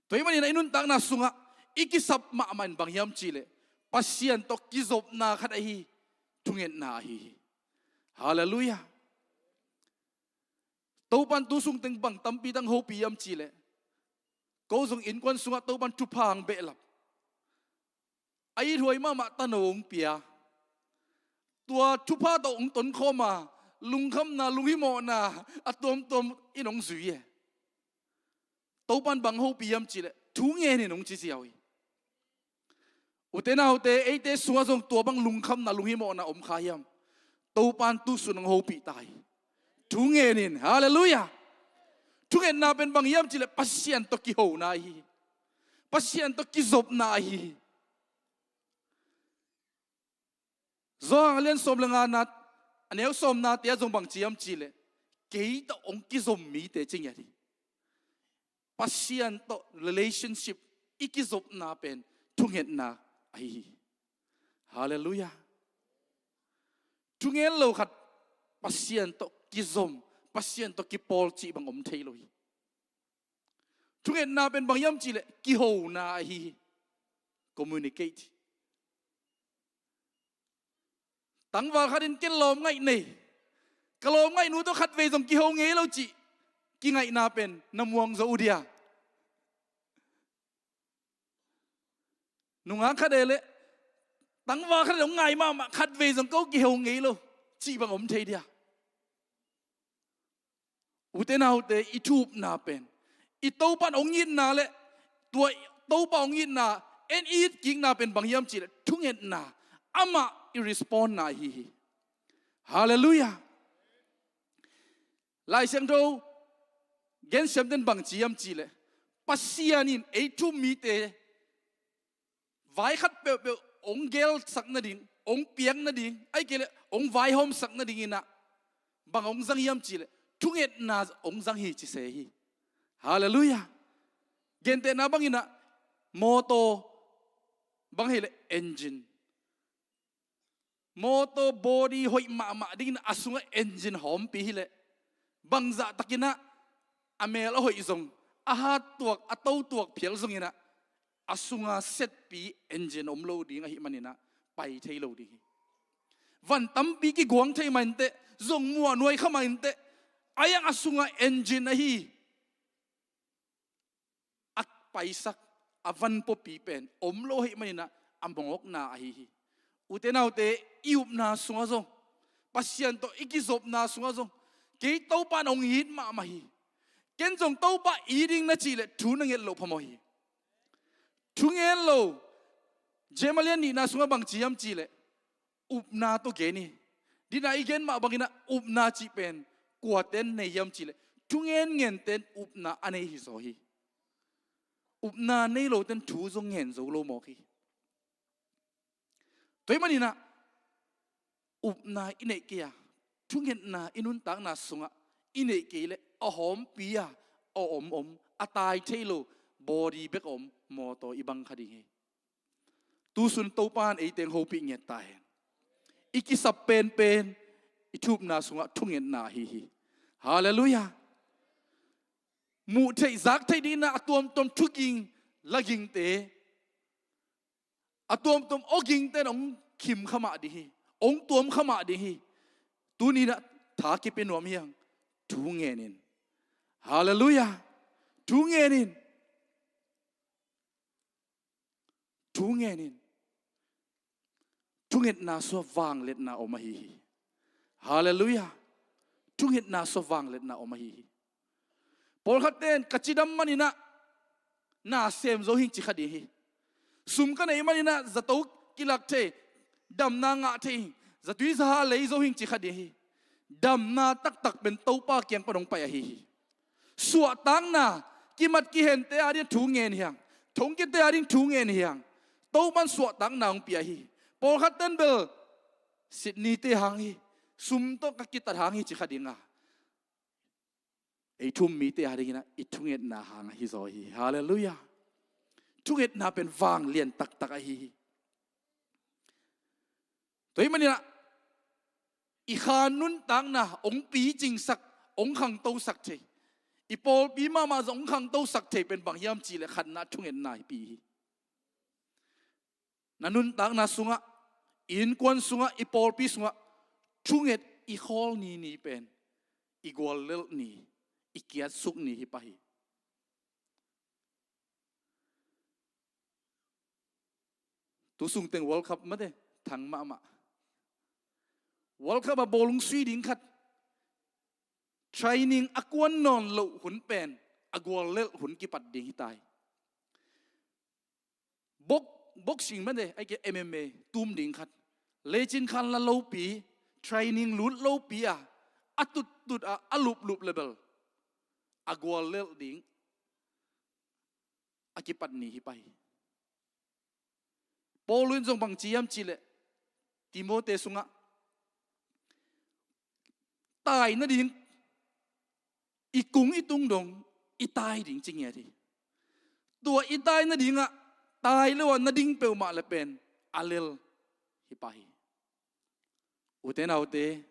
Tua ahih manin ah, i nuntakna sungah i kisap mahmah in bang hiam cih leh, Pasian tawh kizopna khat ahi hi. Thungetna ahi hi. Halleluiah. Topa'n tu sung teng bang tampi tak hong hopih hiam cih leh, ko zong innkuan sungah Topa'n thupha hong behlap, a ithuai mahmah tano hong pia, tua thupha tawh hong tonkhawm a, lungkhamna, lunghimawhna a tuamtuam in hong zui e. Topa'n bang hong hopih hiam cih leh, thu ngen in, hong ci ziau hi. Ute naute, eite sungah zong tua bang lungkhamna, lunghimawhna om kha hiam? Topa'n tu sun hong hopih ta hi. Thu ngen in. Halleluiah. Thungetna pen bang hiam cih leh, Pasian tawh kihona ahi hi. Pasian tawh kizopna ahi hi. Johan a lian sawm le nga na, a neu sawmnate ah zong bang ci hiam cih leh, kei tawh hong kizom mite ci ngiat hi. Pasian tawh relationship, i kizopna pen thungetna ahi hi. Halleluiah. Thungen lo khat Pasian tawh kizom, Pasian tawh kipawl cih bang om thei lo hi. Thungetna pen bang hiam cih leh, kihona ahi hi. Communicate. Tangval khat in ken lawmngaih nei, ka lawmngaihnu tawh khatvei zong kiho ngei lo cih kingaihna pen na muang zo uh dia? Nungak khat e leh, tangval khat in hong ngai mahmah, khatvei zong ko kiho ngei lo cih bang om thei dia? Ute naute, i thu-upna pen, i Topa'n hong itna leh, tua Topa hong itna, en i it kikna pen bang hiam cih leh, thungetna, amah i respondna ahi hi. Halleluiah. Lai Siangtho gensiamte'n bang ci hiam cih leh, Pasian in ei thu-um mite vai khat peuhpeuh hong gelsak nading, hong piak nading, ahih kei leh hong vaihawmsak nadingin ah, bang hong zang hiam cih leh, thungetna hong zang hi ci se hi. Halleluiah. Gentehna bangin ah, mawtaw bang hi leh, engine. Mawtaw body hoih mahmah dingin a sungah engine hawmpi hi leh, bangzah takin ah a mel a hoih zong, a hat tuak, a to tuak phial zongin ah, a sunga setpi engine om lo ding ahih manin ah, pai thei lo ding hi. Van tampi kiguang thei mah inteh, zong muh a nuai kha mah inteh, a yang a sunga engine ahi, a paisak, a van puapi pen om lo ahih manin ah, a mawkna ahi hi. Ute naute, i upna sungah zong, Pasian tawh i kizopna sungah zong, kei Topa'n hong it mahmah hi, ken zong Topa it ing na cih leh, thu na nget loh phamawh hi. Thungen lo. James a lian nihna sungah bang ci hiam cih leh, upna tawh gen hi. Dina i gen mah bangin ah, upna cih pen kuate'n nei hiam cih leh, thu ngenngente in upna a nei hi zaw hi. Upna nei lote in thu zong ngen zo lo mawk hi. Tua ahih manin ah, upna i neih kei a, thungetna i nuntakna sungah i neih kei leh, a hawmpi a, a om om, a tai thei lo, body bek a om mawtaw i bang kha ding hi. Tu sun Topa'n eite hong hopih ngiat ta hen. I kisap penpen, i thu-upna sungah thungetna ahi hi. Halleluiah. Muh theih, zak theih dingin ah a tuamtuam thuging, lagingte, a tuamtuam awgingte in hong khim kha mah ding hi. Ong tuam kha mah ding hi. Tuni-in ah tha kipia nuam hi hang. Thu ngen in. Halleluiah. Thu ngen in. Thu ngen in. Thungetna sungah vangliatna om ahi hi. Halleluiah. Thungetna sungah vangliatna om ahi hi. Pawlkhatte in ka cidam manin ah na sem zo hing ci kha ding hi. Sum ka nei manin ah zato kilak thei, damna ngah thei, zatui zaha lei zo hing ci kha ding hi. Damna taktak pen Topa kiang pan ong pai ahi hi. Suahtakna, kimat kihente ading thu ngen hi hang. Thongkiatte ading thu ngen hi hang. Topa'n suahtakna ong pia hi. Pawlkhatte in bel Sydney-te hang hi. Sum tawh ka kitat hang hi ci kha ding a, ei thu um mite adingin ah i thungetna hang ahi zaw hi. Halleluiah. Thungetna pen vanglian taktak ahi hi. Tua ahih manin ah i kha nuntakna ong picingsak, ong khangtosak thei, i pawlpi mahmah zong ong khangtosak thei pen bang hiam cih leh khatna thungetna hi pi hi. Na nuntakna sungah, i innkuan sungah, i pawlpi sungah thunget i khawl ni ni pen i guallelh ni, i kiatsuk ni hi pah hi. Tu sungteng World Cup mate thang mahmah. World Cup a bawlung sui ding khat training a kuan nawn loh hun pen a guallelh hun kipat ding hi ta hi. Bok, boxing mate, ahih kei leh M M A tum ding khat, lecin khan la lopi, training lut lopi a, a tuttut a, a luplup leh bel a guallelh ding a kipat ni hi pah hi. Paul in zong bang ci hiam cih leh Timothy sungah tai nading i kung i tung dong i tai ding ci ngiat hi. Tua i tai nadingah tai lo a na ding peuhmah leh pen a lel hi pah hi. Ute naute,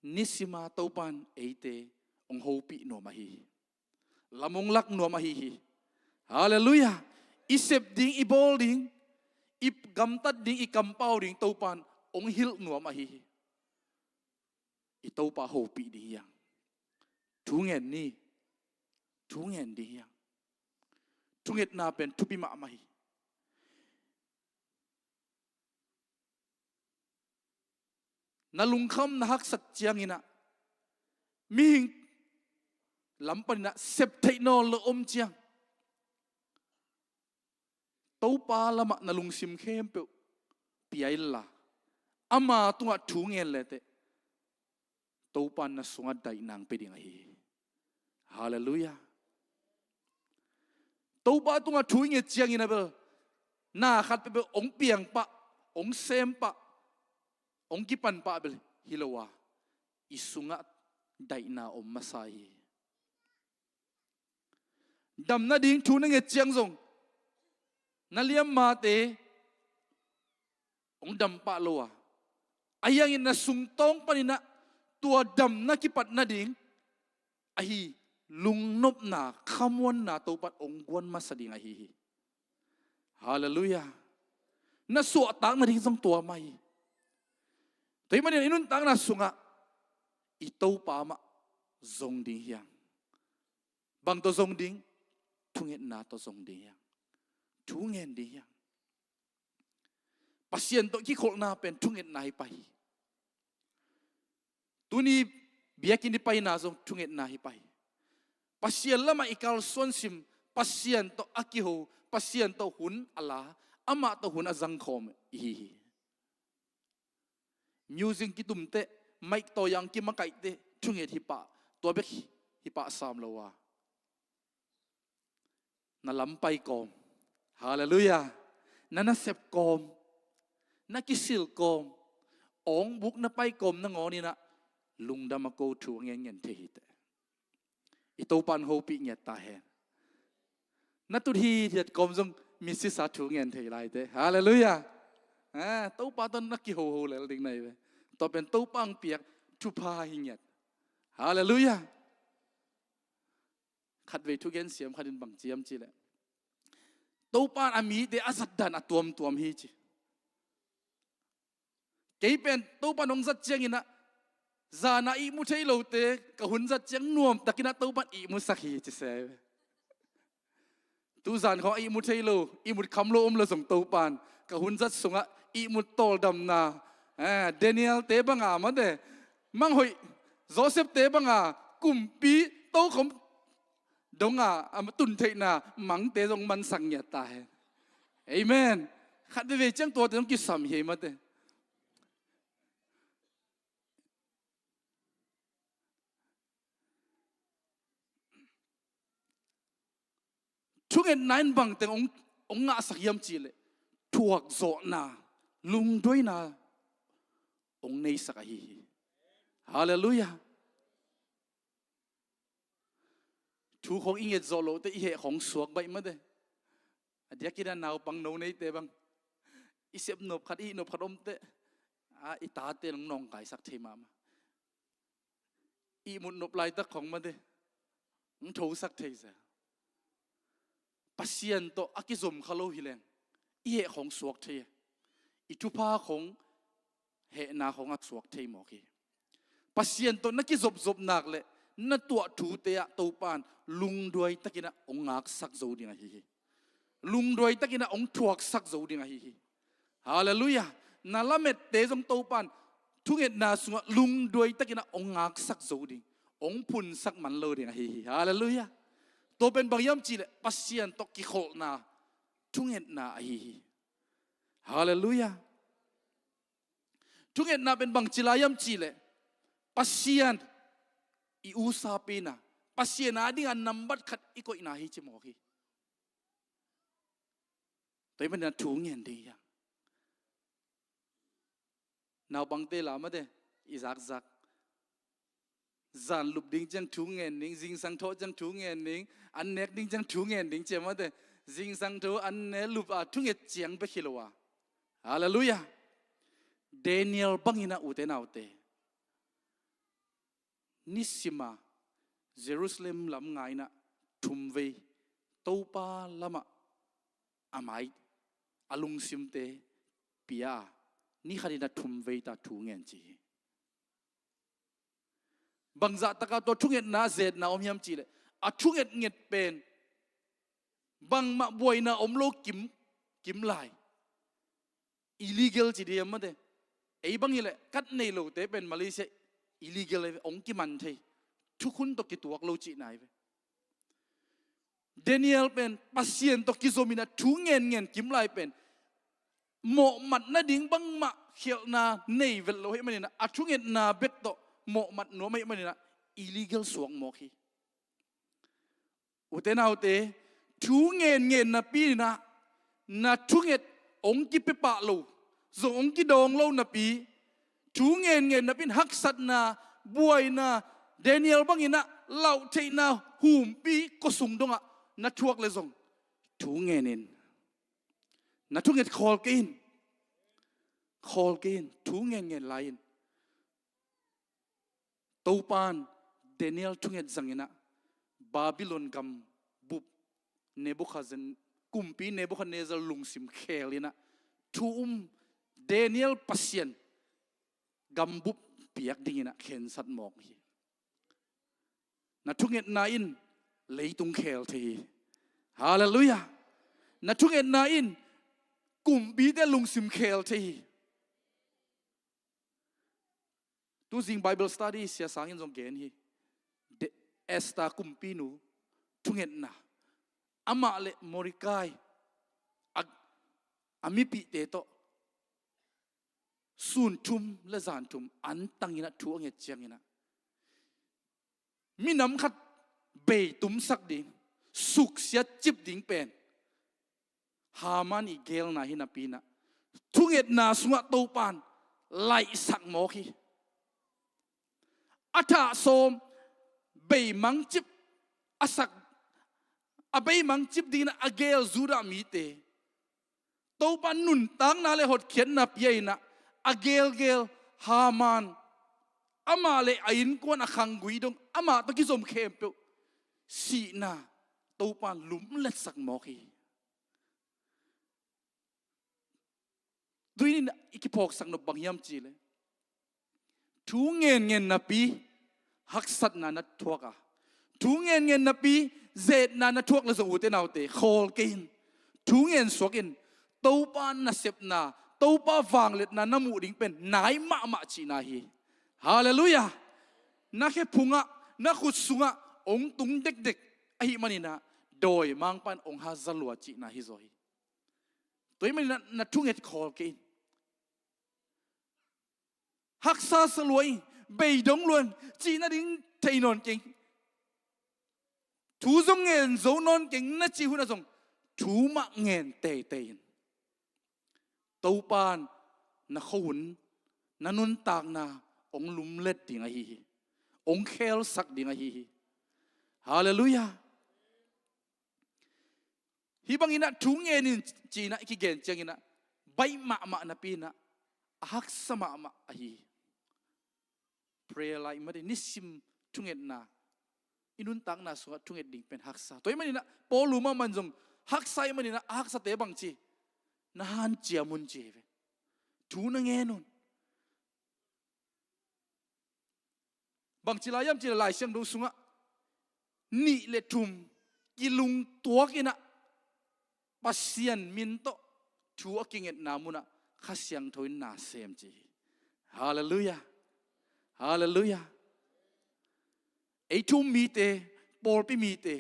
nisima Topa'n eite ong hopih nuam ahi hi. Lam ong lak nuam ahi hi. Halleluiah. I sep ding, i bawl ding, i gamtat ding, i kampau ding Topa'n ong hilh nuam ahi hi. I Topa hopih ding hi hang. Thu ngen ni. Thu ngen ding hi hang. Thungetna pen thupi mahmah hi. Na lungkham na haksat ciangin ah mihing lam panin ah sep theih nawn lo om ciang, Topa lamah na lungsim khempeuh pia inla, ama tungah thu ngen leteh Topa'n na sungah daihna ong pia ding ahi hi. Halleluiah. Topa tungah thu i nget ciangin a bel na khat peuhpeuh ong piang pah, ong sem pah, ong kipan pah bel hi lo a, i sungah daihna om masa hi. Dam nading thu na nget ciang zong na liammate ong dam pah lo a, ahi hangin na sungtawng panin ah tua damna kipat nading ahi lungnopna, khamuanna Topa'n ong guan masa ding ahi hi. Halleluiah. Na suahtak nading zong tua mah hi. Tua ahih manin i nuntakna sungah i Topa mah zong ding hi hang. Bang tawh zong ding? Thungetna tawh zong ding hi hang. Thu ngen ding hi hang. Pasian tawh kikholhna pen thungetna hi pah hi. Tuni biakinn i paina zong thungetna hi pah hi. Pasian lamah i kalsuan sim, Pasian tawh a kiho, Pasian tawh hun a la, amah tawh hun a zangkhawm i hi hi. Music kitumteh, mic tawh a kimakaihte thunget hi pah, tua bek hi pah sam lo a, na lam pai kawm, halleluiah, na nasep kawm, na kisil kawm, awngbuk na pai kawm nangawnin ah lungdam a ko thu a ngenngen thei hi teh. I Topa'n hopih ngiat ta hen. Na tut hithiat kawm zong misisa thu ngen thei lai teh. Halleluiah. Ah, Topa tawh na kihoho lel ding na hi ve. Tua pen Topa ong piak thupha hi ngiat. Halleluiah. Khatvei thugen siam khat in bang ci hiam cih leh, Topa'n a mite a zatdan a tuamtuam hi ci. Kei pen Topan hong zat ciangin ah, zan a ihmu thei lote ka hun zat ciang nuamtakin ah Topan ihmusak hi, ci se. Tu zan khawng a ihmu thei lo, ihmut kham lo om lo zong Topan ka hun zat sungah ihmut tawldamna, eh, Daniel-te banga mate, manghoih Joseph-te banga kumpi tokhom donga a tun theihna mangte zong mansak ngiat ta hen. Amen. Khat veve ciang tuate zong kisam hi mate. Thungetna in bangteng hong, hong ngahsak hiam cihleh, thuakzawhna, lungduaina hong neisak ahi hi. Halleluiah. Thu khawng i nget zawh loh teh i heh khawng suak baih mate. A diakin a naupang no neite bang, i sep nop khat, i hih nop khat om teh, a, i tate nong nawngkaisak thei mahmah. Ihmut nop laitak khawng mate, hong thosak thei zel. Pasian tawh a kizom kha lo hi leng, i heh khawng suak thei a, i thupha khawng, hehna khawng a suak thei mawk hi. Pasian tawh na kizopzop nak le na tuah thute ah Topan lungduai takin ah hong ngaksak zo ding ahi hi. Lungduai takin ah hong thuaksak zo ding ahi hi. Halleluiah. Na lamette zong Topan thungetna sungah lungduai takin ah hong ngaksak zo ding, hong phunsak man lo ding ahi hi. Halleluiah. Tua pen bang hiam cihleh Pasian tawh kikholhna thungetna ahi hi. Halleluiah. Thungetna pen bangci lai hiam cihleh, Pasian i usapi-na, Pasian adinga nambat khat i koihna hi ci mawk hi. Tua hi manin ah thu ngen ding hi hang. Naupangte la mate, i zakzak, zan lup ding ciang thu ngen ding, zingsang thawh ciang thu ngen ding, an nek ding ciang thu ngen ding ci a mate. Zingsang thawh, an ne lup a thunget ciang bek hi lo a. Halleluiah. Daniel bangin ah, ute naute, nisima Jerusalem lam ngaina thumvei Topa lamah a mai, a lungsimte pia a, ni khatin ah thumvei ta thu ngen ci hi. Bangzah taka tua thungetna a zetna om hiam cihleh, a thungetnget pen bangmah buaina om lo kim, kim lai. Illegal ci ding hiam mate. Ei bang hileh kat nei lote pen Malaysia illegal hong kiman thei. Thukhun tawh kituak lo cihna hi ve. Daniel pen Pasian tawh kizomin a thu ngenngen kim lai pen mawhmat nading bangmah khialhna nei vet lo ahih manin ah, a thungetna bek tawh mawhmat nuam ahih manin ah, illegal suak mawk hi. Ute naute, thu ngenngen napi-in ah, na thunget hong kipia pah lo, zong hong kidawng lo napi, thu ngenngen napi-in haksatna, buaina, Daniel bangin ah lauhtheihna humpi khuasung dongah na thuak leh zong, thu ngen in. Na thunget khawl kei in. Khawl kei in, thu ngenngen lai in. Topan Daniel thunget zangin ah, Babylon gambup Nebuchadnezzar, kumpi Nebuchadnezzar lungsim kheelin ah, thu um Daniel Pasian gambup piak dingin ah khensat mawk hi. Na thungetna in leitung kheel thei hi. Halleluiah. Na thungetna in kumpite lungsim kheel thei hi. Tuzing Bible study siasangin zong gen hi. De-, Esther kumpinu thungetna, amah le Mordecai a, a mipihte tawh sun thum le zan thum antangin ah thu a nget ciangin ah, minam khat bei tumsak ding, suksiat cip ding pen Haman i geelna hi napi-in ah, thungetna sungah Topan laihsak mawk hi. A thah sawm beimang cip a sak, a beimang cip dingin ah a geel Judah mite, Topa nuntakna le hotkhiatna pia-in ah, a geelgeel Haman, amah le a innkuan, a khanggui dong, amah tawh kizom khempeuh sihna Topan lumletsak mawk hi. Tui-in i kiphawksak nop bang hiam cih leh, thu ngenngen napi haksatna na thuak a, thu ngenngen napi zetna na thuak le zong, ute naute, khawl kei in. Thu ngen suak in. Topa nasepna, Topa vangliatna na muh ding pen nai mahmah cihna hi. Halleluiah. Na khephungah, na khut sungah hong tung dekdek ahih manin ah, dawimangpa'n hong haza lua cihna hi zaw hi. Tua ahih manin ah na thunget khawl kei in. Haksa sa lua ing, beidong lua ing, cih nading thei nawn keng. Thu zong ngen zo nawn keng na cih hunah zong, thu mah ngen teitei in. Topa'n na khuahun, na nuntakna hong lumlet ding ahi hi. Hong khelsak ding ahi hi. Halleluiah. Hih bangin ah thu ngen in ci-in ah i kigen ciangin ah, baih mahmah napi-in ah, a haksa mahmah ahi hi. Prayer life mah ding, nisim thungetna, i nuntakna sungah thunget ding pen haksa. Tua ahih manin ah Paul mahmah in zong haksa ahih manin ah, a haksate bang ci, na hanciam un ci hi ve. Thu na ngen un. Bangci lai hiam cih leh Lai Siangtho sungah nih le thum kilungtuak in ah, Pasian min tawh thu a kingetna munah Kha Siangtho in na sem ci hi. Halleluiah. Halleluiah. Ei thu um mite, pawlpi mite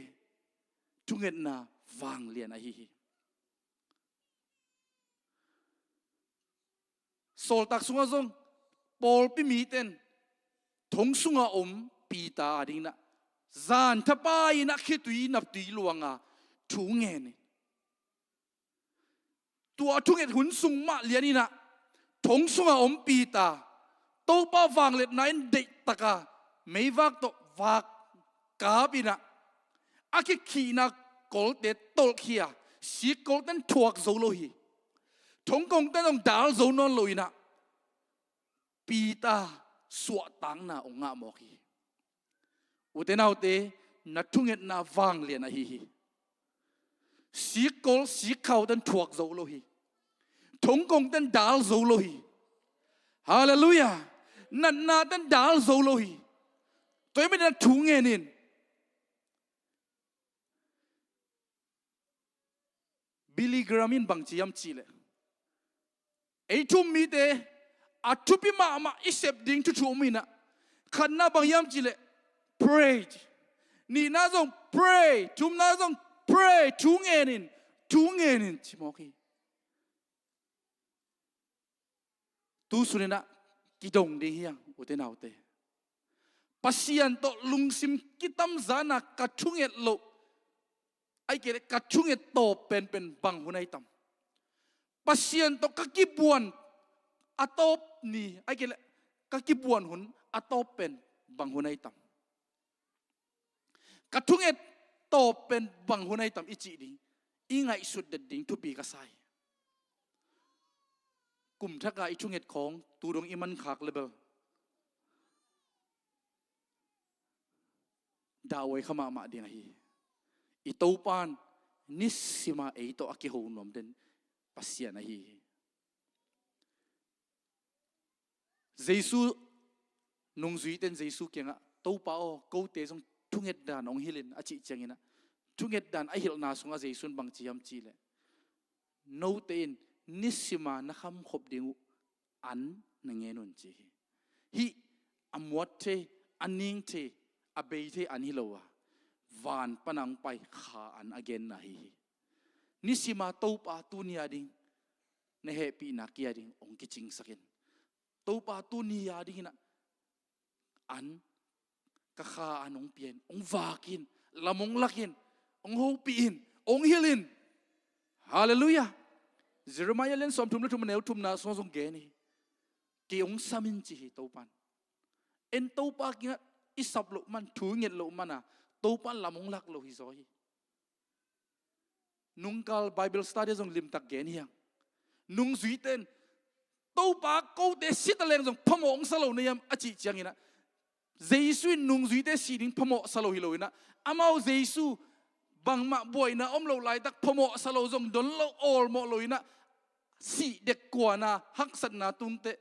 thungetna vanglian ahi hi. Sawltak sungah zong pawlpi mite in thong sungah om Peter adingin ah, zan thapai-in ah khitui naptui luanga thu ngen in. Tua thunget hun sung mah lianin ah, thong sungah om Peter, Topa vangliatna in deihtak a, meivak tawh vak kap in ah, a kikhihna kolte tolhkhia, sikkolte'n thuak zo lo hi. Thongkongte'n hong dal zo nawn lo in ah, Peter suahtakna hong ngah mawk hi. Ute naute, na thungetna vanglian ahi hi. Sikkol sikkhaute in thuak zo lo hi. Thongkongte in dal zo lo hi. Halleluiah. Natnate in dal zo lo hi. Tua ahih manin na thu ngen in. Billy Graham in bang ci hiam cih leh, ei thu um mite a thupi mahmah i sep ding thu thum om in ah, khatna bang hiam cih leh, pray. Nihna zong pray, thumna zong pray, thu ngen in, thu ngen in ci mawk hi. Tu sun in ah kidong ding hi hang, ute naute. Pasian tawh lungsim kitamzan a ka thunget loh, ahih kei leh ka thunget tawp penpen bang hun ahi tam? Pasian tawh ka kibuan a tawp ni, ahih kei leh ka kibuan hun a tawp pen bang hun ahi tam? Ka thunget tawp pen bang hun ahi tam i cih ding, i ngaihsut det ding thupi ka sa hi. Kum thak a i thunget khawng tu dong i man khak le bel, dahhuai kha mahmah ding ahi hi. I Topa'n nisim a ei tawh a kiho nuam den Pasian ahi hi. Jesu nungzuite'n Jesu kiangah, "Topa aw, kote zong thunget dan hong hilh in," a cih ciangin ah, thunget dan a hilhna sungah Jesu'n bang ci hiam cih leh, "Note in nisim a na khamkhop ding uh an na ngen un," ci hi. Hih a muat thei, a ning thei, a bei thei an hi lo a, van pan a hong pai Kha an a genna ahi hi. Nisim a Topa tuni a ding na hehpihna kia ding hong kicingsak in. Topa tuni a dingin ah an, ka kha an hong pia in, hong vak in, lam hong lak in, hong hopih in, hong hilh in. Halleluiah. Jeremiah lian sawmthum le thum a neu thumna sungah zong gen hi. Kei hong sam in ci hi Topa'n. En Topa kiangah i sap loh man, thu i nget loh man a, Topa'n lam hong lak lo hi zaw hi. Nungkal Bible study zong limtak gen hi hang. Nungzuite'n, "Topa, kote si ta leng zong phamawh hong sa lo na hiam?" a cih ciangin ah, Jesu in nungzuite si ding phamawh sa lo hi lo in ah, amau Jesu bangmah buaina om loh laitak phamawh sa lo zong don lo, awlmawh lo in ah, sih dek kuana haksatna tungteh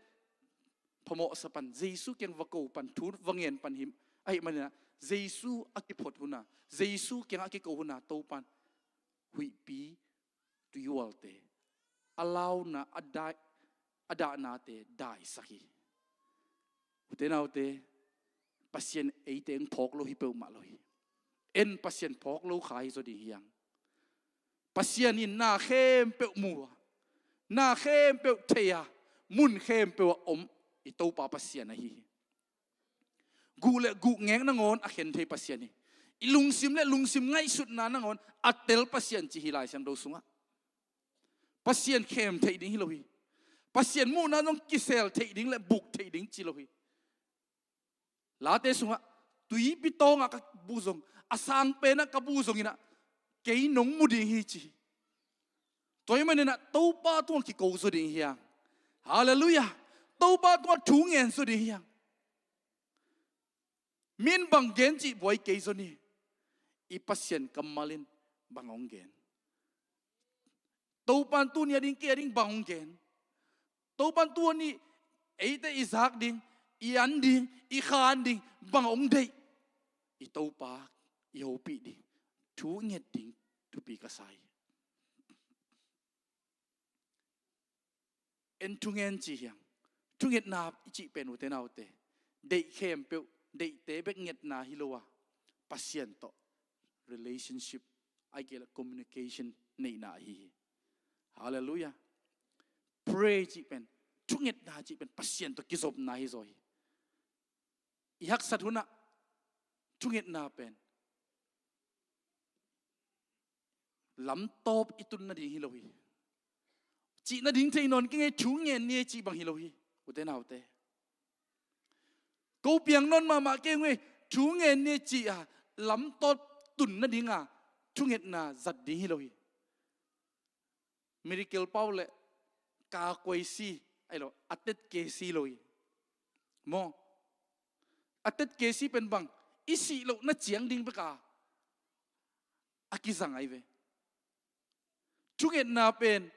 phamawhsa pan, Jesu kiang va ko pan, thu va ngen pan hi. Ahih manin ah Jesu a kiphot hun a, Jesu kiangah a kiko hun a Topan huihpi tuihualte, a launa, a dai, a dahnate daisak hi. Ute naute, Pasian eite hong phawk lo hi peuhmah lo hi. En Pasian phawk lo kha hi zaw ding hi hang. Pasian in na khempeuh mu a, na khempeuh thei a, mun khempeuh ah om i Topa Pasian ahi hi. Guh le guh ngek nangawn a khen thei Pasian hi. I lungsim le lungsim ngaihsutna nangawn a tel Pasian ci hi Lai Siangtho sungah. Pasian khem theih ding hi lo hi. Pasian muhna zong kisel theih ding le buk theih ding ci lo hi. Late sungah, tuipi tawngah ka buh zong, a sang penah ka buh zongin ah kei nong mu ding hi ci hi. Tua ahih manin ah Topa tungah kiko zaw ding hi hang. Halleluiah. Topa tungah thu ngen zaw ding hi hang. Min bang gen cih buai kei zaw ni. I Pasian kammal in bang hong gen? Topan tuni a ding, kei a ding bang hong gen? Topan tuni eite i zak ding, i an ding, i khan ding bang hong deih? I Topa i hopih ding, thu nget ding thupi ka sa hi. En thungen ci hi hang. Thungetna i cih pen, ute naute, deih khempeuh, deihte bek ngetna hi lo a, Pasian tawh relationship, ahih kei leh communication neihna ahi hi. Halleluiah. Pray cih pen, thungetna cih pen Pasian tawh kizopna hi zaw hi. I haksat hunah thungetna pen lamtawp i tun nading hi lo hi. Cih nading thei nawn kei ing ei, thu ngen ni ei cih bang hi lo hi, ute naute. Ko piang nawn mahmah kei ung ei, thu ngen ni ei cih a lamtawp tun nading a thungetna zat ding hi lo hi. Miracle pau le ka kuai si, ahi lo, a tet kei si lo hi. Maw? A tet kei si pen bang, i sih lohna ciang ding bek a a kizang ahi ve. Thungetna pen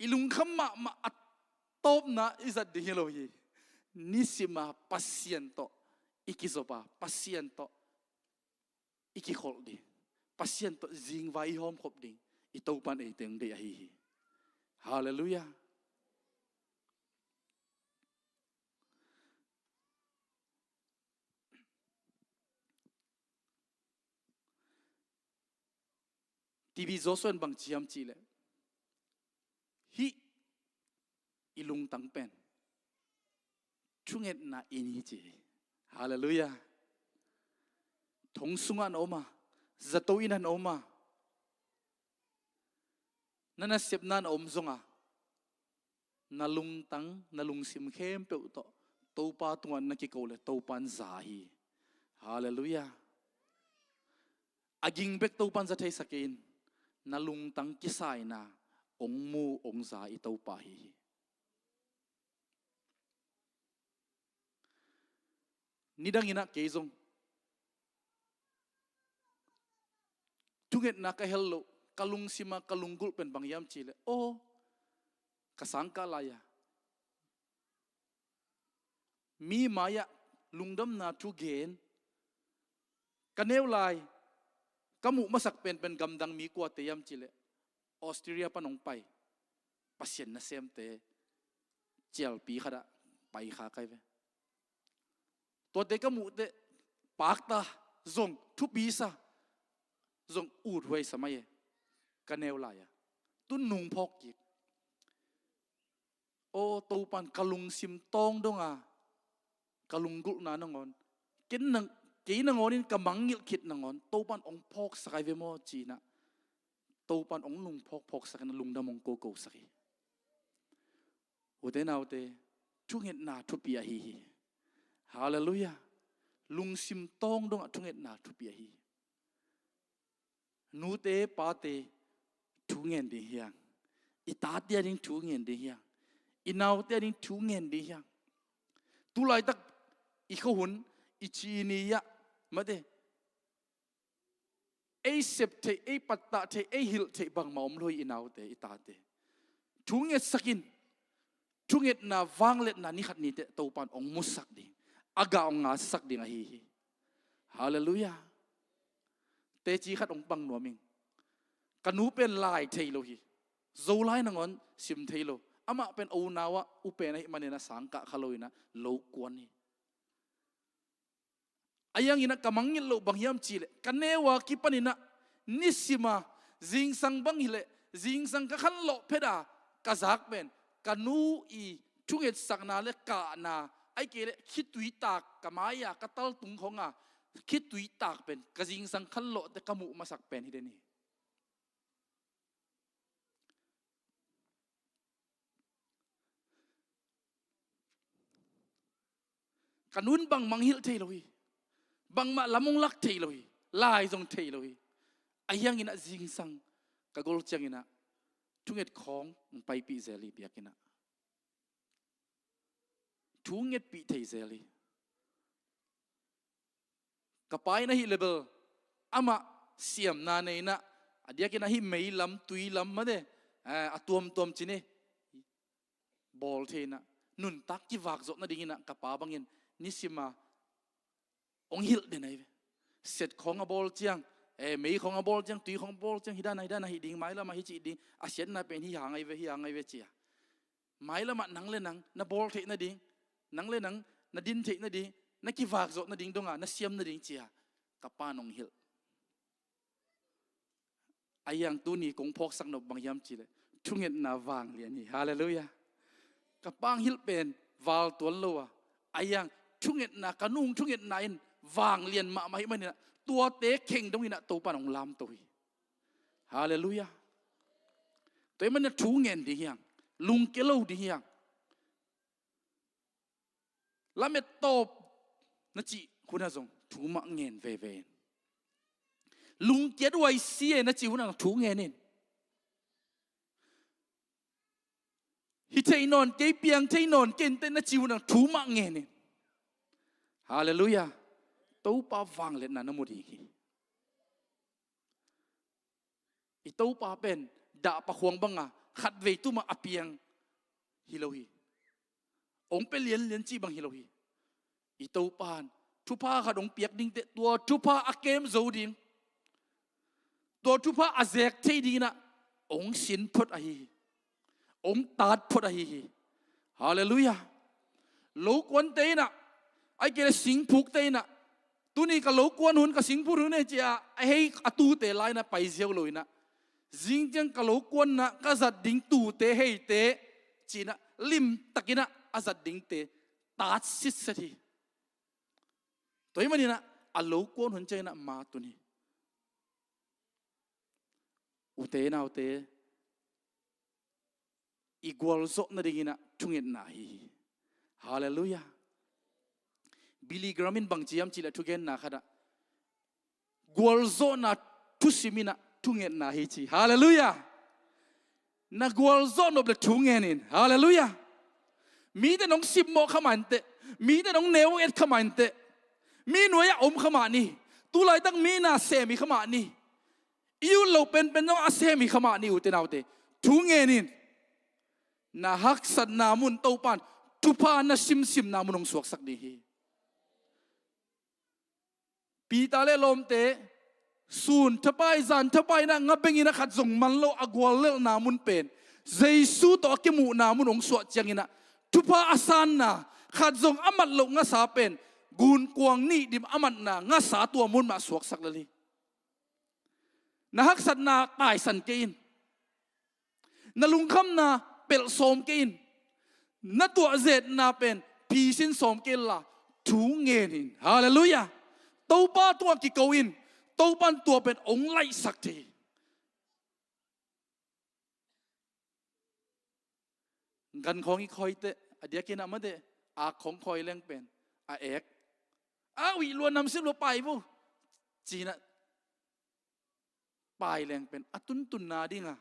i lungkham mahmah a tawpna i zat ding hi lo hi. Nisim a Pasian tawh i kizop a, Pasian tawh i kikholh ding, Pasian tawh zingvai i hawmkhop ding i Topan eite hong deih ahi hi. Halleluiah. T B Joshua in bang ci hiam cih leh, hih i lungtang pen thungetna inn hi ci hi. Halleluiah. Thong sungah na om a, zato inn ah na om a, na nasepna na om zong a, na lungtang, na lungsim khempeuh tawh Topa tungah na kiko leh Topan za hi. Halleluiah. A ging bek Topan za theisak kei in, na lungtang kisaina hong mu hong za i Topa hi hi. Nidang in ah kei zong thungetna ka hel loh, ka lungsim a ka lunggulh pen bang hiam cih leh, aw, ka sangkah lai a mi mai-ah lungdamna thu gen, ka neu lai ka muh masak penpen gamdang mi kuate hiam cih leh, Australia pan hong pai Pasian nasemte cialpi khat ah pai kha ka hi ve. Tuate ka muh teh pakta zong, thupi sa zong, uthuai sa mai e, ka neu lai a. Tun nungphawk kik. Aw Topan, ka lungsim tawng dong a ka lunggulhna nangawn, ken nang, kei nangawn in ka mangngilh khit nangawn Topan hong phawksak ahi ve maw ci-in ah, Topan hong nungphawk phawksak in ah lungdam hong kokosak hi. Ute naute, thungetna thupi ahi hi. Halleluiah. Lungsim tawng dongah thungetna thupi ahi hi. Nute pate thu ngen ding hi hang. I tate a ding thu ngen ding hi hang. I naute a ding thu ngen ding hi hang. Tu laitak i khuahun, i ci ni ah, mate, Ei sep theih, ei pattah theih, ei hilh theih bangmah om lo hi, i naute, i tate. Thu ngetsak in. Thungetna vangliatna ni khat ni teh Topan hong musak ding, a gah hong ngasak ding ahi hi. Halleluiah. Teci khat hong pang nuam ing. Ka nu pen lai thei lo hi. Zolai nangawn sim thei lo. Amah pen a unau ah u pen ahih manin a sang kah kha lo in ah lo kuan hi. Ahi hangin ah ka mangngilh loh bang hiam cih leh, ka neu a kipanin ah nisim a zingsang bang hi leh, zingsang ka khanlawh phet a ka zak pen ka nu i thungetsakna le kahna, ahih kei leh khitui taak, ka mai a ka taltung khong a khitui taak pen ka zingsang khanlawhte ka muh masak pen hi den hi. Ka nu in bangmah hong hilh thei lo hi. Bangmah lam hong lak thei lo hi. Lai zong thei lo hi. Ahi hangin ah zingsang ka gol ciangin ah thunget khawng hong paipih zel hi, biakinn ah. Thu ngetpih thei zel hi. Ka pa in ahih leh bel amah siamna nei in ah, a diakin ahih mei lam, tui lam mate, eh, a tuamtuam cih ni bawl thei in ah, nuntak kivak zawh nadingin ah ka pa bangin nisim a hong hilh den ahi ve. Set khawng a bawl ciang, eh, mei khawng a bawl ciang, tui khawng a bawl ciang, hi dan a, hi dan a hih ding, mailam ah hi cih ding, a siatna pen hi hang ahi ve, hi hang ahi ve ci a. Mailam ah nang le nang na bawl theih nading, nang le nang na din theih nading, na kivak zawh nading dong a na siam nading ci a ka pa'n hong hilh. Ahi hang tuni kong phawksak nop bang hiam cih leh, thungetna vanglian hi. Halleluiah. Ka pa hong hilh pen val tuan lo a, ahi hang thungetna, ka nu thungetna in vanglian mahmah ahih manin ah, tuate kheng dongin ah Topa'n hong lamto hi. Halleluiah. Tua ahih manin ah thu ngen ding hi hang, lungkia lo ding hi hang. Lamet tawp na cih hun ah zong thu mah ngen veve in. Lungkiat huai si e na cih hun ah zong thu ngen in. Hi thei nawn kei, piang thei nawn kei inteh na cih hun ah zong thu mah ngen in. Halleluiah. Topa vangliatna na mu ding hi. I Topa pen dahpa khuang bang a khatvei tuma a piang hi lo hi. Hong pia lianlian cih bang hi lo hi. I Topa'n thupha khat hong piak ding teh, tua thupha a kem zo ding, tua thupha a zek thei dingin ah hong sin phot ahi hi. Hong tat phot ahi hi. Halleluiah. Lokuante in ah, ahih kei leh singphukte in ah, tuni ka lokuan hun, ka singphuk hun e ci a, a hei a tuute lai in ah pai ziau lo in ah, zing ciang ka lokuan in ah ka zat ding tuute, heite ci in ah limtakin ah a zat dingte tat sitset hi. Tua ahih manin ah a lokuan hun ciangin ah ma tun hi. Ute naute, i gualzawh nadingin ah thungetna ahi hi. Halleluiah. Billy Graham in bang ci hiam cih leh, thugenna khat ah, gualzawhna thusim in ah thungetna ahi ci. Halleluiah. Na gualzawh nop leh thu ngen in. Halleluiah. Mite nong simmawh kha mah inteh, mite nong neu et kha mah inteh, mi nuai-ah om kha mah ni. Tulaitak mi na sem hi kha mah ni. I ut loh penpen zong a sem hi kha mah ni, ute naute. Thu ngen in. Na haksatna mun Topa'n thupha na simsimna mun hong suaksak ding hi. Peter le lawmte, sun thapai, zan thapai in ah nga bengin ah khat zong man lo a guallelhna mun pen, Jesu tawh a kimuhna mun hong suah ciangin ah, thupha a sanna, khat zong a mat loh ngasa pen, gunkuang nih dim a matna ngasa tua mun mah suaksak lel hi. Na haksatna taisan kei in. Na lungkhamna pelh sawm kei in. Na tuahzetna pen phisin sawm kei inla, thu ngen in. Halleluiah. Topa tungah kiko in. Topa'n tua pen hong laihsak thei hi. Gan khawng i khawi teh, a diakin ah mate, ak khawng khawi leng pen a ek. A uih lua, namsep lua, pai vo ci in ah pai leng pen a tuntunna ding a,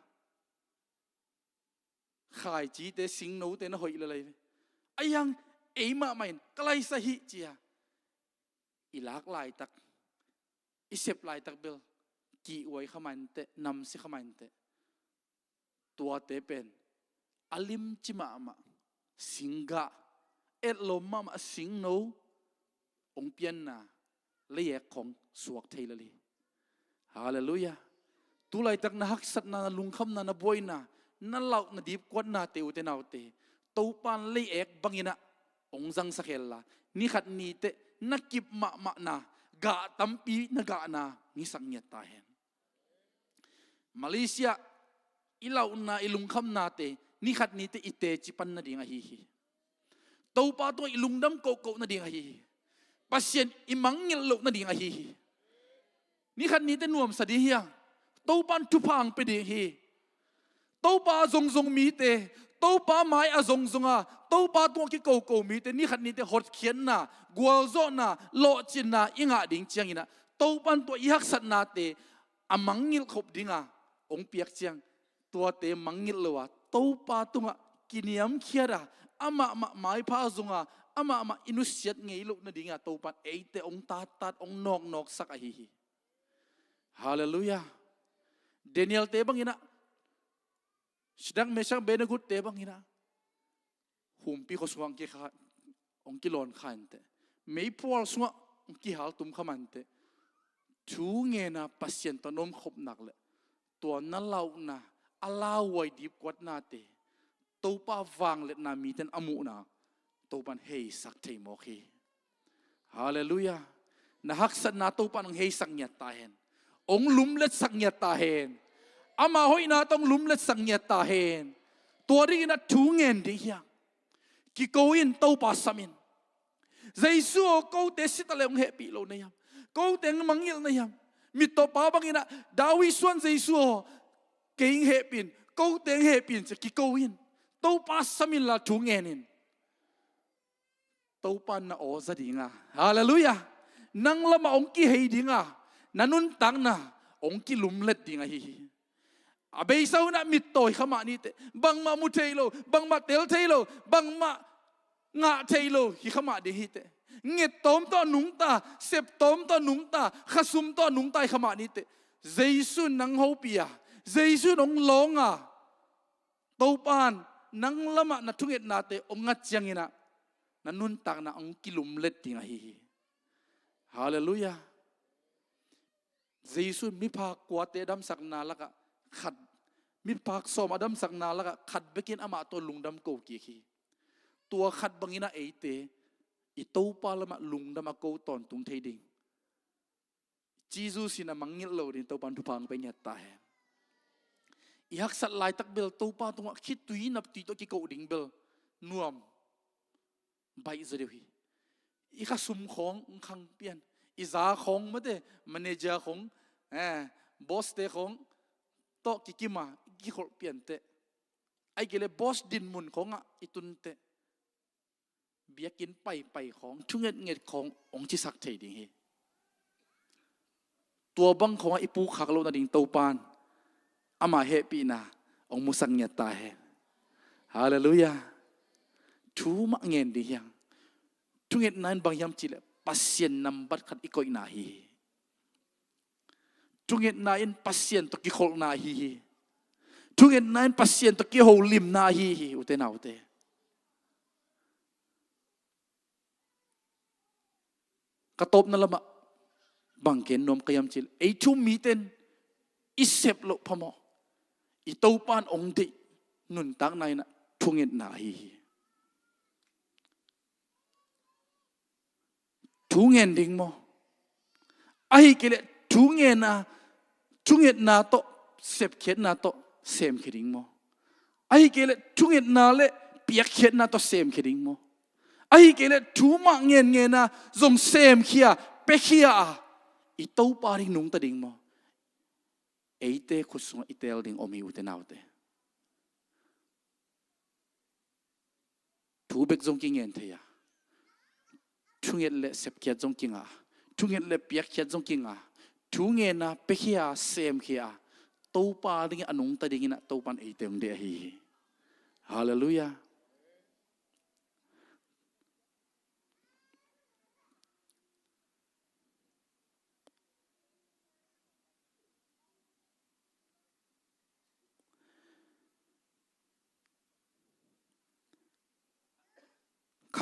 khaicite, singnote na hoih lel ahi ve. Ahi hang ei mahmah in ka laisa hi ci a, i lak laitak, i sep laitak bel kihhuai kha mah inteh, namsia kha mah inteh, tuate pen a limci mahmah singgah, etlawm mahmah singno hong pianna leiek khawng suak thei lel hi. Halleluiah. Tulaitak na haksatna, na lungkhamna, na buaina, na lauh, na dipkuatnate, ute naute, Topan leiek banginah hong zangsak henla, nikhat niteh na kip mahmahna, gah tampi na gahna hong hisak ngiat ta hen. Malaysia, i lauhna, i lungkhamnate nikhat niteh i teci pan nading ahi hi. Topa tungah i lungdam kohkoh nading ahi hi. Pasian i mangngilh loh nading ahi hi. Nikhat niteh nuamsa ding hi hang. Topan thupha hong pia ding hi. Topa a zongzong mite, Topa mai a zongzong a, Topa tungah kikoko mite nikhat niteh hotkhiatna, gualzawhna, lawhcinna i ngah ding cianginah, Topan tua i haksatnate a mangngilh khop dinga hong piak ciang, tuate mangngilh lo a, Topa tungah kiniamkhiat a, amahmah maipha zonga, amahmah i nusiat ngei loh nadinga Topan eite hong tattat, hong nawknawksak ahi hi. Halleluiah. Daniel-te banginah, Shadrak, Meshak, Abednego-te banginah, humpi khua sungah hong kikha, hong kilawn kha inteh, meiphual sungah hong kihaltum kha mah inteh, thu ngena Pasian tawh na om khop nak leh, tua na lauhna, a lauhuai dipkuatnate, Topa vangliatna mite in a muhna, Topan heisak thei mawk hi. Halleluiah. Na haksatna Topan hong heisak ngiat ta hen. Hong lumletsak ngiat ta hen. Ama hoihna tawh hong lumletsak ngiat ta hen. Tua dinginah thu ngen ding hi hang. Kiko in, Topa sam in. Jesu aw, kote si ta leh hong hehpih lo na hiam? Kote hong mangngilh na hiam? Mittawpa banginah, David suan Jesu aw, kei hong hehpih in, kote hong hehpih in, ci-a kiko in. Topa sam inla thu ngen in. Topa na aw za dinga, halleluiah, nang lamah hong kihei dinga, na nuntakna hong kilumlet ding ahi hi. A beisa hunah mittawi kha mah niteh, bangmah mu thei lo, bangmah tel thei lo, bangmah ngah thei lo hi kha mah ding hiteh. Ngettawm tawh nungta, septawm tawh nungta, khasum tawh nungta hi kha mah niteh. Jesu in nang hopih a, Jesu in hong lawng a, Topan nang lamah na thungetnate hong ngat cianginah, na nuntakna hong kilumlet ding ahi hi. Halleluiah. Jesu in miphak kuate a damsakna lakah khat, miphak sawm a damsakna lakah khat bekin amah tawh lungdam ko kik hi. Tua khat banginah eite i Topa lamah lungdam a ko tawntung thei ding, Jesus in a mangngilh lo ding Topan thupha hong pia ngiat ta hen. I haksat laitak bel Topa tungah khitui naptui tawh kiko ding bel nuam baih zaw deuh hi. I khasum khawng hong khang pian, i za khawng mate, manager khawng, eh, boss-te khawng tawh kikima kikholh pianteh, ahih kei leh boss dinmun khawngah i tunteh, biakinn paipai khawng, thungetnget khawng hong cisak thei ding hi. Tua bang khawngah i pukkhak loh nading Topan ama hehpihna hong musak ngiat ta hen. Halleluiah. Thu mah ngen ding hi hang. Thungetna in bang hiam cihleh Pasian nambat khat i koihna hi hi. Thungetna in Pasian tawh kikholhna ahi hi. Thungetna in Pasian tawh kiholimna ahi hi, ute naute. Ka tawpna lamah bang ken nuam ka hiam cihleh, ei thu um mite in i sep loh phamawh, i Topan hong deih nuntakna inah thungetna ahi hi. Thu ngen ding maw? Ahih kei leh thu ngen a, thungetna tawh, sepkhiatna tawh semkhia ding maw? Ahih kei leh thungetna le piakkhiatna tawh semkhia ding maw? Ahih kei leh thu mah ngenngen a zong semkhia, piakhia a, i Topa ding nungta ding maw? Eite khut sungah i teel ding om hi, ute naute. Thu bek zong kingen thei a, thunget le sepkhiat zong kinga, thunget le piakkhiat zong kinga, thu ngen a, piakhia, semkhia a, Topa dingin a nungta dingin ah Topan eite hong deih ahi hi. Halleluiah.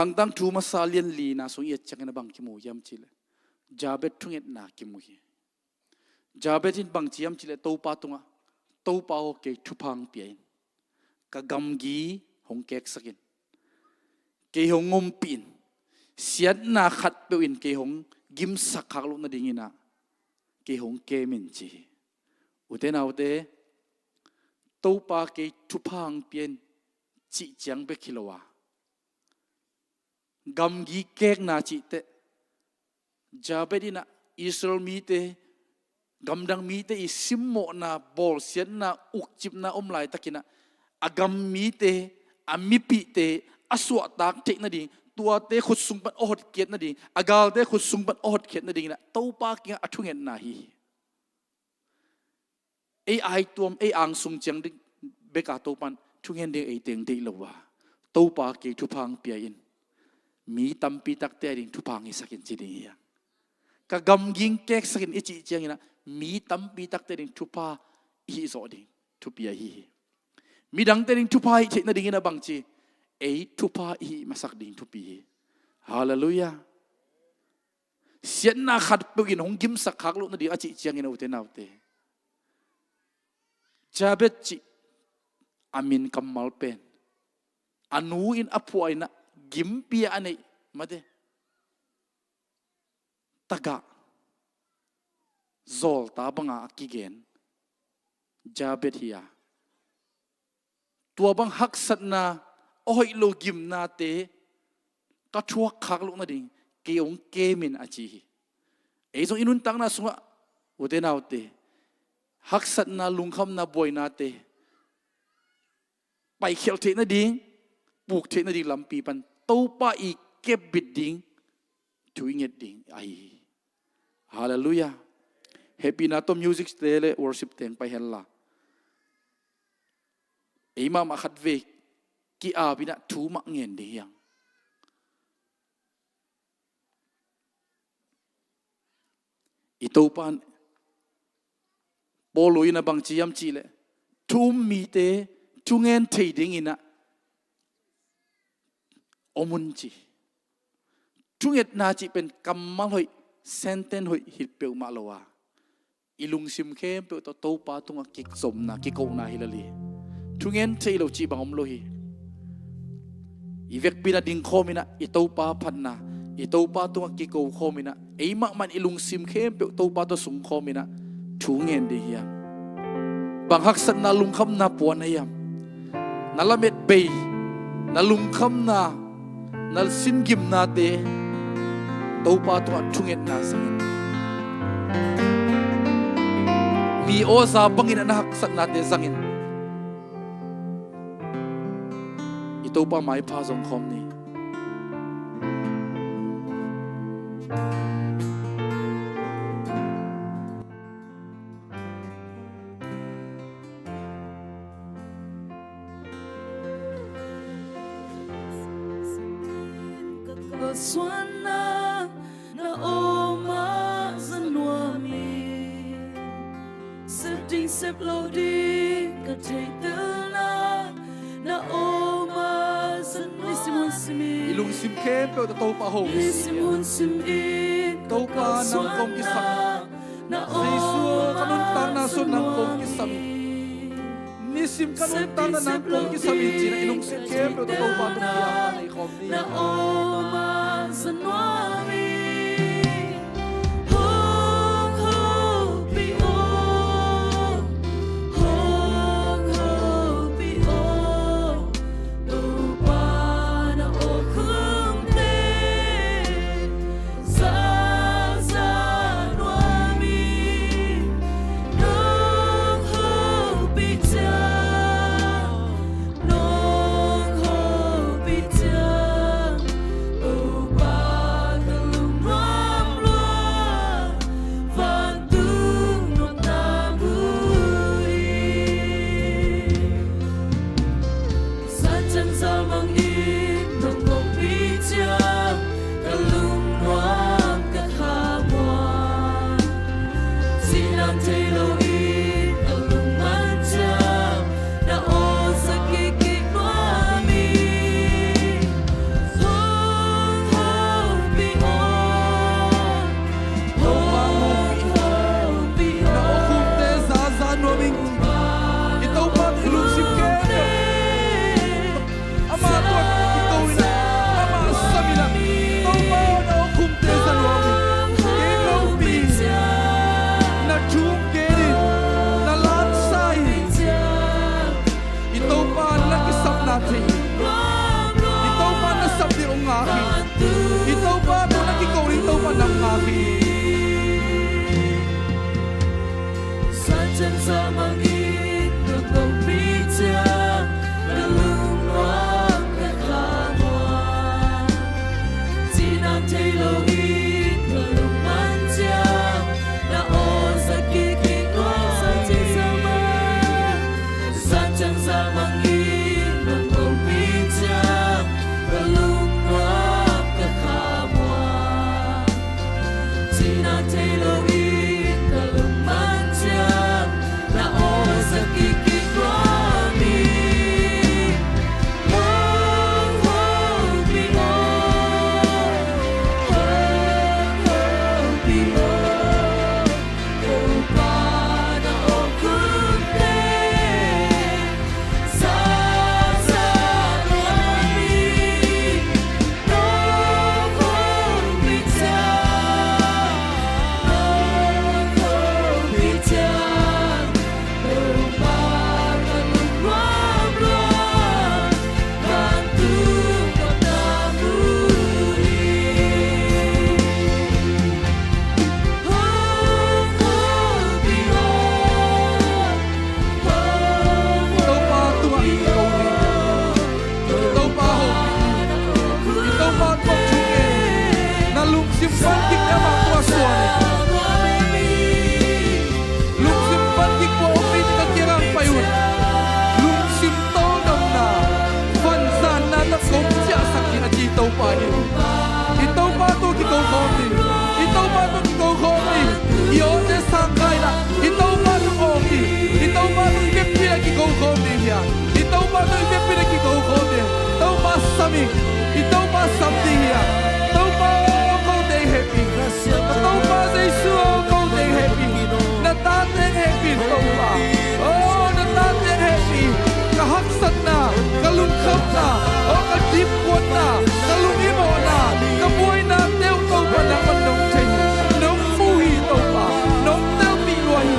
Thangtang thu masa lian lina sung i et ciangin a bang kimu hiam cihleh, Jabez thungetna kimu hi. Jabez in bang ci hiam cihleh Topa tungah, "Topa aw, kei thupha hong pia in. Ka gamgi hong keksak in. Kei hong ompih in. Siatna khatpeuh in kei hong gimsak khak loh nadingin ah kei hong kem in," ci hi. Ute naute, "Topa kei thupha hong pia in," cih ciang bek hi lo a, gamgi kekna cih teh, Jabez in ah Israel mite, gamdang mite i simmawhna, bawlsiatna, ukcipna om laitakin ah a gam mite, a mipihte a suahtak theih nading, tuate khut sung pan a hotkhiat nading, a galte khut sung pan a hotkhiat nadingin ah Topa kiangah a thungetna hi hi. Ei aituam, ei angsung ciang ding bek a Topa in thungen ding ei teng deih lo a, "Topa kei thupha hong pia in. Mi tampi takte ading thupha hong hisak in," ci ding hi hang. "Ka gamgi hong keksak in," i cih ciangin ah mi tampi takte ading thupha i hih zawh ding thupi ahi hi. Midangte ading thupha hih theih nadingin ah bang ci, ei thupha i hih masak ding thupi hi. Halleluiah. Siatna khatpeuh in hong gimsak khak loh nading a cih ciangin ah, ute naute, Jabez cih a min kammal pen a nu in a phuah in ah gimpi a neih mate, tagah zawlta banga a kigen Jabez hi a, tua bang haksatna, a hoih lo gimnate ka thuak khak loh nading kei hong kem in, a ci hi. Ei zong i nuntakna sungah, ute naute, haksatna, lungkhamna, buainate paikhialh theih nading, puk theih nading lampi pan Topa i kepbit ding thu i nget ding ahi hi. Halleluiah. Hehpihna tawh music te le worship teng pai hen la, ei mahmah khatvei ki-ap in ah thu mah ngen ding hi hang. I Topa in, Paul in a bang ci hiam cihleh, "Thu um mite thungen thei dingin ah om un," ci. Thungetna cih pen kammal hoih, sentence hoih hi peuhmah lo a, i lungsim khempeuh tawh Topa tungah kizomna, kikohna hi lel hi. Thungen thei lo cih bang om lo hi. I vekpi in ah dingkhawm in ah, i Topa phatna, i Topa tungah kiko khawm in ah, ei mahmah in i lungsim khempeuh Topa tawh sungkhawm in ah thu ngen ding hi hang. Bang haksatna, lungkhamna pua na hiam? Na lamet bei, na lungkhamna, na sin gimnate Topa tungah thungetna zang in. Mi awza bangin ah na haksatnate zang in. I Topa maipha zong khawm ni. Ka suanna na aw mah za nuam hi. Sep ding sep lo ding ka theihtelna na aw mah za nuam hi. I lungsim khempeuh tawh Topa ho. Nisim hun sim in Topa nang kong kisam hi. Jesu ka nuntakna sung nang kong kisam hi. Nisim ka nuntakna nang kong kisam hi ci-in ah i lungsim khempeuh tawh Topa tung kiam a nei khawm ni. Na aw mah za nuam hi. Hong hopih aw, hong hopih aw. Topa na aw khumte za za nuam hi. Nong hopih ciang, nong hopih ciang, Topa ka lungnuam lua, vantung nuamna mu hi. Satan zalmang in nong hopih ciang, ka lungnuam ka kha muan. Sinan thei lo in ka lungman ciang, na aw za kik kik nuam hi. Ho Van kik amah tua suan in. Lungsim van kik tua om mi te ka kiangah pai un. Lungsim tawldamna vanzanna tawh kong ciahsak ding a ci Topa hi. I Topa tawh kiko khawm ni. I Topa tawh kiko khawm ni. I awte sangkah in ah i Topa tawh awng ni. I Topa tawh i vekpi-in ah kiko khawm ni hi a. I Topa tawh i vekpi-in ah kiko khawm ni. Topa sam hi. I Topa sam ding hi a. Topa aw, ko teng hehpih. Topa Jesu aw, ko teng hehpih. Na ta teng hehpih Topa. Aw, na ta teng hehpih. Ka haksatna, ka lungkhamna, aw, ka dipkuatna, ka lungimawhna, ka buaina te uh Topa nangman nong thei hi. Nong mu hi Topa. Nong telpih lua hi.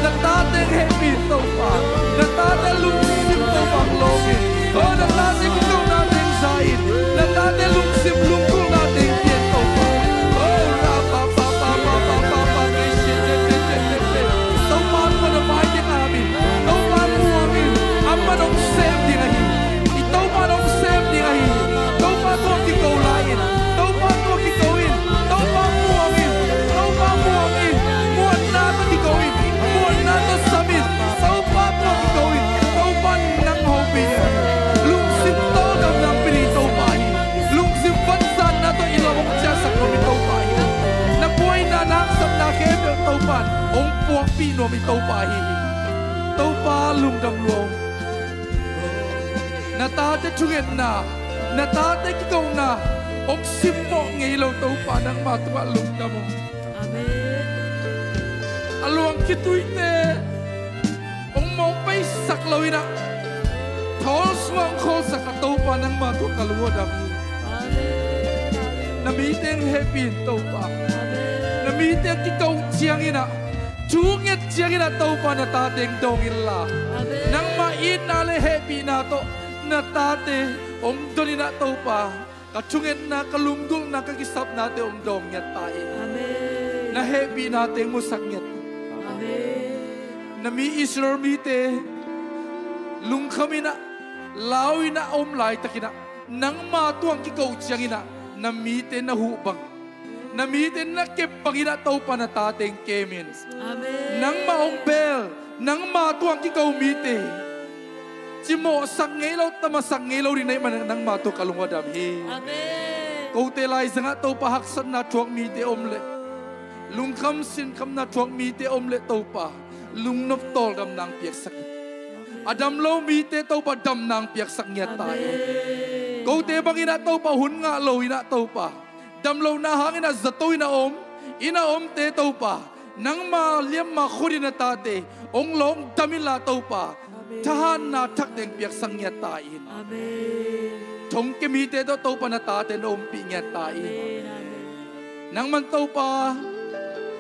Na ta teng hehpih Topa. Na tate lungsim Topa lawng in. Aw, na tate kikohna teng za in. Na tate lungsim lunggulhna teng pia in Topa. Aw, ra pa pa pa pa pa pa pa. Topa tawh na mai teng am in. Topa muang in. Amah nong sem ding ahi. I Topa nong sem ding ahi. Topa tawh kiko lai in. Topa tawh kiko in. Topa muang in. Topa muang in. Muanna tawh kiko in. Muanna tawh sam in. Topa tawh kiko in. Topa nang hopih in. Lungsim tawldamna hong pia ding Topa hi. Lungsim vanzanna tawh i lam hong ciahsak nuam i Topa hi. Na buaina, na haksatna khempeuh Topa hong puakpih nuam i Topa hi. Topa lungdam lua. Na tate thungetna, na tate kikohna hong simmawh ngei lo Topa nangma tungah lungdam ung. Amen. A luang khituite hong mawk peisak lo in ah thawl sungah hong khawlsak a Topa nangma tungah ka lungdam hi. Amen. Na mite hong hehpih in Topa. Amen. Na mite hong kiko ciangin ah, thu nget ciangin ah Topa na tate hong dawng inla. Amen. Nangma itna le hehpihna tawh na tate hong don in ah Topa, ka thungetna, ka lunggulhna, ka kisapnate hong dawng ngiat ta in. Amen. Na hehpihna teng musak ngiat. Amen. Na mi Israel mite lungkham in ah, lau in ah a om laitakin ah nangma tungah kiko ciangin ah na mite na huh bang, na mite na kep bangin ah Topa na tate hong kem in. Amen. Nangmah hong bel, nangma tungah kiko mite cimawhsak ngei lo, tamasak ngei lo ding na hih manin nangma tungah ka lungdam hi. Amen. Kote laizangah Topa haksatna thuak mite om leh, lungkham sinkhamna thuak mite om leh Topa lungnop tawldamna hong piaksak in. A dam lo mite Topa damna hong piaksak ngiat ta in. Amen. Kote bangin ah Topa hun ngah lo in ah Topa damlohna hangin ah zato in a om, inn a omte Topa nangma liamma khut in na tate hong lawngdam inla Topa, amen, thahatna thak teng piaksak ngiat ta in. Amen. Thongkia mite tawh Topa na tate na ompih ngiat ta in. Amen, amen. Nangman Topa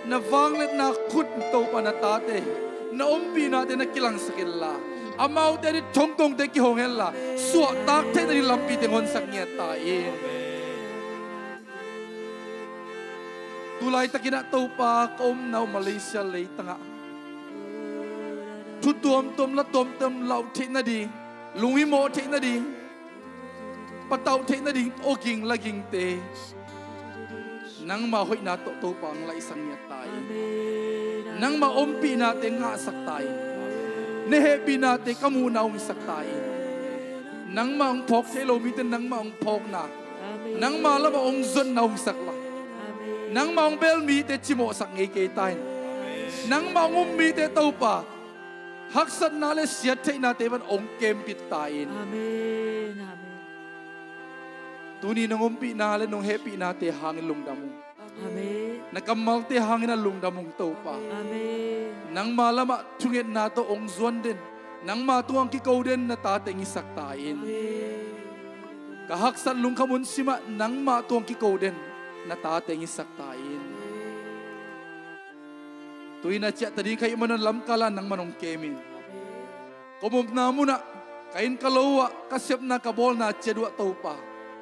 na vangliatna khut Topa na tate na ompihnate na kilangsak inla, amaute ading thongkongte kihong henla, suahtak theihna ding lampi teng honsak ngiat ta in. Tu laitakin ah Topa ka omna uh Malaysia leitangah thu tuamtuam, la tuamtuam lauh theih nading, lunghimawh theih nading, patauh theih nading awging lagingte nangma hoihna tawh Topa hong laihsak ngiat ta in. Amen. Nangma ompihnate ngahsak ta in. Na hehpihnate ka muhna hong hisak ta in. Nangma hong phawk thei lo mite nangma hong phawkna, amen, nangma lamah hong zonna hong hisak la. Amen. Nangma hong bel mite cimawhsak ngei kei ta in. Amen. Nangma hong um mite Topa haksatna le siattheihnate pan hong kempit ta in. Amen, amen. Tuni nong ompihna le nong hehpihnate hangin lungdam ung. Amen. Na kammalte hangin ah lungdam ung Topa. Amen. Nangma lamah thungetna tawh hong zuan den, nangma tungah hong kiko den na tate hong hisak ta in. Amen. Ka haksat lungkham hun simah nangma tungah hong kiko den na tate hong hisak ta in. Tu-in a ciahta ding ka hih manin lamkal ah nangman hong kem in. Ka omna munah, ka inn ka lo ah, ka sepna ka bawlna ciat uh ah Topa,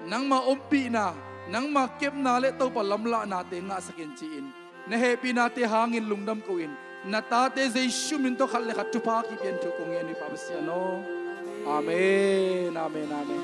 nangma ompihna, nangma kepna le Topa lamlahnate ngahsak in ci-in, na hehpihnate hangin lungdam ko-in, na tate Jesu min tawh khat le khat thupha kipia in thu kong ngen hi Pa Pasian aw. Amen, amen, amen.